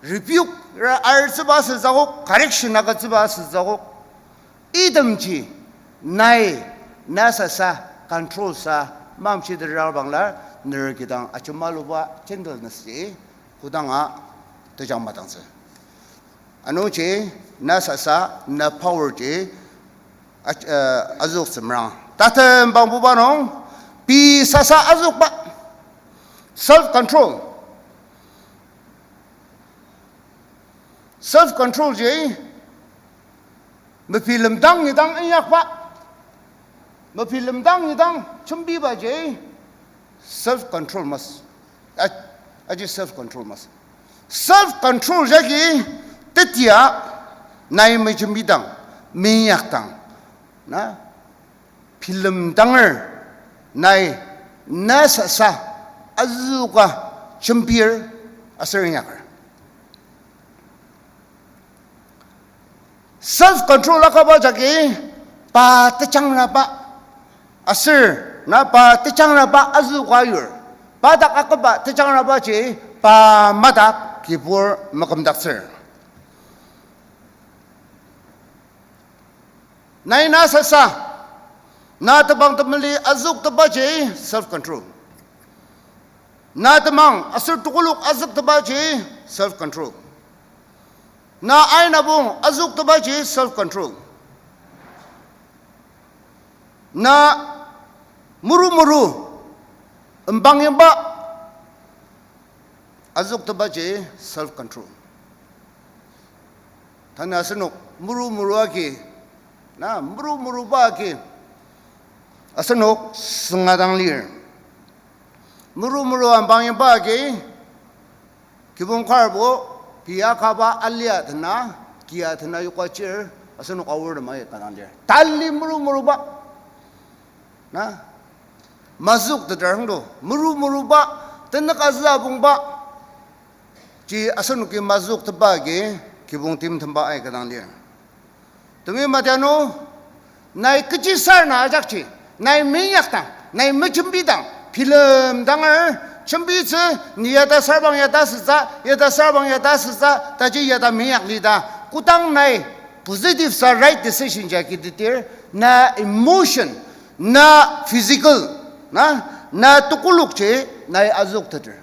rebuke ra-, artsüba asütsü akok, correction agütsüba asütsü akok. Itemji nai na sasa control sa mamshiteter bangla, ner kidang ajemaluba gentleness ji kodanga tejang madangtsü. Anungji na sasa, na power ji a-, uh, azüktsü merang. Tatembangbuba nung, pei sasa azükba. Self control. Self control ji, mebilemdang idang inyakba. Mebilemdang idang jembiba ji self control masü. A-, aji self control masü. Self control jagi tetia nai mejembidang, meinyakdang, na, bilemdanger, nai na sasa azüka jembir aser inyaker. Self control akaba jagi pa tejangraba aser, na, pa tejangraba azüka yur. Pa dak akaba tejangrabaji pa madak kibur makümdaktsür. Nai na sasa, na temang temeli azüktebaji self control. Na temang aser tekolak azüktebaji self control. Na ainabong azüktebaji self control. Na muru muru, imbang yimba azüktebaji self control. Tanü asenok muru muru agi, na, muru muruba agi asenok süngadang lir. Muru muru imbang yimba agi kibong karbo, pia kaba alia tena, kia tena yoka chir, asenok aor temai kadang lir. Tali muru muruba, na, mazükteter angdo, muru muruba, tenük azü abongba ji asenoki mazükteba agi kibong timtemba aika dang lir. Temi matianu, nai kechisar na ajakji, nai meinyakdang, nai mejembidang, bilemdanger jembitsü, ni yata sarbang yata sütsü, yata sarbang yata sütsü, taji yata meinyakli ta kodang nai positive sa right decision ji agiteter, na emotion, na physical, na, na tekolakji nai azükteter.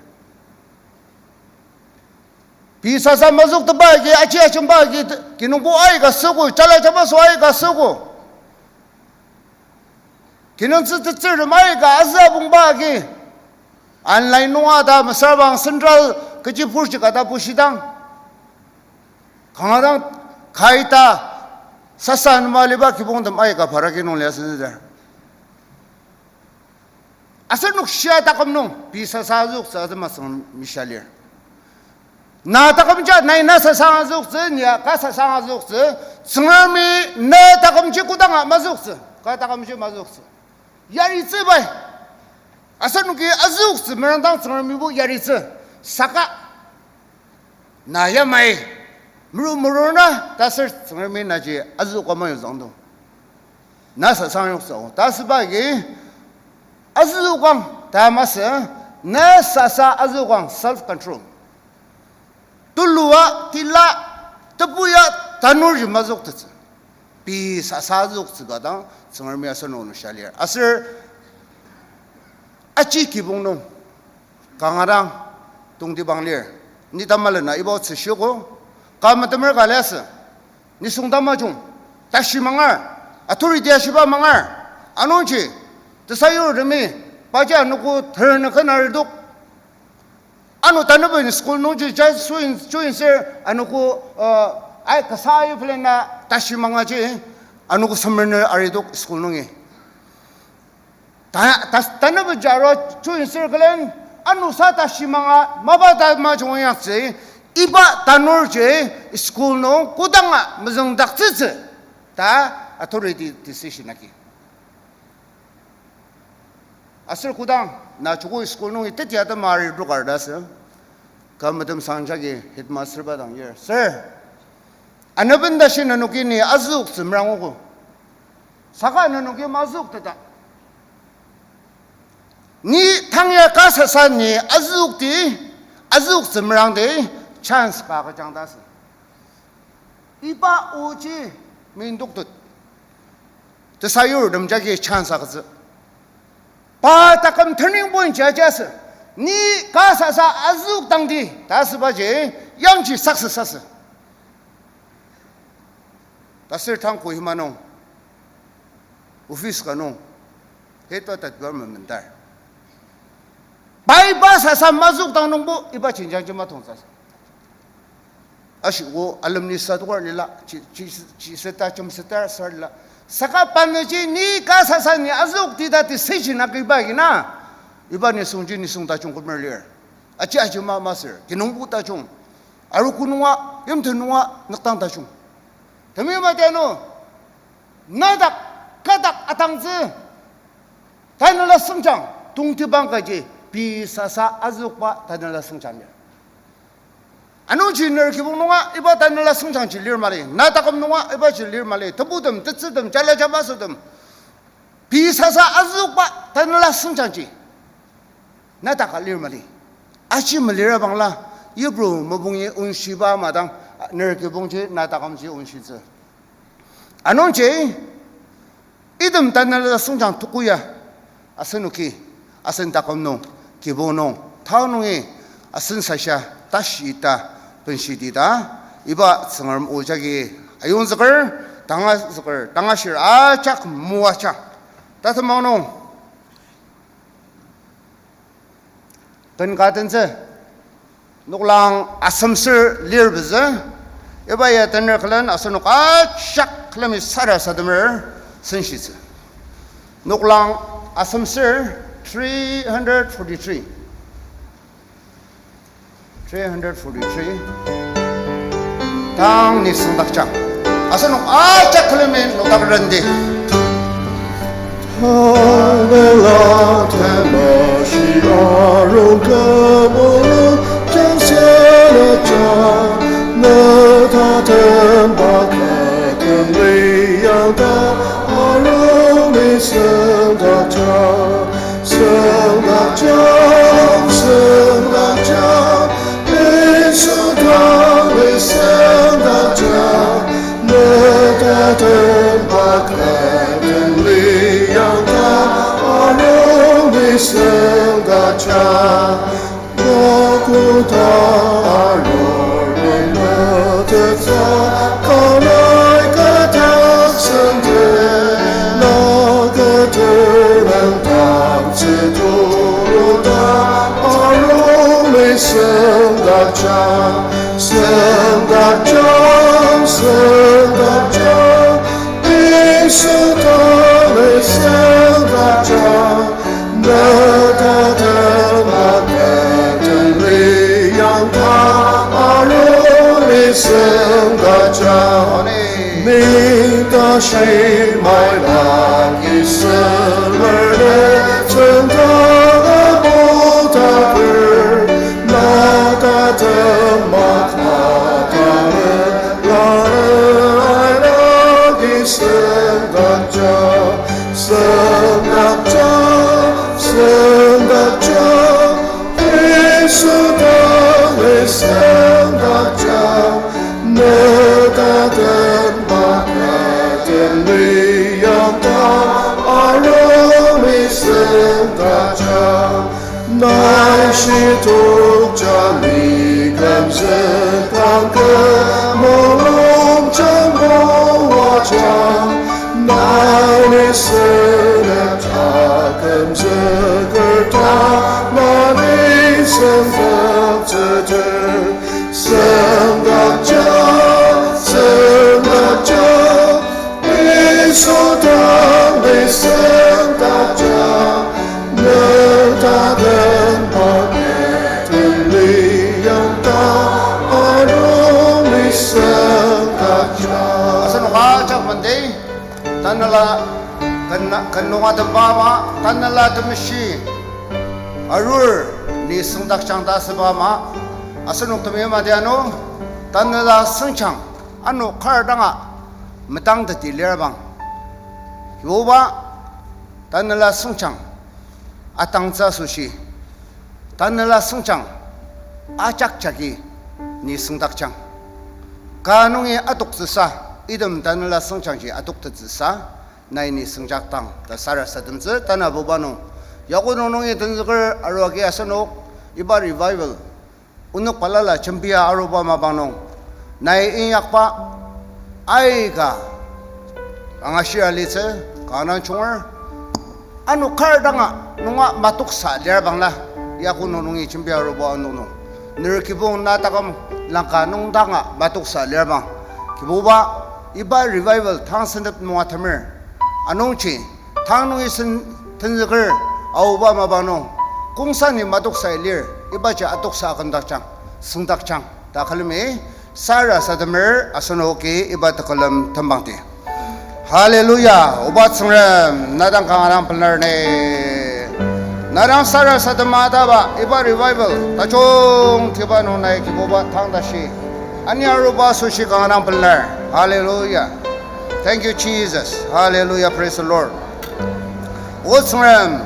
Pei sasa mazüktepa agi, aji ajemba agi, kinungpo aika süogo, jala jabaso aika süogo, kinungtsü tetsürtem aika azü abongba agi, online nunga ta mesüra bang central kechi project ka ta bushidang, kanga dang kaita sasa nema aliba kibongtem aika paraki nung lia senüter. Asenok shia taküm nung pei sasa azüktsü atema Tsüngrem mishia lir. Na takümja nai na sasa azüktsü, nia ka sasa azüktsü, Tsüngremi na takümji kodanga mazüktsü, ka takümji mazüktsü. Yaritsü pai. Asenoki azüktsü merangdang Tsüngremibo yaritsü. Saka na yamai, muru muru na, ta aser Tsüngremi naji azüka mayongzüngdo. Na sasa yoksa, ta asüba agi azükang ta masü, na sasa azükang, self control. Tulua, tila, tepuya, tanurji mazüktettsü. Pei sasa azüktsüba dang Tsüngremi asenok nung shia lir. Aser aji kibong nung kanga dang tongtibang lir. Ni tamalena iba otsü shiogo, ka metemer ka liasü. Nisung tamajung, tashi mangar, authority ashiba mangar. Anungji tesayurtemi paji anogo ter nükena redok. Ano tanübo school nungji ja suin, suin ser anogo, uh, ai kasa ayu pelena tashi mangaji anogo semer nü aridok school nungi. Ta, ta, tanübo jaro chuin circle-en, ano sa tashi manga mapa ta majung yaktsü, iba tanurji school nung kodanga mezüngdaktsütsü, ta authority decision agi. Aser kodang na joko school nungi teti atema ari rukar ta sü, ka metem sangjagi headmaster ba dang lir, sir, anüben tashi nenoki ni azüktsü merangogo. Saka nenoki mazükteta. Ni tang ya ka sasa ni azükti, Azüoktsü merangdi chance ka agüjang ta asü. Iba oji mindoktut. Tesayurtem jagi chance agütsü. Pa taküm turning point ji aji asü. Ni ka sasa azüok dangdi ta asübaji yangji success asü. Taser tang Kohima nung, office ka nung, headquarter department mendar. Pai pa sasa mazükdang nungbo iba jenjangji matongtsü asü. Ashiko alumni sa tokar lila, chi, chi, chi seta, chum seta sar lila. Saka panüji ni ka sasa ni azükdi ta decision agiba agina, iba nisungji nisung tajung kümer lir. Aji aji ma masür, kinungpo tajung. Arogo nunga, yimten nunga, nükdang tajung. Temeim adianu, nadak, kadak atangtsü, tanela süngjang, tongtibang kaji, pei sasa azükba tanela süngjang lir. Anungji ner kibong nunga iba tanela süngjangji lir mali, na taküm nunga ibaji lir mali, tebutem, tetsürtem, jala jamasütem, pei sasa azükba tanela süngjangji na taka lir mali. Aji malira bangla, yipru mopungji onshiba madang, ner kibongji na takümji onshitsü. Anungji, item tanela süngjang tuku ya, asenoki, asen taküm nung, kibong nung, town nungi, asen sasha, tashi ita, benshiti ta, iba Tsüngrem o jagi ayongzüker, tangazüker, tangashir ajak moajang. Tatemang nung, ken ka tentsü, noklang asemsür lir pezü, iba ya tener külen asenok ajak külemi sarasademer senshitsü. Noklang asemsür three hundred forty-three. Three hundred forty-three. Tang nisungdakjang. Asenok ajak külemi nokdakrenti. Tanela Temeshi arung kü mulung jangsenüja, ne tatemba kü tenli yangta arung nisungdakjang. Süngjang, süngjang, Yisu dang ni süngjang, ne tatemba kü tenli yangta arung ni süngjang. Na koda arur memetettsü kanai kü taksem de, na kü tenüng dangtsü tuluda arung ni süngjang, süngjang, süngjang, Yisu dang ni süngjang, ne tatemba kü tenli yangta arung ni süngjang. Ni tashi maila ki semer ne tsüngda apu takür, na tatemba kü tenli yangta arung ni süngjang. Süngjang, süngjang, Yisu dang ni süngjang, ne tatemba kü tenli yangta arung ni süngjang. Nai shitokja ni kümzük kangkü mulungjang moajang, nai ni sünep ja kümzüker ta, nai ni sünep tsüter. Süngjang, süngjang, Yisu dang ni süngjang, ne tatemba kü tenli yangta arung ni süngjang. Asenok ajak mende, tanela ken-, ken nunga temba ama, Tanela Temeshi arur ni süngdakjang ta asüba ama, asenok temeim adianu, tanela süngjang ano kar danga metangteti lir bang, Kibuba, tanela süngjang atangtsü asoshi, tanela süngjang ajak jagi ni süngdakjang. Ka nungi atoktsüsa, item tanela süngjangji atoktettsüsa, nai ni süngjakdang ta sarasademtsü tanabuba nung. Yako nung nungi tenzüker aruagi asenok, iba revival onok balala jembia aruba mapang nung, nai inyakba aika angashir alitsü, kanga junger, ano kar danga nunga matoksa lir bangla, yako nung nungi jembia aruba onok nung, ner kibong na taküm langka nung danga matoksa lir bang. Kibuba, iba revival tang sentep nunga temer. Anungji, tang nungi sen tenzüker aoba mapang nung, kongsani matoksai lir, ibaji atoksa akümdakjang, süngdakjang ta külemi sarasademer. Asenoki iba tekülem tembangti. Hallelujah. Oba Tsüngrem, na dang kanga dang pelar ne. Na dang sarasadema taba iba revival tajung tiba nung nai Kibuba tang tashi ani aruba asoshi kanga dang pelar. Hallelujah. Thank you, Jesus. Hallelujah. Praise the Lord. O Tsüngrem,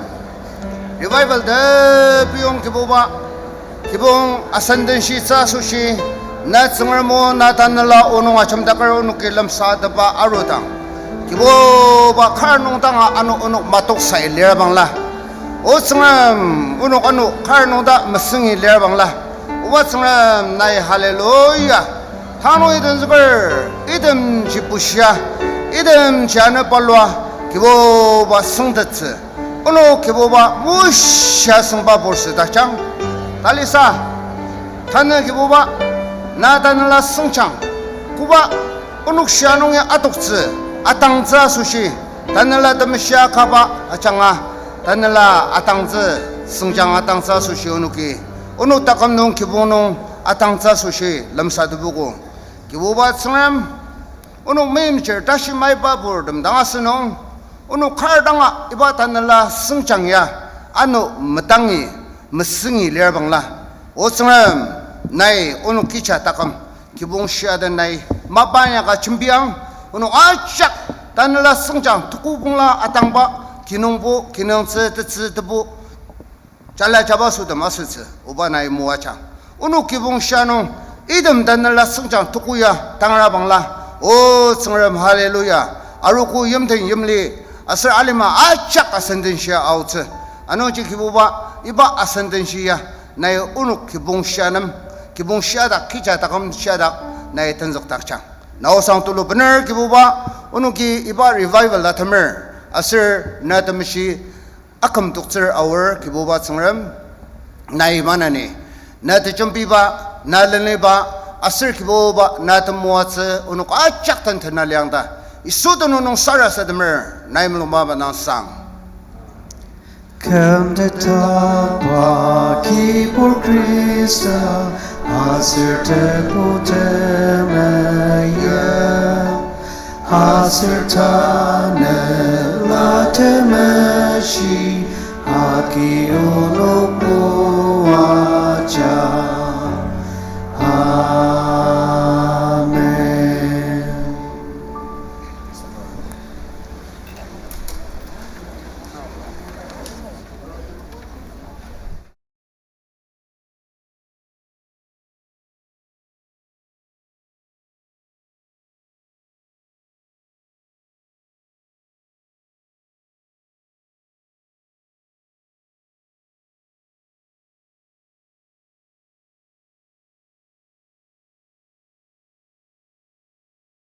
revival tepiyong Kibuba, kibong asendenshi tsü asoshi, na Tsüngrem o na tanela onok ajemdaker onoki lemsatepba arudang, Kibuba kar nung danga ano onok matoksai lir bangla. O Tsüngrem, onok ano kar nung ta mesüngi lir bangla. Oba Tsüngrem nai hallelujah. Tang nungi tenzüker, itemji bushia, itemji ano palua, Kibuba süngtettsü. Onok Kibuba mushia süngba pur südakjang. Talisa, tanü Kibuba, na tanela süngjang, koba onok shia nungi atoktsü, atangtsü asoshi, tanela temeshia kaba ajanga, tanela atangtsü, süngjang atangtsü asoshi onoki, onok taküm nung kibong nung atangtsü asoshi lemsatepogo. Kibuba Tsüngrem, onok meimchir tashi maiba purtem dang asünung, onok kar danga iba tanela süngjang ya, ano metangi, mesüngi lir bangla. O Tsüngrem, nai onok kija taküm, kibong shia den nai mapa inyaka jembiang, onok ajak tanela süngjang tuku bangla atangba, kinungbo, kinungtsü, tetsü, tebu, jala jaba sütem asütsü, oba nai moajang. Onok kibong shia nung, item tanela süngjang tuku ya tangra bangla. O Tsüngrem, hallelujah. Arogo yimten yimli, aser alima ajak asendenshia aotsü. Anungji Kibuba, iba asendenshi ya, nai onok kibong shia nem, kibong shia dak, kija taküm shia dak, nai tenzükdakjang. Na osang tulu bener Kibuba, onoki iba revival atemer, aser na temeshi akümdoktsür aor Kibuba Tsüngrem, nai maneni, na tejembiba, na leniba, aser Kibuba na temoatsü onok ajak den tena liang ta, Yisu tenüng nung sarasademer, nai mulungba bendang sang. Kümtetba Kibur Khrista, aser Tebu temeim, aser Tanela Temeshi, agi onok moaja.